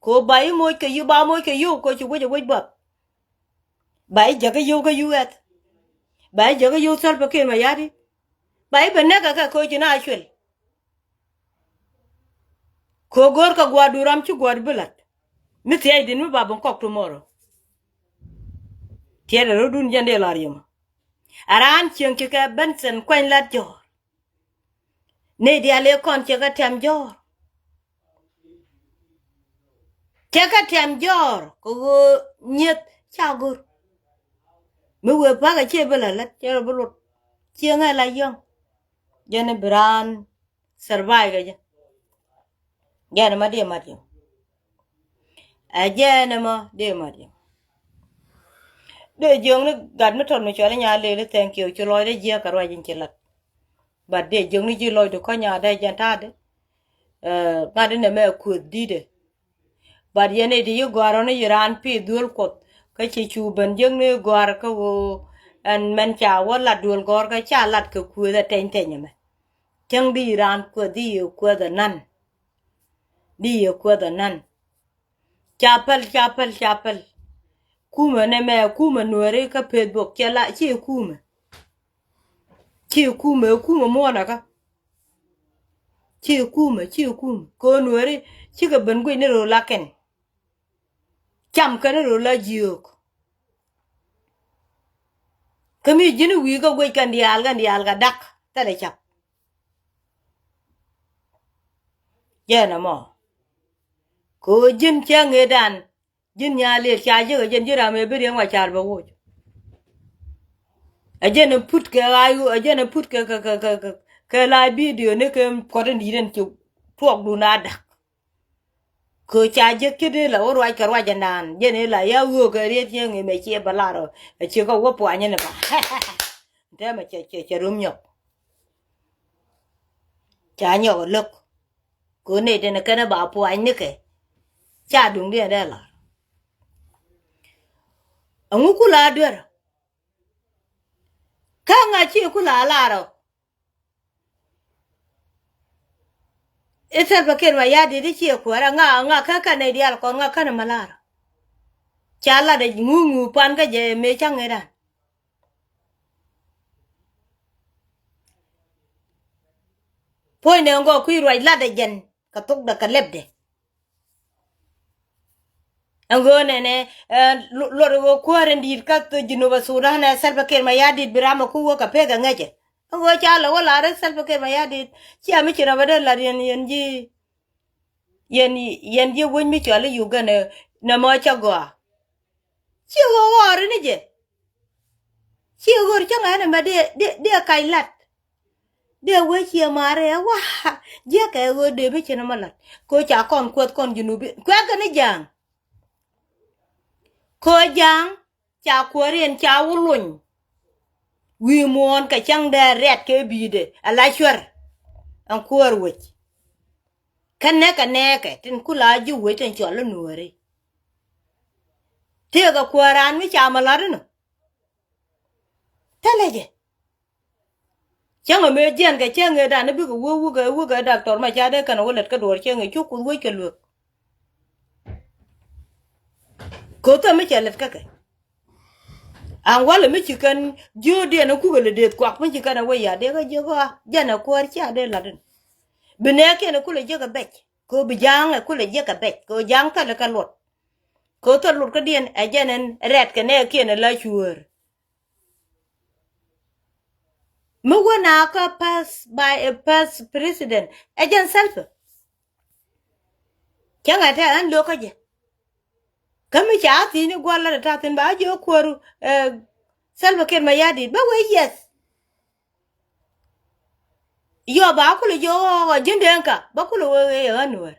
Ko ba i̱ moc kɛ yio̱w, ba moc kɛ yio̱w ko ci wec a wec buɔth. Ba i̱ jäkä yio̱w kä U S. Ba i̱ jäkä yio̱w Salva Kiir Mayardit. Ba i̱ bɛ näk kɛ kɛ ko ci na cuɛl. Ko go̱o̱r kɛ gua̱a̱r du ram ci gua̱a̱r bi la̱t. Mi thia̱cdin mi ba ben kɔk tomorrow. Tiɛɛt ɛ ro̱dun jɛn dee la̱r yomä. A raan cieŋ ci kɛ Benson kuany la̱t jɔ̱ɔ̱r. Nɛy diaal ëë kɔn cɛ kɛ tɛm jɔ̱ɔ̱r. Cɛ kɛ tɛm jɔ̱ɔ̱r kɛ ɣöö nyieth ca go̱r. Mi wëë pa̱k a ciɛ bi la lät cɛ rɔ bi luɔt. Cieŋɛ la yɔ̱ŋ. Jɛn i̱ bi raan survive kɛ jɛ. Jɛn ɛmɔ dee mat yɛ. Ɛ jɛn ɛmɔ dee mat yɛ. Dee jiökni gat mi tɔt mi cɔal i̱ Nyalel i̱ thank you, ci lɔcdä jiääk kɛ ruac in ci lat. But dee jiökni ji̱ lɔcdu kä nyaatdä jɛn ta̱a̱dɛ. Ɛ, ŋa̱t inɛ mɛ kuëth di̱tɛ. But yɛn i̱ ti yi gɔ̱a̱r ɣän i̱ yi raan pi̱i̱th duel Kuɔth kä ci cu ben jiäkni gɔ̱a̱r kä ɣöö ɛn mɛn ca wä lat duel gɔ̱a̱r kä ca lat kɛ kuëth ɛ tɛny tɛny ɛmɛ. Cäŋ di yi raan kuɛth di yi kuɛth ɛ nan. Di yi kuɛth ɛ nan. Ca päl, ca päl, ca päl. Kumɛ nɛ mɛ, kumɛ Nuääri kä Facebook cɛ la, ci kumɛ. Ci kumɛ, kumɛ muɔnɛ kä. Ci kumɛ, ci kumɛ. Kɛ ɣöö Nuääri cikɛ ben guic ni röö la kɛn. Cam kɛn röö la jiök. Kä mi ji̱n wi̱i̱ kä guic kɛn diaal, kɛn diaal kɛ dak thilɛ cap. Jɛn ɛmɔ. Kɛ ɣöö ji̱n cä ŋetdan, ji̱n Nyalel ca ji̱ kɛ jɛn ji̱ ram ëë bi riɛŋ wa car bɛ woc. Ɛ jɛn ɛ put kɛ ɣa̱a̱c, ɛ jɛn ɛ put kɛ, kɛ, kɛ, kɛ, kɛ, kɛ la bidio ni kɛ puɔt in di̱i̱t in ci tuɔɔkdun a dak. Kɛ ca jiäk ci dee la wä ruac kɛ ruac ɛnan jɛn ila ya ɣöö kɛ riet cieŋ imɛ ciɛ bä lar ɔ. Ɛ ciɛ kɛ wä puany ni ba. Tɛmɛ cɛ, cɛ, cɛ rum nyɔk. Ca nyɔk ɛ lo̱k. Kɛ ɣöö nɛy tɛn kɛn ɛ ba puany ni kɛ. Ca duŋdiɛn dee lar. Ɛŋu kula duer ɔ? Kä ŋa ci kula lar ɔ? I̱ Salva Kiir Mayardit i̱ ciɛ kuäärä ŋa, ŋa kä kɛn nɛy diaal kɔn ŋa kɛn ɛ ma lar. Ca lat ɛ ŋu ŋu puan kä jɛ mëë cä ŋetdan. Puɔ̱nydɛ ŋɔk kui̱ ruac lat ɛ jɛn kɛ thokdɛ kɛ lɛpdɛ. Ɛn ɣöö nɛnɛ, ɛ, lu-, luɔt ɣöö kuäär in di̱i̱t kä Junub Sudan ɛ Salva Kiir Mayardit bi ram ɛ ku wä kɛ pek ɛ ŋäcɛ. Ɛn ɣöö ca lɛ wä lar i̱ Salva Kiir Mayardit cia mi ci rɔm ɛ dee lat yɛn, yɛn ji̱, yɛn, yɛn ji̱ wec mi cɔal i̱ Uganda nɛmɔ cä gɔaa. Ci ɣöö ɣɔɔri ni jɛ. Ci ɣöör cäŋ ɛn ɛmɛ dee, dee, dee kac lat. Dee wee ciɛ maarɛ ɛ wa. Jiäkɛ ɣöö dee mi cin ɛmɔ lat kɛ ɣöö ca kɔn kuɛth kɔn Junubin kuɛth kɛ ni ja̱a̱ŋ. Kɛ ɣöö ja̱a̱ŋ ca kuääriɛn ca wä lony. Wi̱i̱ muɔ̱ɔ̱n kɛ cäŋ dee rɛ̈t kɛ bi̱i̱dɛ ala cuɛr. Ɛn kuäär wec. Kä nɛkɛ nɛɛkɛ tin kula ji̱ wec tin cɔl i̱ Nuääri. Tëëkɛ kuäär raan mi ca mɛ la̱t inɔ. Thilɛ jɛ. Cäŋ ɛmɛ jiɛn kɛ cäŋ ëëdan i̱ bikɛ wä wukɛ wukɛ Doctor Machar dee kɛn wä lät kä duɔ̱ɔ̱r cäŋ ɛ cu Kuoth wec kɛ luek. Koth thäm mi cɛ lät kä kɛ. Aŋ walɛ mi ci kɛn jiöödiɛn ɛ kukɛ lɛ deeth kuak mi ci kɛn ɛ wä ya dee kä jiök ɣɔaa jɛn ɛ kuäär cia dee la̱t in. Bi nɛɛkiɛn ɛ kulɛ jiäk ɛ bɛc. Kɛ ɣöö bi ja̱a̱ŋ ɛ kulɛ jiäk ɛ bɛc kɛ ɣöö ja̱a̱ŋ thilɛ kɛ luɔt. Kɛ ɣöö thil luɔt kädiɛn ɛ jɛn ɛn rɛ̈t kɛ nɛɛkiɛn ɛ la cuäär. Mi wä na kä past by a past president ɛ jɛn Salva. Cäŋɛ tɛ ɛn lo̱kä jɛ. Kä mi ca thi̱n i̱ gua̱l lat ɛ ta̱thi̱n ba jiök kuääru, ɛ, Salva Kiir Mayardit bä wee yes. Yɔ ba kulɛ jiök ɣɔɔ ji̱n Dëëŋka bä kulɛ wee ɣee ɣän Nuäär.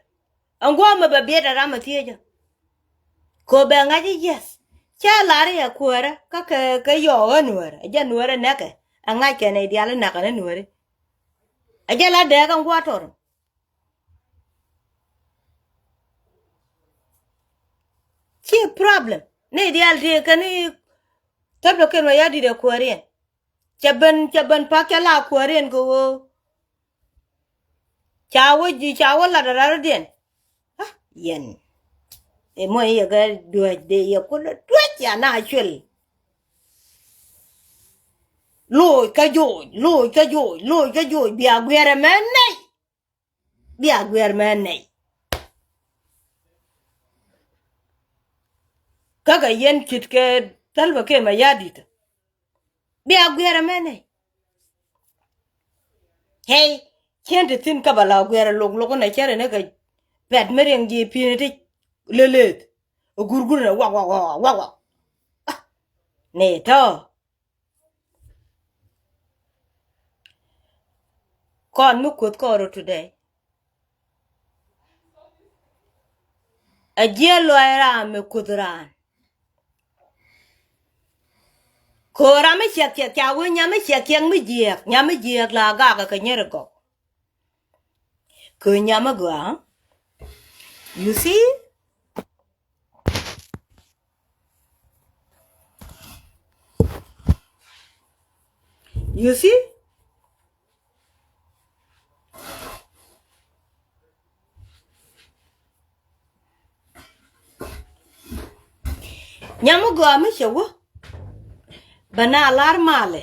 Ɛn gua̱a̱mɛ bɛ biɛt ɛ ram ɛ thiecä. Kɛ ɣöö bɛ ŋa̱c i̱ yes. Cä lar i̱ ɛ kuäärä kä kɛ, kɛ yɔɔk ɣän Nuäär ɛ jɛ Nuäär ɛ nɛkɛ. Ɛ ŋa̱ckɛ nɛy diaal i̱ nakä ni Nuääri. Ɛ jɛ la dɛɛk ɛn gua̱a̱ tɔr. Ci problem ni diaal tëë kɛn i̱ Salva Kiir Mayardit ɛ kuääriɛn. Cɛ ben, cɛ ben pak cɛ la kuääriɛn kɛ ɣöö ca wä ji̱, ca wä lat ɛ rardiɛn. Ah, yɛn. Ɛ muɔ̱ yɛ kɛ duäc dee yɛ kulɛ duäc ya na cuɛl. Loc kä joc, loc kä joc, loc kä joc bia guiɛrɛ mɛ nɛy. Bia guiɛr mɛ nɛy. Kä kɛ yɛn kit kɛ Salva Kiir Mayardit. Bia guiɛr mɛ nɛy. Hey, cien ti thin kä ba la guiɛr lok lok nɛ cɛrɛ ni kɛ pɛt mi riɛŋ ji̱ pi̱ni ti leleth. Ɛ gurgur nɛ wak wak wak wak wak. Ah, ni tɔ. Kɔn mi kuoth kɔn rɔ today. A jiɛ luɔy ram mi kuoth ran. Ɣöö ram mi ciɛk ciɛk ca wee nyam mi ciɛk ciɛk mi jiääk, nyam mi jiääk la gakɛ kɛ nyier ɛ gɔk. Kɛ nyam mi gɔaa. You see? You see? Nyam mi gɔaa mi cɛ wä bɛ na lar malɛ.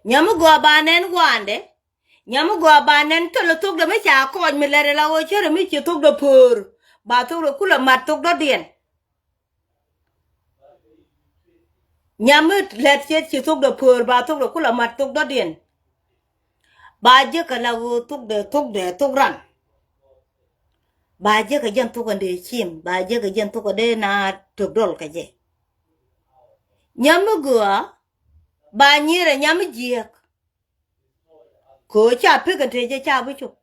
Nyam mi gɔaa ba nɛn guandɛ. Nyam mi gɔaa ba nɛn thilɛ thokdɛ mi ca kɔc mi lɛt ala ɣöö cärɛ mi ci thokdɛ pöör. Ba thokdɛ kulɛ mat thok dɔ̱diɛn. Nyam mi lɛt cɛ ci thokdɛ pöör ba thokdɛ kulɛ mat thok dɔ̱diɛn. Ba jek kɛ la ɣöö thokdɛ thokdɛ thok ran. Ba jek kɛ jɛn thok kɛ dee cim, ba jek kɛ jɛn thok kɛ dee na tök dɔl kɛ jɛ. Nyam mi gɔaa ba nyier ɛ nyam mi jiääk. Kɛ ɣöö ca pek kɛ tëë jɛ ca bi cop.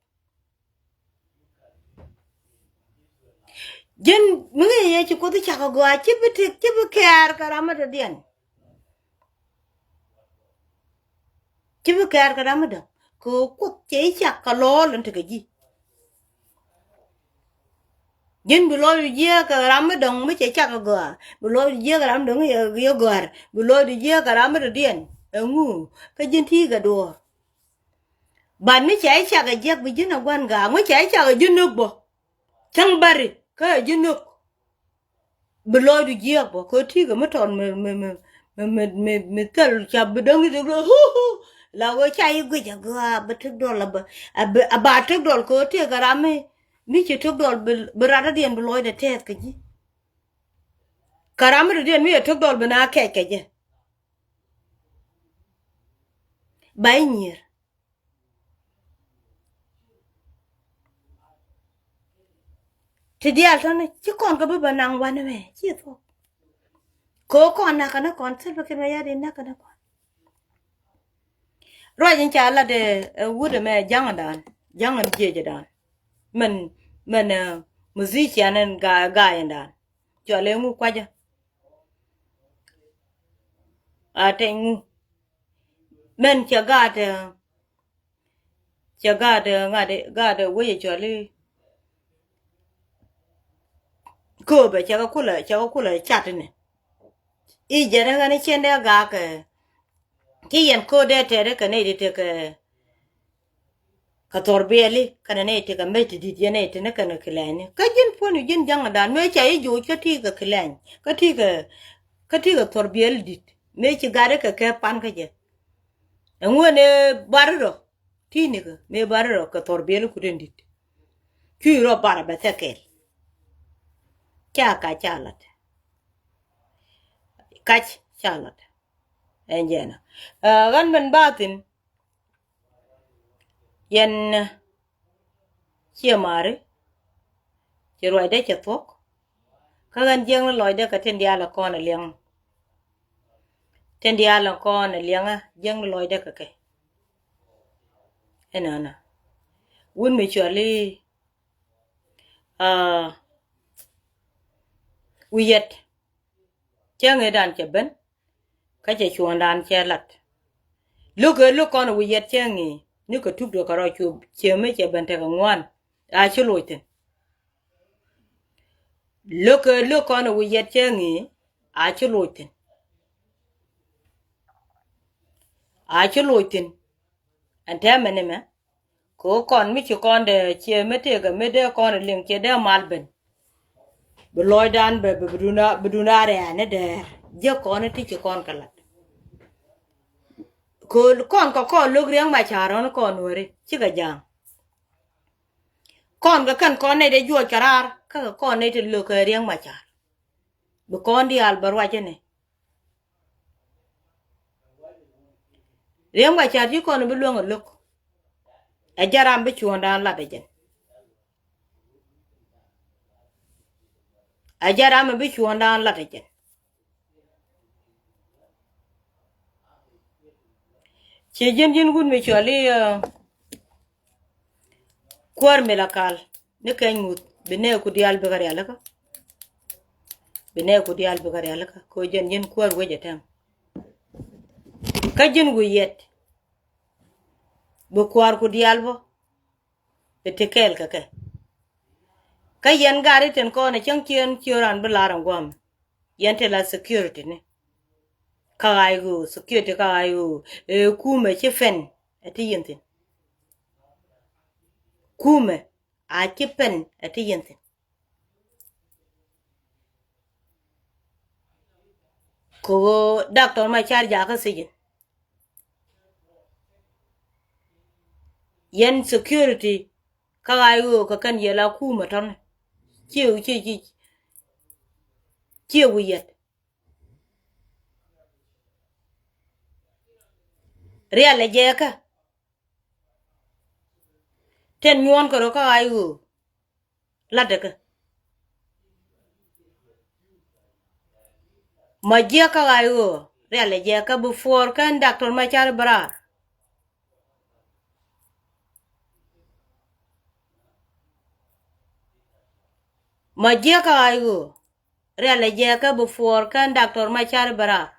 Ji̱n mi ŋi̱i̱c yɛ ci Kuoth cakɛ gɔaa ci bi tëk ci bi kɛɛr kɛ ram mi dɔ̱diɛn. Ci bi kɛɛr kɛ ram mi dɔ̱ŋ kɛ ɣöö Kuoth cɛ i̱ cak kɛ lɔɔl in tekɛ ji̱. Ji̱n bi lɔcdu jiääk kɛ ram mi dɔ̱ŋ mi cɛ cak kɛ gɔaa, bi lɔcdu jiääk kɛ ram mi dɔ̱ŋ yɛ gɔ̱a̱r, bi lɔcdu jiääk kɛ ram mi dɔ̱diɛn. Ɛŋu? Kä ji̱n ti̱i̱ kɛ duɔ̱ɔ̱r. Bat mi ca i̱ cak ɛ jiäk bi ji̱n ɛ gua̱n gaak, mi ca i̱ cak ɛ ji̱ nök bä. Cäŋ bäri kä ɛ ji̱ nök. Bi lɔcdu jiääk bä kɛ ti̱i̱ kɛ mi tɔt mi, mi, mi, mi, mi, mi, mi thil ca bi däŋ i̱ dek lɔ hu hu. La wee ca i̱ guic ɛ gɔaa bi tek dɔl a bä, a bi, a ba tek dɔl kɛ ti̱i̱ kɛ ram mi, mi ci tek dɔl bi, bi rat dɔ̱diɛn bi lɔcdɛ tɛth kɛ ji̱. Kɛ ram mi dɔ̱diɛn mi cɛ tek dɔl bi na kɛc kɛ jɛ. Ba i̱ nyier. Ti diaal tɔ̱ni ci kɔn kɛ bi bä naŋ wanɛ mɛ ci thuɔ̱k. Kɛ ɣöö kɔn nakä ni kɔn thil bä kɛn mɛ yat in nakä ni kɔn. Ruac in ca lat ɛ wut ɛmɛ ja̱ŋdan, ja̱ŋ in jiecdan. Mɛn, mɛn musician in ga, gaayindan. Cual ɛ ŋu kuacä. A tɛny ŋu. Mɛn cɛ gaat ɛ Cɛ gaat ɛ ŋa̱t ɛ gaat ɛ wec ɛ cɔl i̱ kööbɛ cɛ kɛ kulɛ cɛ kɛ kulɛ cat inɛ. I̱ jɛn ɛ ɣän i̱ cɛn dee gaak ɛ ci yɛn kööt dee tɛt ɛ kɛ nɛy ti tekɛ kɛ thɔr biɛli kɛnɛ nɛy tekɛ mec ti di̱t yɛn nɛy ti ni kɛnɛ kilɛɛni kä ji̱n puɔ̱n i̱ ji̱n ja̱ŋ ɛ da̱a̱n mëë ca i̱ joc kä ti̱i̱ kɛ kilɛɛny kä ti̱i̱ kɛ kä ti̱i̱ kɛ thɔr biɛli di̱t mëë ci gat ɛ kɛ kɛ pan kä jɛ. Ɛŋuɛn ɛ bar rɔ ti̱i̱ nikä mëë bar rɔ kɛ thɔr biɛli kut in di̱t. Cuc rɔ bar bɛ thɛkɛl. Ca kac ca lat. Kac ca lat. Ɛn jɛn ɛ ɣän min ba thi̱n. Yɛn ciɛ mari ci ruacdɛ cɛ thuɔ̱k. Kä ɣän jiäkni lɔcdɛ kɛ tin diaal ɛ kɔn ɛ liɛŋ. Tin diaal ɛ kɔn ɛ liɛŋä jiäkni lɔcdɛ kɛ kɛ. Ɛnɔnɔ wut mi cuali wi̱i̱ yɛt. Cäŋ ëëdan cɛ ben kä cɛ cuɔ̱ɔ̱ŋdan cɛ lat. Lo̱k ëë lo̱k kɔn wi̱i̱ yɛt cäŋ ëë ni kɛ tuk duɔ̱k kɛ rɔ cuɔp ciëmɛ cɛ ben tekɛ ŋuan. A ci loc thi̱n. Lo̱k ëë lo̱k kɔn wi̱i̱ yɛt cäŋ ëë a ci loc thi̱n. A ci loc thi̱n. Ɛn tɛmɛ ni mɛ kɛ ɣöö kɔn mi ci kɔn dee ciɛ mi tëëkɛ mi dee kɔn liŋ ciɛ dee mal ben. Bi lɔcdan bɛ bi dun a rɛɛni dɛɛr jiäk kɔn ti ci kɔn kɛ lat. Kɛ kɔn kɛ kɔn lo̱k Riɛk Macar ɣän kɔn weri cikɛ ja̱a̱ŋ. Kɔn kɛ kɛn kɔn nɛy dee juɔc kɛ raar kä kɛ kɔn nɛy ti lo̱k kɛ Riɛk Macar. Bi kɔn diaal bɛ ruac ɛnɛ. Riɛk Macar ci kɔn bi luäŋ ɛ lo̱k. Ɛ jɛ ram bi cuɔ̱ɔ̱ŋdan lat ɛ jɛn. Ɛ jɛ ram bi cuɔ̱ɔ̱ŋdan lat ɛ jɛn. Ciɛ ji̱n ji̱n wut mi cɔl i̱ kuäär mi la kal ni kɛny ŋuth bi nɛɛku diaal bikɛ rialikä. Bi nɛɛku diaal bikɛ rialikä kɛ ɣöö jɛn ji̱n kuäär wec ɛ tɛm. Kä ji̱n wi̱i̱ yɛt bi kuäärku diaal bä bi ti kɛɛl kɛ kɛ. Kä yɛn gari tin kɔn ɛ cäŋ ciën ci ran bi lar ɛn gua̱a̱m. Yɛn ti la security ni. Kä ɣa̱c ɣöö security kä ɣa̱c ɣöö ɛ kumɛ ci pɛn ɛ ti yɛn thi̱n. Kumɛ a ci pɛn ɛ ti yɛn thi̱n. Kɛ ɣöö Doctor Machar jakä sijin. Yɛn security kä ɣa̱c ɣöö kɛ kɛn yɛ la kumɛ tɔ̱ni. Ciɛ, ciɛ, ciɛ, ciɛ wi̱i̱ yɛt. Rial ɛ jɛɛkä. Tin nyuɔ̱ɔ̱n kɛ rɔ kä ɣa̱c ɣöö la̱t däkä. Ma jiäkä ɣa̱c ɣöö rial ɛ jɛɛkä before kɛn Doctor Machar bɛ raar. Ma jiäkä ɣa̱c ɣöö rial ɛ jɛɛkä before kɛn Doctor Machar bɛ raar.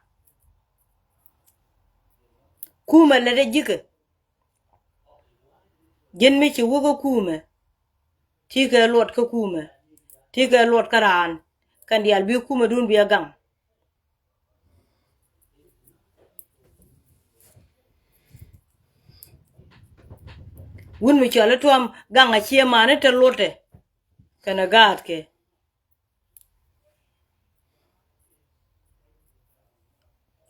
Kumɛ lät ɛ ji̱kɛ. Ji̱n mi ci wä kä kumɛ. Ti kɛ luɔt kä kumɛ. Ti kɛ luɔt kä raan. Kɛn diaal bi kumɛdun bi ɛ gaŋ. Wun mi cɔl i̱ Tuam gaŋ a cie mani te luɔtɛ. Kɛnɛ gaatkɛ.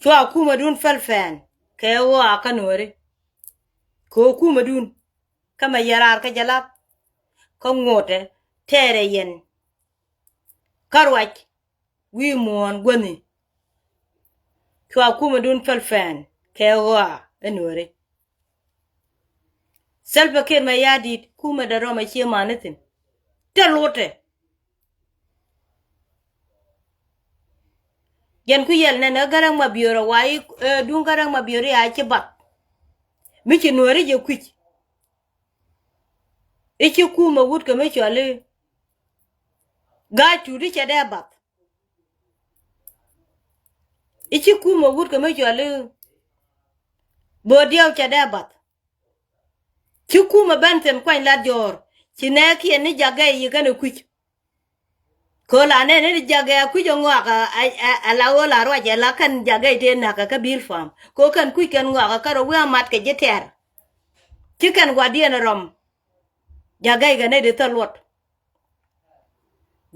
Cua kumɛdun pɛl pɛn kɛ ɣöö a kä Nuääri. Kɛ ɣöö kumɛdun kä mɛ yɛ raar kä jɛ lap. Kä ŋotɛ tɛɛrɛ yɛn. Kä ruac wi̱i̱ muɔ̱ɔ̱n guäni. Cua kumɛdun pɛl pɛn kɛ ɣɔaa ɛ Nuääri. Salva Kiir mɛ ya di̱i̱t kumɛ dee rɔm ɛ cie mani thi̱n. Te lotɛ. Yɛn ku yɛl nɛn ɛ Garaŋ Mabiör ɛ wa i̱, ɛ, duŋ Garaŋ Mabiör i̱ a ci bath. Mi ci Nuääri jɛ kui̱c. I̱ ci kumɛ wut kɛ mi cɔal i̱ Ga̱a̱c Tuut i̱ cɛ dee bath. I̱ ci kumɛ wut kɛ mi cɔal i̱ Bo̱o̱r Diɛw cɛ dee bath. Ci kumɛ ben thi̱n kuany lat jɔ̱ɔ̱r. Ci nɛɛkiɛn ni Ja̱k Gɛy yi kɛn ɛ kui̱c. Kɛ ɣöö la nɛn ni Ja̱k Gɛy a kui̱c ɛ ŋɔak a, a, a, a la ɣöö la ruac ɛ la kɛn Ja̱k Gɛy tëë na̱k ɛ kä Bi̱i̱l Pa̱a̱m. Kɛ ɣöö kɛn kui̱c kɛn ŋɔak ɛ kä rɔ wi̱i̱ a mat kɛ ji̱ tɛ̈r. Ci kɛn gua̱diɛn ɛ rɔm. Ja̱k Gɛy kɛ nɛy di thil luɔt.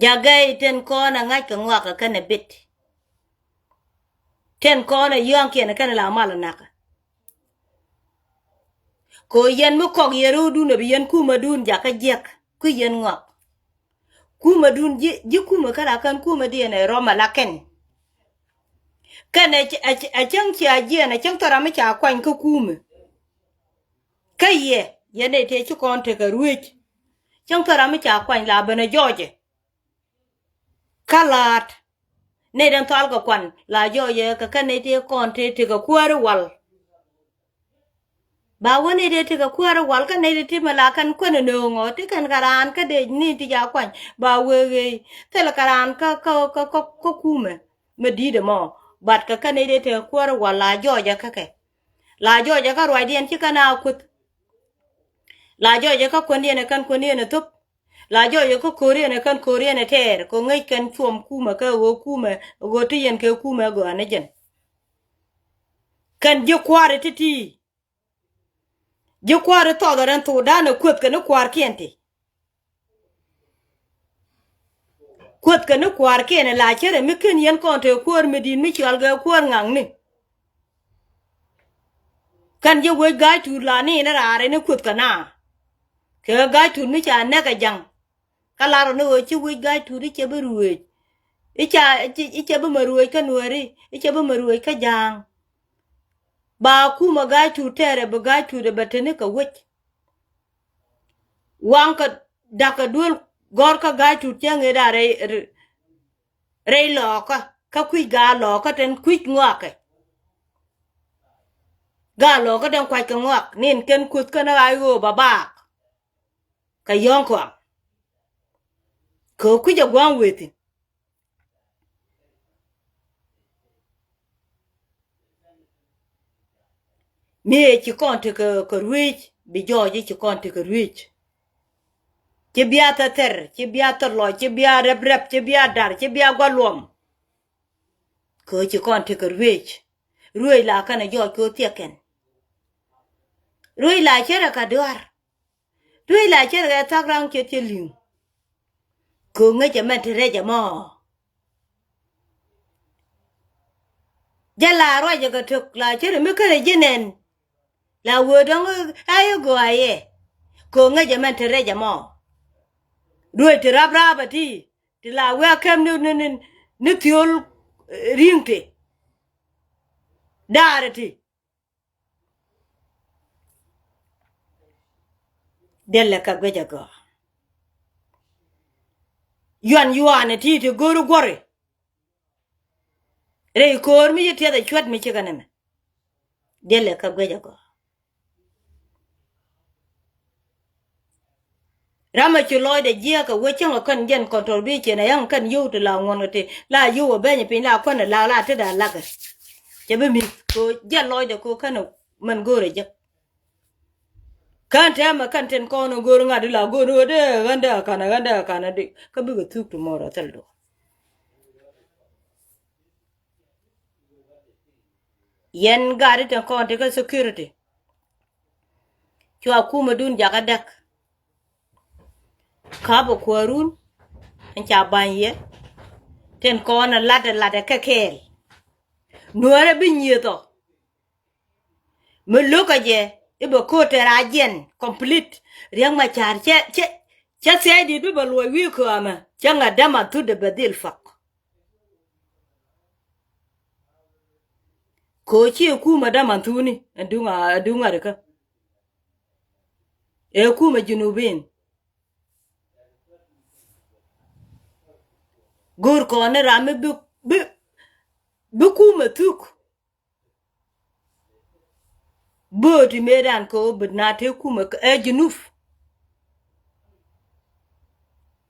Ja̱k Gɛy tin kɔn ɛ ŋa̱c kɛ ŋɔak kɛ kɛn ɛ bit. Tin kɔn ɛ yɔ̱a̱ŋkiɛn ɛ kɛn ɛ la mal ɛ nakä. Kɛ ɣöö yɛn mi kɔk yɛ ro̱o̱dun ɛ bi yɛn kumɛdun jakä jiäk kui̱ yɛn ŋɔak. Kumɛdun ji̱, ji̱ kumɛ kä la kɛn kumɛdiɛn ɛ rɔm ɛ la kɛn. Kɛn ɛ, ɛ, ɛ cäŋ cia jiɛn ɛ cäŋ thɔra mi ca kuany kä kumɛ. Kä yɛ, yɛn nɛy tëë ci kɔn tekɛ ruëëc. Cäŋ thil ram mi ca kuany la ben ɛ jɔɔcɛ. Kä la̱a̱t. Nɛy den thual kɛ kuan la jɔɔcɛ kɛ kɛn nɛy tëë kɔn tëë tekɛ kuääri wal. Ba wä nɛy tëë tekɛ kuääri wal kä nɛy tëë ti mɛ la kɛn kuän ɛ nööŋɔ ti kɛn kɛ raan kä dee ni ti ca kuany. Ba wee ɣëë thilɛ kɛ raan kä, kä, kä, kä, kä kumɛ. Mɛ di̱i̱t ɛmɔ. But kɛ kɛn nɛy tëë tekɛ kuääri wal la jɔɔcɛ kä kɛ. La jɔɔcɛ kä ruacdiɛn ci kɛn a kueth. La jɔɔcɛ kä kuändiɛn ɛ kɛn kuändiɛn ɛ thop. La jɔɔcɛ kä ko̱riɛn ɛ kɛn ko̱riɛn ɛ tɛɛr kɛ ŋäc kɛn cuɔm kumɛ kɛ ɣöö kumɛ ɣöö ti yɛn kɛ kumɛ ɛ gɔaa ni jɛn. Kɛn ji̱ kua̱ri ti̱ti̱. Ji̱ kua̱ri thɔɔth ɛ rɛn thokdan ɛ kueth kɛ ni kua̱rkiɛn ti. Kueth kɛ ni kua̱rkiɛn ɛ la cärɛ mi ken yɛn kɔn te kuäär mi di̱i̱t mi cɔal kɛ kuäär ŋa̱kni. Kɛn jɛ wec Ga̱a̱c Tuut la ni ni raar ɛn i̱ kueth kɛ na. Kɛ Ga̱a̱c Tuut mi ca nɛk ɛ ja̱ŋ. Kä lar ɔ ni ɣöö ci wec Ga̱a̱c Tuut i̱ cɛ bi ruëëc. I̱ ca, i̱ cɛ bi mɛ ruëëc kä Nuääri, i̱ cɛ bi mɛ ruëëc kä Ja̱a̱ŋ. Ba kumɛ Ga̱a̱c Tuut tɛɛrɛ bi Ga̱a̱c Tuut ɛ bɛ te ni kɛ wec. Waŋ kɛ da̱k kɛ duel gɔ̱r kä Ga̱a̱c Tuut cäŋ ëëdan rɛy, rɛy lɔɔkä kä kui̱c gaa lɔɔkä tin kui̱c ŋɔakɛ. Gaa lɔɔkä tin kuackɛ ŋɔak ni in kɛn kueth kɛn ɣa̱c ɣöö ba baak. Kɛ yɔ̱ɔ̱ŋ kɔam. Kɛ kui̱c ɛ gua̱a̱ŋ wëë thi̱n. Mi ëë ci kɔn tekɛ kɛ ruëëc, bi jɔɔc i̱ ci kɔn tekɛ ruëëc. Ci bia thɛthɛr, ci bia thɔlɔc, ci bia rɛp rɛp, ci bia dar, ci bia gua̱ luɔm. Kɛ ɣöö ci kɔn tekɛ ruëëc. Ruëëc la kɛnɛ jɔɔc kɛ ɣöö thiɛk kɛn. Ruëëc la cärɛ kɛ duaar. Ruëëc la cärɛ kɛ thak raŋ cɛ thiɛ li̱ŋ. Kɛ ɣöö ŋäcɛ mɛn te rɛc ɛmɔ. Jɛ la ruacɛ kɛ tök la cärɛ mi kärɛ ji̱ nɛn. La wee dɔ̱ŋ a yɛ gɔaa yɛ. Kɛ ɣöö ŋäcɛ mɛn te rɛc ɛmɔ. Ruëëc te rap rap ɛ ti. Ti la wee a kɛm ni, ni, ni, ni thiöl, eh, ri̱ŋ ti. Daari ti. Diɛlɛ kɛ guic a gɔaa. Yuan yuaani ti ti go̱o̱ri guɔ̱ri. Rɛy ko̱o̱r mi ci tiɛth a cuɛt mi cikɛ nɛmɛ. Diɛlɛ kɛ guic a gɔaa. Ram a ci lɔcdɛ jiɛɛk kɛ wee cäŋ a kän jɛn contribution a ya̱ŋ kän yio̱w ti la ŋuɔ̱n kɛ ti la yio̱w a beny piny la kuän a lak la tetdɛ a lakɛ. Cɛ bi mi̱th kɛ jɛn lɔcdɛ kɛ kän a mɛn go̱o̱rɛ jek. Kän tɛmɛ kän tin kɔn a go̱o̱r ŋa̱t di la go̱o̱r ɣä dee ɣän dee a ka̱n a ɣän dee a ka̱n a di kä bikɛ thuk tomorrow thil duɔ̱ɔ̱r. Yɛn gat i̱ tin kɔn ti kä security. Cua kumɛdun jakä däk. Ka̱pɛ kuäärun ɛn ca ba̱ny yɛ. Tin kɔn ɛ lat ɛ lat ɛ kɛ kɛɛl. Nuäärä bi nyieth ɔ. Mi lo̱kä jɛ i̱ bɛ ko̱o̱t tɛr a jiɛn complete. Riäŋ ma ca̱r cɛ cɛ cɛ thia̱cdi̱t bi bɛ luɔc wi̱i̱ köömɛ cä ŋa̱t däman thut dee bɛ dhil fuck. Kɛ ɣöö ci ɛ kumɛ däman thuni ɛ duŋ a ɛ duŋ a rikä. Ɛ kumɛ Junubin. Go̱o̱r kɔn ni ram mi bi bi bi kumɛ thuk. Bööti mëëdan kɛ ɣöö bät na te kumɛ ɛ Junub.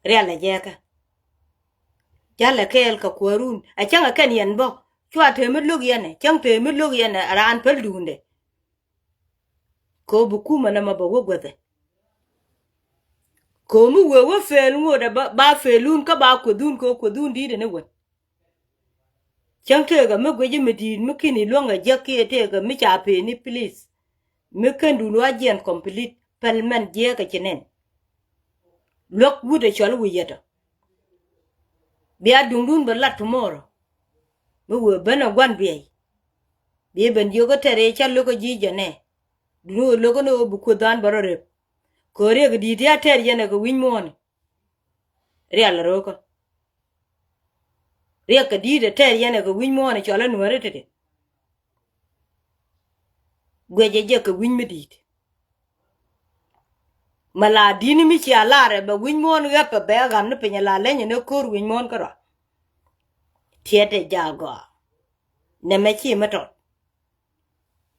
Rial ɛ jɛɛkä. Jalɛ kɛɛl kɛ kuäärun a cäŋ ɛ kɛn yɛn bä. Cua te mi lo̱k yɛn ɛ cäŋ te mi lo̱k yɛn ɛ raan päl duundɛ. Kɛ ɣöö bi kumɛ nɛmɛ bɛ wä guäthɛ. Kɛ ɣöö mi wee wä feel ŋotdɛ ba, ba feelun kä ba kuethun kɛ ɣöö kuethun di̱i̱t ɛn i̱ wän. Cäŋ tëëkɛ mi guic mi di̱i̱t mi ki̱n i̱ luäŋ ɛ jiäk kiɛ tëëkɛ mi ca peni please. Mi kändun wa jiɛn complete päl mɛn jiɛɛk ɛ ci nɛn. Luäk wut ɛ cɔl wi̱c yɛtɔ. Bia duŋdun bɛ lat tomorrow. Mi wee ben ɛ gua̱n biɛy. Bi ben jiök ɛ tɛr ëë ca lo̱k ɛ ji̱ jɛ nɛ. Duŋni wee lo̱k ɛ ni ɣöö bi kuoth dhan bɛ rɔ rep. Kɛ ɣöö riɛk di̱i̱t ti a tɛr yɛn ɛ kɛ wi̱c muɔ̱ɔ̱ni. Rial ɛ ro̱o̱kä. Riɛk kɛ di̱i̱t ɛ tɛr yɛn ɛ kɛ wi̱c muɔ̱ɔ̱n ɛ cɔl ɛ nuääri tete. Guɛcɛ jɛ kɛ wi̱c mi di̱i̱t. Mɛ la di̱t ni mi cia lar ɛ bɛ wi̱c muɔ̱ɔ̱n ɣɛp ɛ bɛ ɣam ni piny ɛ la leny ɛ ni ko̱r wi̱c muɔ̱ɔ̱n kärɔa. Tiɛt ɛ ja̱a̱ gɔaa. Nɛmɛ ci mi tɔt.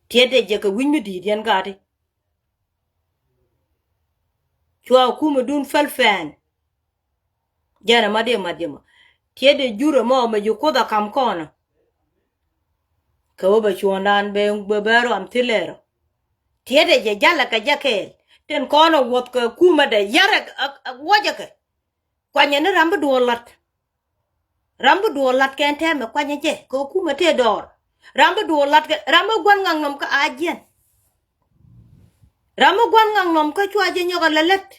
Tiɛt ɛ jɛ kɛ wi̱c mi di̱i̱t yɛn gaati. Cua kumɛdun päl fɛn. Jɛn ɛmɔ dee mat jɛ mɔ. Tiɛt dee jur ɛmɔ mɛ ji̱ kuoth ɛ kam kɔn ɔ. Kɛ wä bɛ cuɔ̱ɔ̱ŋdan bɛ bɛ ruam thilɛɛr ɔ. Tiɛt dee jɛ jalɛ kɛ jɛ kɛɛl tin kɔn ɔ wuɔth kɛ kumɛ dee yar ɛ wuɔcɛ kɛ. Kuanyɛ ni ram bi duɔl lat. Ram bi duɔl lat kɛn tɛmɛ kuanyɛ jɛ kɛ kumɛ tëë dɔɔr. Ram bi duɔl lat kɛ ram bi gua̱n ŋaŋ nɔm kä a jiɛn. Ram bi gua̱n ŋaŋ nɔm kä cua jɛ nyɔk a lɛ lät.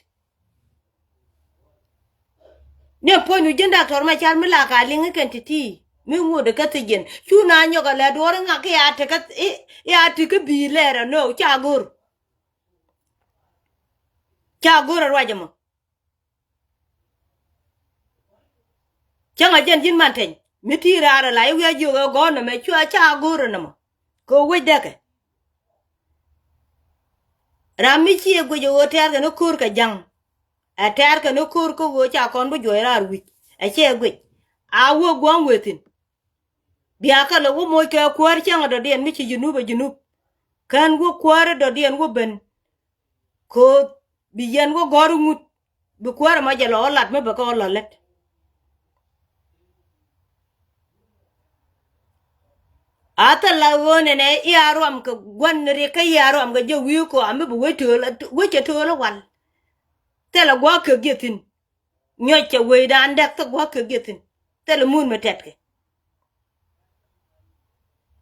Ni puɔ̱ny wi̱c ji̱n daktɔr ma car mi la ka liŋ ikɛn ti̱ti̱ mi ŋot ikä thi̱ji̱n cu na nyɔk a lɛ duɔɔr iŋak i̱ a tikä i̱ a tikä bi̱i̱ lɛɛr a nöök ca go̱r. Ca go̱r a ruac ɛmɔ. Cäŋ a jɛn ji̱n man teny mi ti raar a la i̱ wi̱i̱ a jiök ɛ gɔ̱r nɔmɛ cua ca go̱r ɛ nɔmɔ. Kɛ wec dɛkɛ. Ram mi ciɛ guic ɛ ɣöö tɛɛr kɛ ni ko̱r kɛ ja̱ŋ. Ɛ tɛɛr kɛ ni ko̱r kä ɣöö ca kɔn bi juɔc raar wi̱c ɛ ciɛ guic. A wä gua̱a̱ŋ wee thi̱n. Bia kɛ lɛ wä moc kɛ kuäär cäŋ ɛ dɔ̱diɛn mi ci Junub ɛ Junub. Kän wä kuäär ɛ dɔ̱diɛn wä ben. Ko̱o̱th bi yɛn wä gɔ̱r iŋut bi kuäär ɛmɔ jɛ lɔ lat mi bɛ kɛ ɣɔl lɔ lät. A thil la ɣöö nɛnɛ i̱ a ruam kɛ gua̱n ni riɛk kä i̱ a ruam kɛ jɛ wi̱i̱ kɔ a mi bi wec tööl, wec cɛ tööl i̱ wal. Thilɛ gua̱a̱k kek jɛ thi̱n. Nyɔc cɛ wecdan däk thil gua̱a̱k kek jɛ thi̱n. Thilɛ mun mi tɛtkɛ.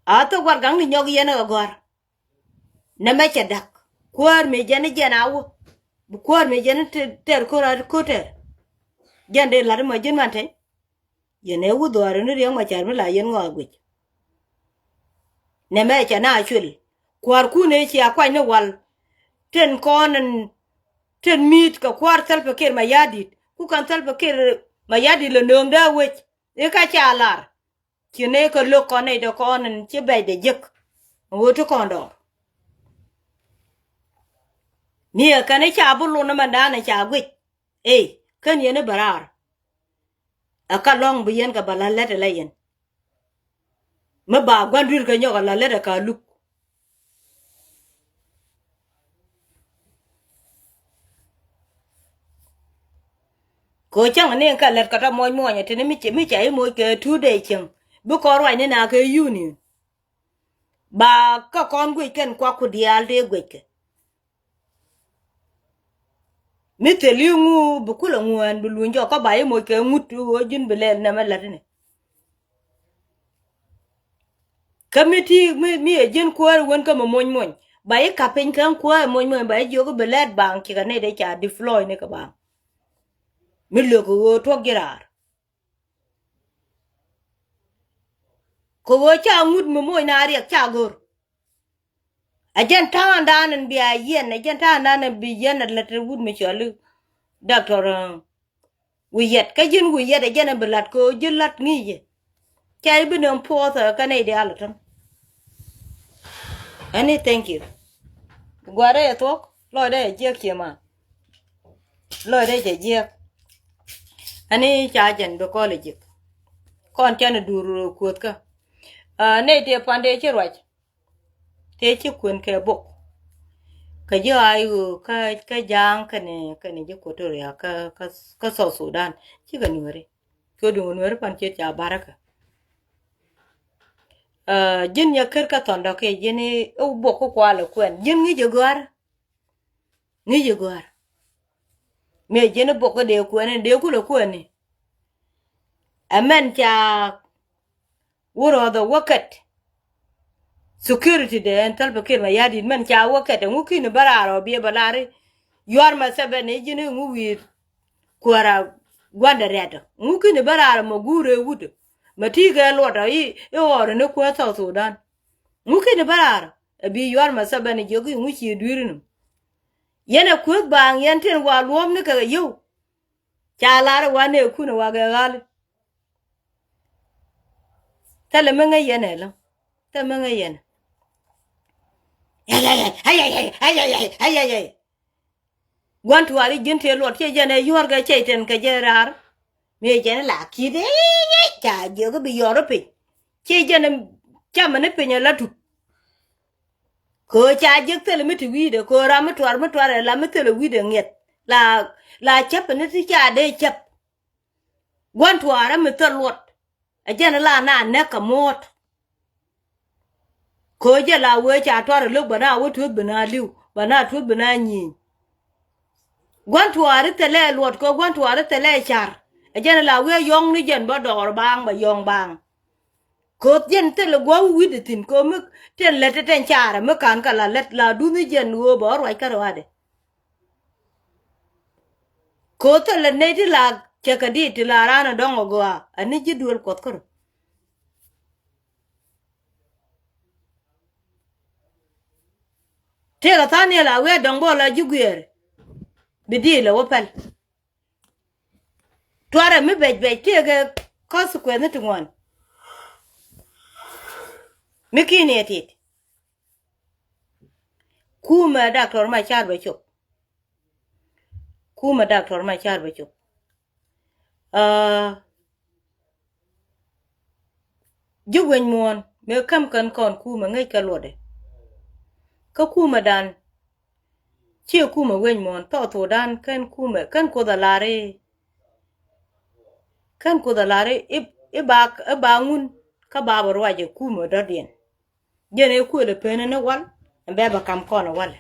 A thil gua̱r gaŋni nyɔk yɛn ɛ gɔ̱a̱r. Nɛmɛ cɛ da̱k. Kuäär mi jɛn i̱ jɛn a wä. Bi kuäär mi jɛn i̱ tɛr ko̱r a ko̱r tɛr. Jɛn dee la̱t imɔ ji̱n man teny. Yɛn ɛ wuth dhɔaar in riɛk ma car mi la yɛn ŋɔak guic. Nɛmɛ cɛ na cuël. Kuäärkun ëë cia kuany ni wal. Tin kɔn in tin mi̱i̱t kɛ kuäär Salva Kiir Mayardit. Ku kɛn Salva Kiir Mayardit lɛ nööŋdä wec. I̱ ka ca lar. Ci nɛy kɛ lo̱k kɔn nɛy dee kɔn in ci bɛc dee jiäk. Ɣöö ti kɔn dɔɔr. Ni ɛ kɛn i̱ ca bi lun ni mɛndan in ca guic. Ey, kän yɛn i̱ bɛ raar. Ɛ ka lɔ̱ŋ bi yɛn kɛ bɛ la̱t lät ilɛ yɛn. Mi ba gua̱n dui̱r kɛ nyɔk ɛ la̱t lät ɛ ka luk. Kɛ ɣöö cäŋ ni in kɛ lät kɛ tɔ muɔc muɔnyɛ tini mi ca, mi ca i̱ moc kɛ two day cieŋ. Bi kɔn ruacni na kɛ union. Ba kä kɔn guic kɛn kuak ku diaal tëë guickɛ. Mi thil i̱ ŋu bi kulɛ ŋuɛ̈ɛ̈n bi luny jɔk kä ba i̱ moc kɛ ŋut ɣöö ji̱n bi lɛl nɛmɛ la̱t inɛ. Kä mi ti mi, mi ɛ ji̱n kuäär i̱ wen kä mi mony mony ba i̱ ka̱p piny kɛ ŋ kuäär i̱ mony mony ba i̱ jiök i̱ bi lɛt baaŋ cikɛ nɛy dee ca deploy ni kɛ baaŋ. Mi lök i̱ ɣöö tuɔ̱k ji̱ raar. Kɛ ɣöö ca ŋut mi moc na riɛk ca go̱r. Ɛ jɛn ta̱a̱ŋdan in bia yɛn, ɛ jɛn ta̱a̱ŋdan in bi yɛn ɛ lät wut mi cɔal i̱ Doctor, uh, Wi̱i̱ yɛt. Kä ji̱n wi̱i̱ yɛt ɛ jɛn in bi la̱t kɛ ɣöö ji̱ la̱t ŋi̱i̱cɛ. Ca i̱ bi nöŋ puɔth ɛ kä nɛy diaal ɛ tɔ̱n. Ɛni, thank you. Gua̱a̱r rɛy ɛ thuɔ̱k, lɔcdɛ ɛ jiäk cie ma. Lɔcdɛ cɛ jiäk. Ɛni ca jɛn bi kɔl ɛ jiäk. Kɔn cɛn ɛ duur kuöthkä. Ah, nɛy tëë puandɛ ci ruac. Tëë ci kuën kɛ bok. Kä ji̱ ay ɣöö kä, kä ja̱a̱ŋ kɛnɛ, kɛnɛ ji̱ Equatoria kä, kä, kä South Sudan. Cikɛ nuääri. Cuɔ duŋ nuääri pan ciet ca barakä. Ah, ji̱n yɛ ker kä thɔndɔ kiɛ ji̱n i̱ bok kä kualɛ kuɛn. Ji̱n ŋi̱c i̱ gɔ̱a̱r. Ŋi̱c i̱ gɔ̱a̱r. Mëë ji̱n i̱ bok kä dee kuɛn in dee kulɛ kuɛn ni. Ɛ mɛn ca wä rɔɔth ɛ wäkɛt. Security dee ɛn Salva Kiir Mayardit mɛn ca wäkɛt ɛŋu ki̱n i̱ bä raar ɔ biɛ bä lar i̱ yuar mɛ thɛbɛn i̱ ji̱n i̱ ŋu wi̱i̱ kuäärä gua̱ndɛ rɛ̈t ɔ. Ŋu ki̱n i̱ bä raar ɔ mɛ guur ëë wut ɔ. Mɛ ti̱i̱ kɛ luɔt ɔ i̱, i̱ ɣɔr in i̱ kuäär South Sudan. Ŋu ki̱n i̱ bä raar ɔ ɛ bi yuar mɛ thɛbɛn i̱ jiök i̱ ŋu ci dui̱r inɔ. Yɛn ɛ kuäth baaŋ yɛn tin wa luɔ̱ɔ̱p ni kɛ yio̱w. Ca lar i̱ wa nɛɛkun ɛ wa gɛ ɣa̱l. Thilɛ mi ŋäc yɛn ɛ lä. Thilɛ mi ŋäc yɛn. Ayayay, ayayay, ayayay, ayayay. Gua̱n tuaari ji̱n tëë luɔt ciɛ jɛn ɛ yuɔ̱ɔ̱r kɛ cɛy tɛn kɛ jɛ raar. Mëë jɛn ɛ la ki̱i̱t ɛ ca jiök i̱ bi yɔr i̱ piny. Ciɛ jɛn ɛ camɛ ni piny ɛ la tup. Kɛ ɣöö ca jiäk thilɛ mi ti wi̱i̱dɛ kɛ ɣöö ram mi tuar mi tuar ɛ la mi thilɛ wi̱i̱dɛ ŋiɛth. La, la cäp ni ti ca dee cäp. Gua̱n tuaarä mi thil luɔt. Ɛ jɛn la na näk kɛ muɔ̱ɔ̱t. Kɛ ɣöö jɛ la wee ca tuar ɛ lo̱k bɛ na wä tueth bɛ na li̱w bɛ na tueth bɛ na nyieny. Gua̱n tuaari thilɛ luɔt kɛ ɣöö gua̱n tuaari thilɛ car. Ɛ jɛn la wee yɔ̱ŋ ni jɛn bä dɔɔr baaŋ bɛ yɔ̱ŋ baaŋ. Koth jɛn thilɛ gua̱w wi̱cdɛ thi̱n kɛ ɣöö mi tɛn lät tɛn carɛ mi ka̱n kɛ la lät la duŋni jɛn ɣöö bɛ ɣä ruac kä rɔadɛ. Koth thilɛ nɛy ti la cɛ kɛ diit ti la raan ɛ dɔ̱ŋ ɛ gɔaa ɛn ni ji̱ duël kuɔth kärɔ. Tëëkɛ tha̱a̱ŋ ni la wee dɔ̱ŋ bä la ji̱ guiɛɛr. Bi diit lɛ wä pɛl. Tuarɛ mi bɛc bɛc tëëkɛ consequence ti ŋuan. Mi ki̱n yɛ tit. Kumɛ Doctor Machar bɛ cop. Kumɛ Doctor Machar bɛ cop. Aa, ji̱ wec muɔ̱ɔ̱n mëë käm kɛn kɔn kumɛ ŋäc kɛ luɔtdɛ. Kä kumɛdan ciɛ kumɛ wec muɔ̱ɔ̱n thɔɔk thokdan kɛn kumɛ kɛn Kuoth a lar i̱, kɛn Kuoth a lar i̱, i̱, i̱ ba, i̱ ba ŋun kä ba bɛ ruac ɛ kumɛ dɔ̱diɛn. Jɛn ɛ kuël ɛ pen ni wal ɛn bɛ bɛ kam kɔn ɛ wal.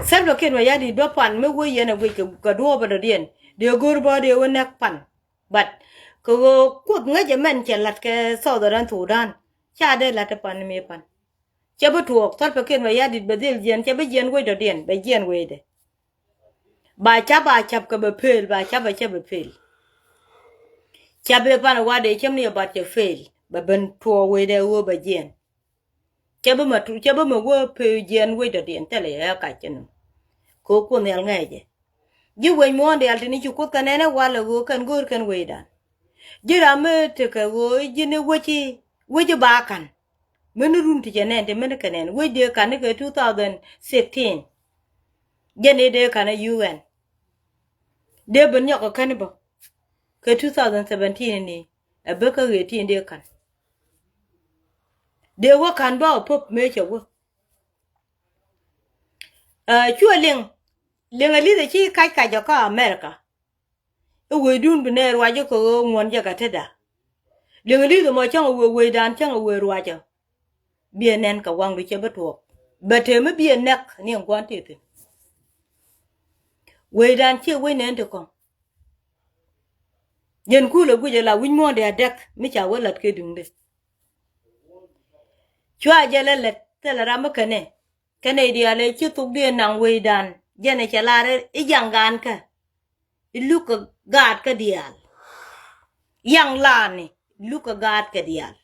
Salva Kiir Mayardit bä pan mi wee yɛn ɛ guic kɛ duɔɔp ɛ dɔ̱diɛn dee go̱r bä dee wee nɛk pan. But kɛ ɣöö Kuoth ŋäcɛ mɛn cɛ la̱t kɛ Southern Sudan, ca dee la̱t ɛ pan mi pan. Cɛ bi tuɔɔk, Salva Kiir Mayardit bɛ dhil jiɛn, cɛ bi jiɛn wec dɔ̱diɛn, bɛ jiɛn wecdɛ. Ba cap a cap kɛ bɛ pëël, ba cap a cap bɛ pëël. Cap ëë pan ɛ wa̱dɛ cäm ni ɛ bat cɛ pëël bɛ ben tuɔɔk wecdɛ ɣöö bɛ jiɛn. Cɛ bi mɛ tu, cɛ bi mɛ wee pee jiɛn wec dɔ̱diɛn thilɛ ɛ kac cɛ num. Kɛ ɣöö Kuoth Nhial ŋäcɛ. Ji̱ wec muɔ̱ɔ̱n diaal tini ci Kuoth kɛ nɛn ɛ walɛ ɣöö kɛn go̱o̱r kɛn wecdan. Ji̱ ram mi tekɛ ɣöö ji̱n i̱ wec i̱, wec i̱ ba ka̱n. Min run ti cɛ nɛn ti min kɛ nɛn wec dee ka̱n ni kɛ two thousand sixteen. Jɛn i̱ dee ka̱n i̱ U N. Dee ben nyɔk kɛ kɛn bä kɛ two thousand seventeen ni ɛ bä kä ɣëë tin dee ka̱n. Dee wä ka̱n bä ɔ pop mëë cɛ wä. Ɛ, cuɛ liŋ, liŋ ɛ li̱th ɛ ci kac kac ɔ kä America. I̱ wecdun bi nɛɛ ruacä kɛ ɣöö ŋuɔ̱n jɛ kɛ tetda. Liŋ ɛ li̱th ɛmɔ cäŋ ɛ wee wecdan cäŋ ɛ wee ruacä. Biɛ nɛn kɛ waŋdu cɛ bi tuɔɔk. Bɛ tëë mi biɛ nɛk ni ɛn gua̱n tëë thi̱n. Wecdan ciɛ wec nɛn ti kɔ̱ŋ. Jɛn kulɛ guic ala wi̱c muɔ̱ɔ̱ndɛ adɛk mi ca wä la̱t kɛ duŋdɛ. Cua jɛ lɛ lät thilɛ ram mi kɛnɛ. Kɛnɛ i̱ diaal ɛ ci thok diɛ naŋ wecdan jɛn ɛ cɛ lar i̱ jaŋ gaankä. I̱ luk kɛ gaat kä diaal. Yaŋ laani luk kɛ gaat kɛ diaal.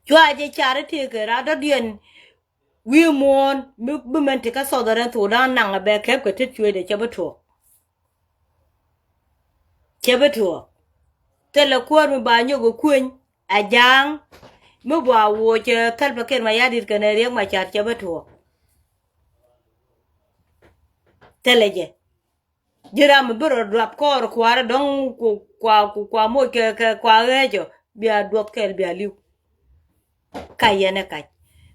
Cua jɛ car i̱ tëëkɛ rat dɔ̱diɛn. Wi̱i̱ muɔ̱ɔ̱n mi bi mɛn ti kä Southern Sudan naŋ a bɛ kɛp kɛ tet cueecdɛ cɛ bi tuɔɔk. Cɛ bi tuɔɔk. Thilɛ kuäär mi ba nyɔk ɛ kueny a ja̱a̱ŋ. Mi ba woc ɛ Salva Kiir Mayardit kɛnɛ Riek Machar cɛ bi tuɔɔk. Thilɛ jɛ. Ji̱ ram mi bi rɔ duap kɔɔr kua̱r dɔ̱ŋ ku kua ku kua moc kɛ kɛ kua ɣɛɛcɔ bia duɔth kɛɛl bia li̱w. Ka yɛn ɛ kac.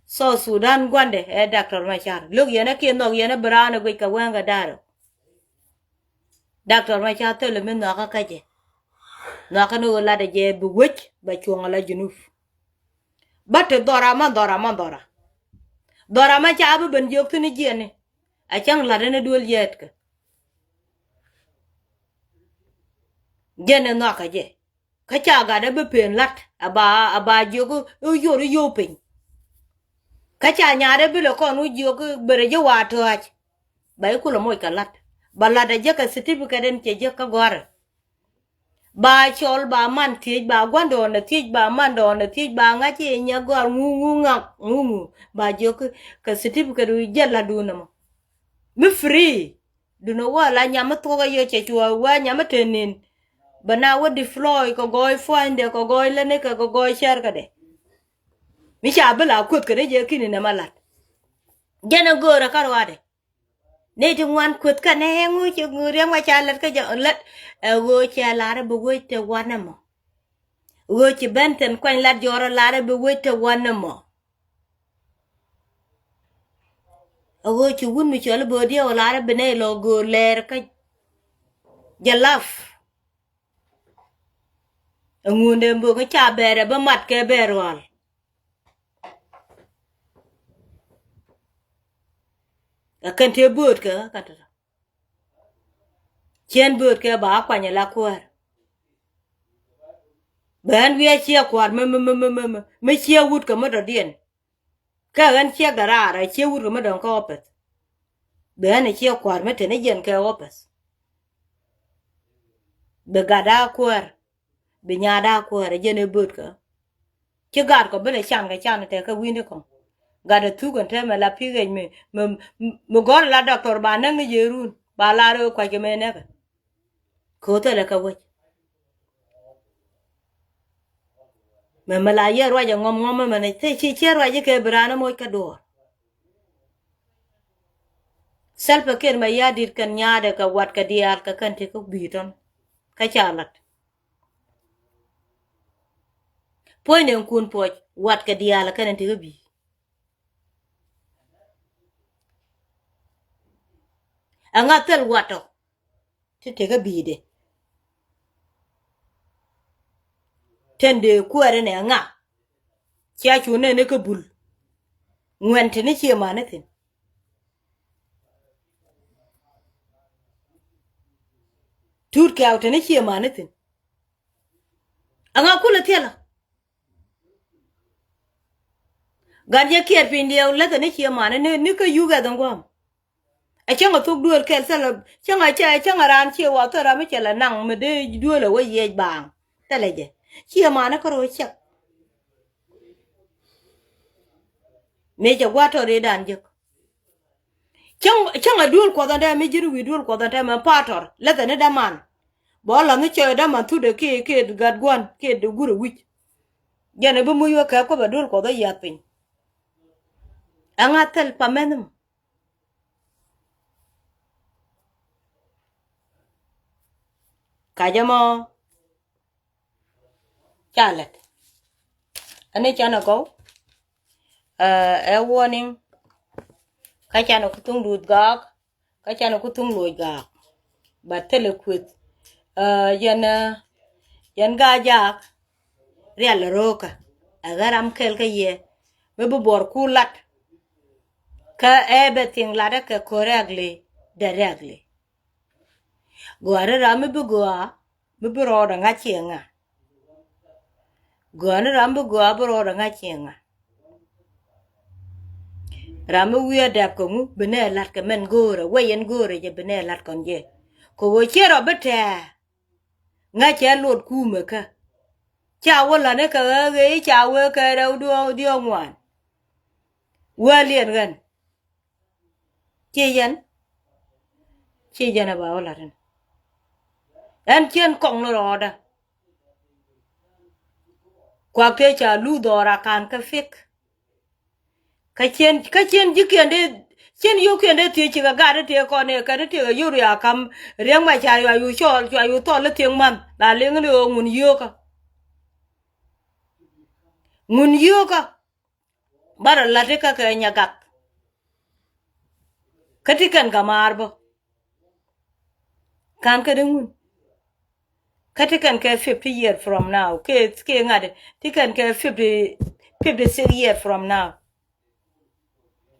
South Sudan gua̱ndɛ ɛ Doctor Machar lo̱k yɛn ɛ kiɛ nhɔk yɛn ɛ bi raan ɛ guic kɛ wɛŋ kɛ da̱rɛ. Doctor Machar thilɛ mi nhɔakä kä jɛ. Nhɔakä ni ɣöö latdɛ jɛ bi wec bɛ cuɔ̱ŋ ala Junub. Bä te dhɔra ma dhɔra ma dhɔra. Dhɔra ma ca bi ben jiök thi̱n jiɛni. A cäŋ la̱t ɛn ɛ duel yɛɛtkɛ. Jɛn ɛ nhɔakä jɛ. Kä ca gat ɛ bi pen la̱t a ba a ba jiök i̱ yor i̱ yo̱o̱ piny. Kä ca nyaat ɛ bi lɛ kɔn wä jiök i̱ berɛ ji̱ wa tɔ̱a̱c. Ba i̱ kulɛ moc kɛ la̱t ba la̱t ɛ jek kɛ certificate ɛn cɛ jek kä gɔ̱a̱rɛ. Ba cɔl ba man thiec ba gua̱ndɔɔn ɛ thiec ba mandɔɔn ɛ thiec ba ŋa̱c i̱ nyɛ gɔ̱a̱r ŋu ŋu ŋak ŋu ŋu ba jiök kɛ certificate wi̱i̱ jɛ la̱tdun ɛmɔ. Mi free. Dun ɛ wä la nyam mi thuɔk ɛ yɛ cɛ cuɔ wä nyam mi te nin. Bɛ na wä deploy kɛ gɔɔy pua̱nydɛ kɛ gɔɔy länikɛ kɛ gɔɔy cɛrkädɛ. Mi ca bi la kuoth kɛ ni jɛ kini nɛ ma lat. Jɛn ɛ göörä kä ruaadɛ. Ni ti ŋuan kuoth kä nɛ ŋu ci ŋu riɛm kä ca lät kä jɛ lät. Ɛ ɣöö cɛ lar ɛ bi wec te wanɛ mɔ. Ɣöö ci ben thin kuany lat jɔɔr ɛ lar ɛ bi wec te wanɛ mɔ. A ɣöö ci wun mi cɔl i̱ böödiɛ wä lar i̱ bi nɛy lɔ göör lɛɛr kä jɛ laf. Ɛ ŋuundɛ mbök i̱ ca bɛɛr ɛ bä mat kɛ bɛɛr rual. Ɛ kɛn tëë böötkɛ kä kɛn tëë. Ciɛn böötkɛ ba a kuany ala kuäär. Bɛ ɣän wi̱i̱ a ciɛ kua̱r mi mi mi mi mi mi ciɛ wut kɛ mi dɔ̱diɛn. Kä ɣän ciɛk dɛ raar a ciɛ wut kɛ mi dɔ̱ŋ kä opeth. Bɛ ɣän a ciɛ kua̱r mi teni jiɛn kɛ opeth. Bɛ gat a kuäär. Bɛ nyaat a kuäär a jiɛn ɛ böötkä. Ci gat kɔ ben a can kɛ can tɛk kä wi̱ni kɔŋ. Gat a thuk ɛn tɛmɛ la pi̱i̱k ɛc mi mi mi gɔ̱r la doctor ba näk ni jɛ run ba la röö kuac kɛ mëë näkɛ. Ko̱o̱th thilɛ kɛ wec. Mɛ mɛ la yɛ ruac ɛ ŋɔm ŋɔm mɛ mɛ ni thil ci ciɛ ruac ikɛ bi raan ɛ moc kä duɔɔr. Salva Kiir Mayardit kɛn nyaadɛ kɛ wat kɛ diaal kɛ kɛn ti kä bi̱i̱ tɔn kä ca lat. Puɔ̱ny ni kun puɔc wat kɛ diaal kɛn ti kä bi̱i̱. Ɛŋa thil watɔ ti tekä bi̱i̱dɛ. Tɛn dee kuäärä nɛ ɛŋa. Cia cu nɛn ni kä bul. Ŋuɛn te ni cie mani thi̱n. Tuut kɛɛw te ni cie mani thi̱n. Ɛŋa kulɛ thilɛ. Gat jɛ kiɛɛr piny diɛw läthɛ ni cie mani ni, ni kä yuk ɛ dhɔŋ guam. Ɛ cäŋ a thok duëël kɛl thilɛ, cäŋ a cɛ, cäŋ a raan cie wa thil ram mi cɛ la naŋ mi dee duëël a wä yiɛc baaŋ. Thilɛ jɛ. Cie mani kä rɔ cɛk. Mëë cɛ gua̱a̱t tɔt i̱ dan jek. Cäŋ, cäŋ a duel kuɔth ɛn tɛmɛ, mi ji̱n wi̱i̱ duel kuɔth ɛn tɛmɛ, pa̱a̱t tɔr läthɛ ni däman. Bä la̱th ni cɔy däman thut ɛ kiɛ, kiɛ gat gua̱n kiɛ gur ɛ wi̱c. Jɛn ɛ bi muc wä kɛ kuɔth ɛ duel kuɔth ɛ yiath piny. Ɛŋa thil pa mɛnh mɔ. Ka jɛ mɔ. Ca lät. Ɛn i̱ canɛ gɔw. Ɛ, ɛ warning. Kä canɛ ku thuŋ duuth gaak. Kä canɛ ku thuŋ loc gaak. But thilɛ kueth. Ɛ, yɛn, ɛ, yɛn gaa jaak. Rial rookä. Ɛ ɣän ram kɛl kä yɛ. Mi bi buɔr ku lat. Kä ɛ bɛ thiŋ lat ɛ kɛ correctly, directly. Gɔaa ri ram mi bi gɔaa. Mi bi rɔɔdɛ ŋa̱c ciɛ ŋa. Gɔaa ni ram bi gɔaa bi rɔɔdɛ ŋa̱c ciɛ ŋa. Ram mi wi̱i̱ a dɛp kɛ ŋu bi nɛ la̱t kɛ mɛn go̱o̱rɛ wec ɛn go̱o̱rɛ jɛ bi nɛ la̱t kɔn jɛ. Kɛ ɣöö ciɛ rɔ bi tɛ̱̈ɛ̱̈. Ŋa̱c cɛ luɔt kuumɛ kä. Ca wä la̱t ni kɛ ɣä ɣëë ca wee kɛ rɛw diɔ̱ɔ̱k diɔ̱ɔ̱k ŋuan. Wäliɛn ɣän. Ci yɛn. Ci yɛn ɛ ba wä la̱t in. Ɛn cien kɔŋ ni rɔɔdä. Kuak tëë ca luth dhɔra kan kä fik. Kä cien, kä cien ji̱kiɛn dee, cien yio̱kiɛn dee thiec cikɛ gat dee tëë kɔn ëë kɛn dee tëë kɛ yio̱k ria ka̱m. Riɛŋ ma ca yua yu cɔɔl cua yu thɔl i̱ thiek man la liŋ ni ɣöö ŋun yio̱kä. Ŋun yio̱kä. Bä rɔ la̱t ikä kɛ nyagath. Kä ti kɛn kɛ maar bä. Kan kä di ŋun. Kä ti kɛn kɛ fifty year from now. Kɛ, kɛ ŋa̱t ti kɛn kɛ fifty, fifty six year from now.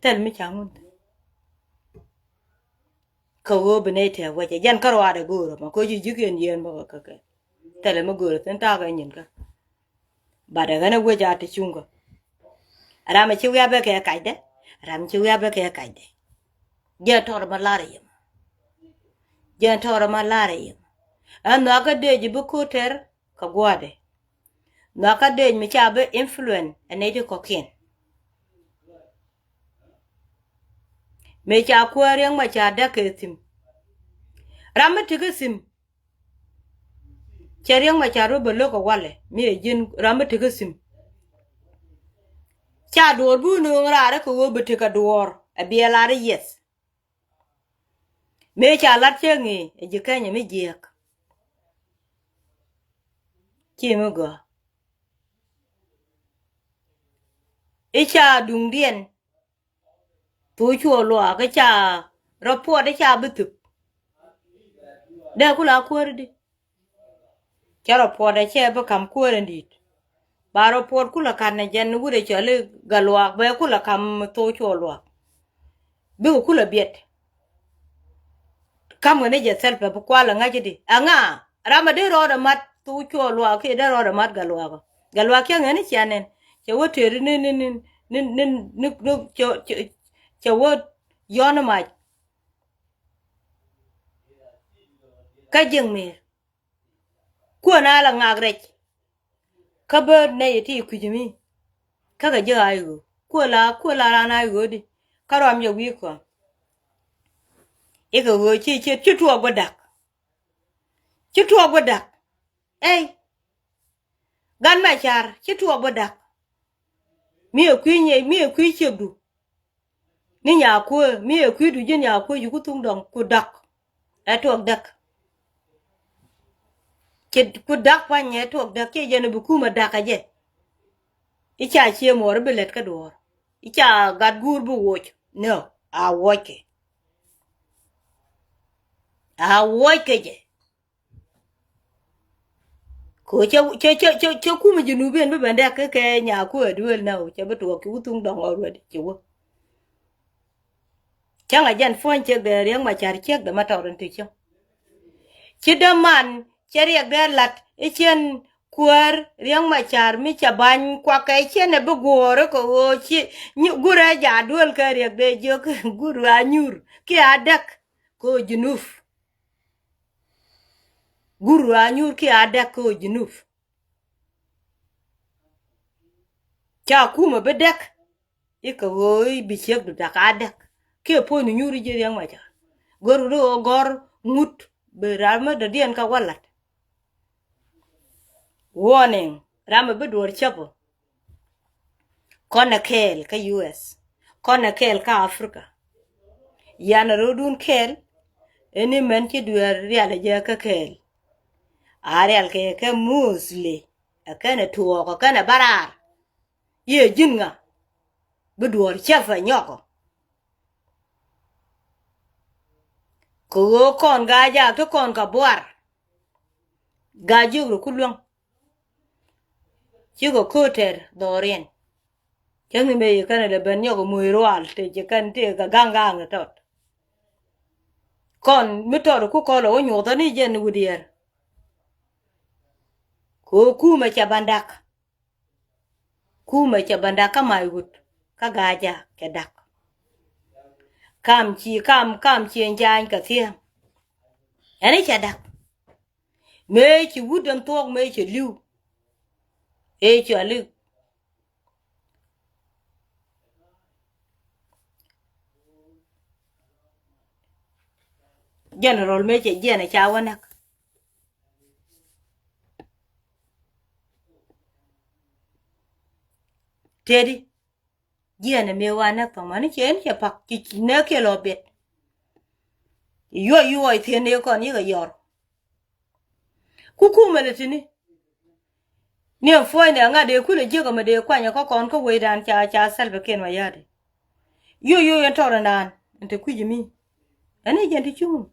Thil mi ca ŋun. Kä ɣöö bi nɛy tɛ̈ɛ̈k wecɛ jɛn kä ruaadɛ go̱o̱rä ma koci ji̱kiɛn yien bä kɛ kɛ. Thilɛ mi go̱o̱rä thi̱n ta̱a̱ kɛ nyin kä. Bat ɛ ɣän ɛ wec a ti cuŋkä. Ram ɛ ci wi̱i̱ a bɛ kɛ kacdɛ. Ram ci wi̱i̱ a bɛ kɛ kacdɛ. Jɛn tɔɔr ma lar ɛ yɛm. Jɛn tɔɔr ma lar ɛ yɛm. Ɛn nhɔakä dee ji̱ bi ko̱o̱t tɛr kɛ gua̱a̱dɛ. Nhɔakä dee mi ca bi influence ɛ nɛy ti kɔ̱kiɛn. Mëë ca kuäär riäŋ ma ca däk kɛ thim. Ram mi ti kä thim. Cɛ riäŋ ma ca rɔ bä lo̱k ɛ walɛ mi ɛ ji̱n ram mi ti kä thim. Ca duɔɔr bi wä nööŋ raar kɛ ɣöö bi ti kɛ duɔɔr ɛ biɛl raar i̱ yɛth. Mëë ca lat cäŋ i̱ ɛ ji̱ kɛnyɛ mi jiääk. Ci mi gɔaa. I̱ ca duŋdiɛn. Thok cuɔ luaak i̱ ca rɔ puɔt i̱ ca bi thuk. Dee kula kuäär i̱di. Cɛ rɔ puɔt ɛ cɛ bi ka̱m kuäär in di̱i̱t. Ba rɔ puɔt kulɛ ka̱n ɛ jɛn wut ɛ cɔl i̱ Gatluak bɛ kulɛ ka̱m thok cuɔ luaak. Bikɛ kulɛ biɛt. Ka̱m kɛ ni jɛ thil pɛ bi kual ɛ ŋa̱c i̱di. Ɛŋa ram ɛ dee rɔɔdɛ mat thok cuɔ luaak kiɛ dee rɔɔdɛ mat Gatluak ɔ. Gatluak cäŋ ɛn i̱ cia nɛn. Cɛ wä tëëri ni, ni, ni, ni, ni, ni, ni, cɛ, cɛ, cɛ wä yɔn i̱ mac. Kä ji̱ŋ mëër. Kuäär na la ŋak rɛc. Kä bä nɛy ti kui̱c mi. Kä kɛ ji̱ a i̱ ɣöö kuäär la, kuäär la raan a i̱ ɣöö di. Kä ruam jɛ wi̱i̱ kɔn. Ikɛ ɣöö ci, ci, ci tuɔɔk bä da̱k. Ci tuɔɔk bä da̱k. Ey. Gan mɛ car ci tuɔɔk bä da̱k. Mi ɛ kui̱ nyɛ, mi ɛ kui̱ ciekdu. Ni nyakuëë mi ɛ kui̱du ji̱ nyakuëë ci ku thuŋ dɔ̱ŋ ku da̱k. Ɛ tuɔɔk da̱k. Ci ku da̱k pa̱ny ɛ tuɔɔk da̱k ci jɛn ɛ bi kumɛ da̱k ɛ jɛ. I̱ ca cie muɔɔr i̱ bi lät kä duɔ̱ɔ̱r. I̱ ca gat guur bi woc. Nä a wockɛ. A wockɛ jɛ. Ko cɛ, cɛ, cɛ, cɛ, cɛ kumɛ Junubin bi bɛn dɛk kɛ, kɛ nyaku ɛ duel na wä, cɛ bi tuɔɔk ki wä thuŋ dɔŋ ɔ ruɛt ci wä. Cäŋ a jɛn puɔ̱ny ciek dee Riɛk Macar ciek dee ma tɔɔr in ti cäŋ. Ci däman cɛ Riɛk dee lat i̱ cɛn kuäär Riɛk Macar mi cɛ ba̱ny kuakɛ cɛn ɛ bi guɔ̱ɔ̱r kɛ ɣöö ci nyi-, gurɛ jaat duel kɛ Riɛk dee jiök gur a nyur kiɛ a däk kɛ ɣöö Junub. Gur a nyur kiɛ a däk kɛ ɣöö Junub. Ca kumɛ bi däk i̱ kɛ ɣöö i̱ bi ciekdu dak a däk kiɛ puɔ̱nydu nyuuri ji̱ Riɛk Macar. Gör wut i̱ ɣöö gɔ̱r ŋut bi ram mi dɔ̱diɛn kä wä la̱t. Warning, ram mi bi duɔ̱ɔ̱r cäpä. Kɔn ɛ kɛɛl kä U S, kɔn ɛ kɛɛl kä Africa. Yan rɔ̱dun kɛɛl ɛn i̱ mɛn ci dueer rial ɛ jɛ kä kɛɛl. A rial kɛ kɛ mostly ɛ kɛn ɛ tuɔɔk ɛ kɛn ɛ bä raar. I̱ ɛ ji̱n ŋa bi duɔ̱ɔ̱r cäpä nyɔkɔ. Kɛ ɣöö kɔn Gaajaak ti kɔn kɛ buar. Gaa jiök rɔ ku luäŋ. Cikɛ ko̱o̱t tɛr dhɔriɛn. Cäŋ ni mëë ci kɛn lɛ ben nyɔk moc rual tëë ci kɛn tëë kɛ ga̱ŋ ga̱ŋ tɔt. Kɔn mi tɔt ku kɔl ɛ wä nyuɔthä ni jɛn wi̱diɛɛr. Kɛ ɣöö kumɛ cɛ ban dak. Kumɛ cɛ ban dak kä mac wut kä Gaajaak cɛ dak. Kam ci kam kam ci ɛn ja̱a̱ny kɛ thiäŋ. Ɛn i̱ cɛ dak. Mëë ci wut ɛn thuɔ̱k mëë cɛ li̱w. Ëë cɔal i̱ general mëë cɛ jiɛn ɛ ca wä näk. Tëëdi jiɛn ɛ mëë wa näk thɔmani cɛ in cɛ pak ci näk kiɛ lɔ biɛt. Yuɔc yuɔc thieen dee kɔn yikɛ yɔr. Ku kumɛ lɛ tini. Ni ɛn puɔ̱ny ni ɛŋa dee kulɛ jiäk ɛmɛ dee kuany ɛ kä kɔn kä wecdan ca ca Salva Kiir Mayardit. Yoc yoc ɛn tɔr ɛndan ɛn te kui̱c ɛmi. Ɛn i̱ jɛn ti cuŋ.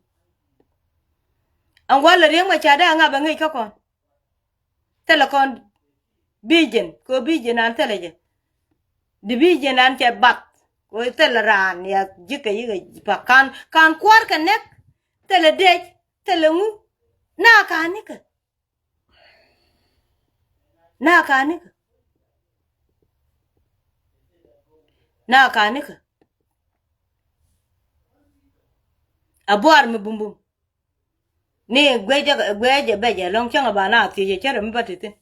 Ɛn walɛ Riɛk Macar dee ɛŋa bɛ ŋi̱i̱c kä kɔn. Thilɛ kɔn vision kɛ vision an thilɛ jɛ. Di vision an cɛ bath kɛ thilɛ raan ya ji̱kɛ yikɛ pak kan kan kua̱r kɛ nɛk. Thilɛ dec thilɛ ŋu. Na kanikä. Na kanikä. Na kanikä. A buar mi bumbum. Ni guecä guecä bɛcɛ lɔŋ cäŋ a ba na thiecɛ cärɛ mi ba ti thin.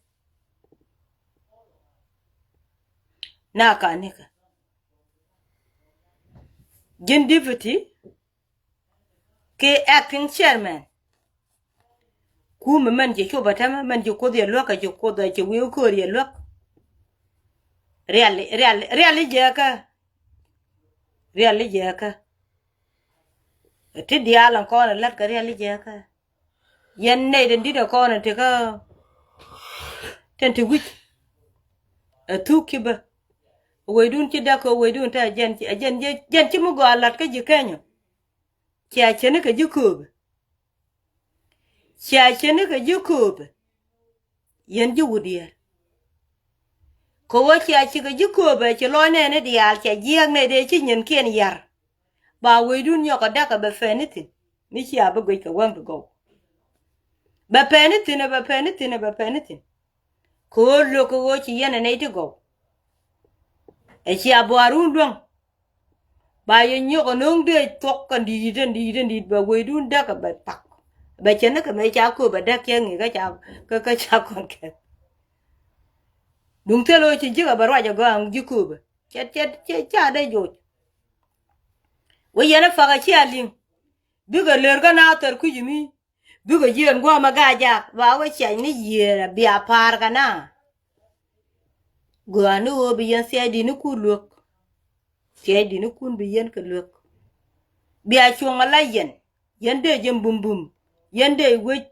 Na kanikä. Ji̱n deputy kɛ acting chairman. Kumɛ mɛn ci cop a tämɛ mɛn ci kuoth yɛ luäk kɛ ci kuoth a ci wi̱i̱ ko̱o̱r yɛ luäk. Riali riali riali jɛ kä. Riali jɛ kä. Ti diaal ɛn kɔn ɛ lät kɛ riali jɛ kä. Yɛn nɛy den di̱t ɛ kɔn ɛ ti kä. Tɛn ti wi̱c. Ɛ thuk ci bä. Weydun ci däk kɛ weydun te ɛ jɛn ci ɛ jɛn jɛ jɛn ci mi gɔaa lat kä ji̱ kɛnyɔ. Cia ceni kɛ ji̱ kööbɛ. Cia ceni kɛ ji̱ kööbɛ. Yɛn ji̱ wut yɛr. Kɛ ɣöö cia ci kɛ ji̱ kööbɛ ci lɔc nɛɛni diaal cia jiääk nɛy dee ci nyinkiɛn yar. Ba weydun nyɔk kɛ däk kɛ bɛ pɛn ni thi̱n. Mi cia bi guic kɛ wäŋ ti gɔw. Bɛ pɛn ni thi̱n ɛ bɛ pɛn ni thi̱n ɛ bɛ pɛn ni thi̱n. Kɛ ɣöö lo̱k kɛ ɣöö ci yɛn ɛ nɛy ti gɔw. Ɛ cia buaarun luäŋ. Ba yɛ nyɔk ɛ no̱o̱ŋ dee thuɔ̱k kɛn di̱i̱t ɛn di̱i̱t ɛn di̱i̱t bɛ weydun däk ɛ bɛ pak. Bɛ cɛ ni kɛ mëë ca kööbɛ däk cɛ ŋi̱i̱ kä ca kä kä ca kɔn kɛn. Duŋ thil ɣöö ci ji̱k ɛ bɛ ruac ɛ gɔaa ji̱ kööbɛ. Cɛ cɛ cɛ ca dee joc. Wä yɛn ɛ pak ɛ cia li̱ŋ. Bikɛ lër kä na thɛr kui̱c mi. Bikɛ jiɛn gua̱a̱mɛ Gaajaak ba wä ciany ni yiëër a bia pa̱a̱r kɛ na. Gɔaa ni ɣöö bi yɛn thia̱cdinikun luäk. Thia̱cdinikun bi yɛn kɛ luäk. Bia cuɔ̱ŋ ala yɛn. Yɛn dee jɛ bumbum. Yɛn dee wec.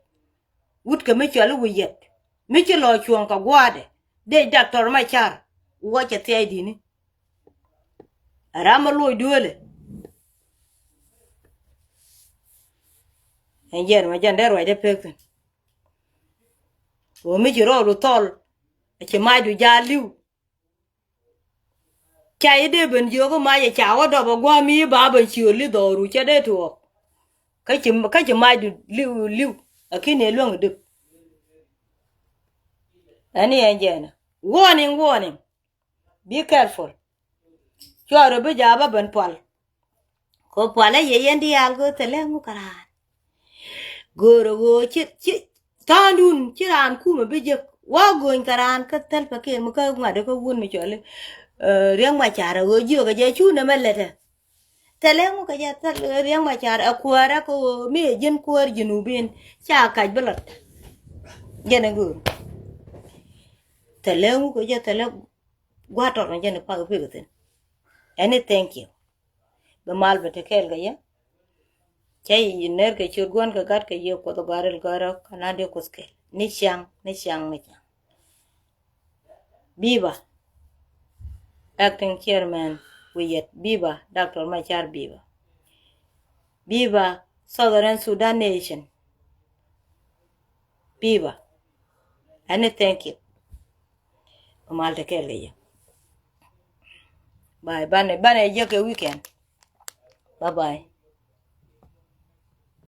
Wut kɛ mi cɔal i̱ wi̱i̱ yɛt mi ci lɔ cuɔ̱ŋ kɛ gua̱a̱dɛ dee Doctor Macar. Wä cɛ thia̱cdini. Ɛ ram mi loc duëëlɛ. Ɛn jiɛn mɛ jɛn dee ruacdɛ pek thi̱n. Ɣöö mi ci rɔɔdu thɔl, a ci macdu jaal li̱w. Ca i̱ dee ben jiök i̱ mac ɛ ca wä dɔp ɛ gua̱a̱m i̱ ba ben ciöl i̱ dhɔru cɛ dee tuɔɔk. Kä ci, kä ci macdu li̱w, li̱w. Lakin ɛ luäŋ i̱ dip. Ɛn i̱ ɛn jɛɛnä. Warning, warning. Be careful. Cuarɛ bi jaabä ben pual. Kɛ pualä yɛ yɛn diaal kɛ thilɛ ŋu kɛ raan. Go̱o̱rä ɣöö ci, ci, ta̱a̱ndun ci raan kumɛ bi jek. Wa go̱o̱ny kɛ raan kä thäl pɛ kiɛ mi kä ŋua̱t kä wun mi cɔli. Riɛŋ ma carɛ ɣöö jiökɛ jɛ cu nɛmɛ lɛtɛ. Thilɛ ŋu kɛ jɛ thäl Riɛŋ ma car ɛ kuäärä kɛ ɣöö mi ɛ ji̱n kuäär ji̱n wubin ca kac bi lat. Jɛn ɛ go̱o̱r. Thilɛ ŋu kɛ jɛ thilɛ gua̱a̱r tɔt kɛ jɛn ɛ pak ɛ pek ɛ thi̱n. Ɛn i̱ thank you. Bi mal bɛ te kɛɛl kɛ yɛ. Cä yi ner kɛ ciöt gua̱n kɛ gat kɛ yɛ Kuoth ɛ gɔ̱a̱r il gɔ̱a̱r ɛ kɛ na̱n dee Kuoth kɛɛl. Ni ciaŋ, ni ciaŋ, ni ciaŋ. Biba. Acting chairman wi̱i̱ yɛt. Biba, Doctor Machar Biba. Biba, Southern Sudan Nation. Biba. Ɛn i̱ thank you. Bi mal te kɛɛl kɛ yɛ. Bye. Banɛ, banɛ jɛ kɛ weekend. Bye bye.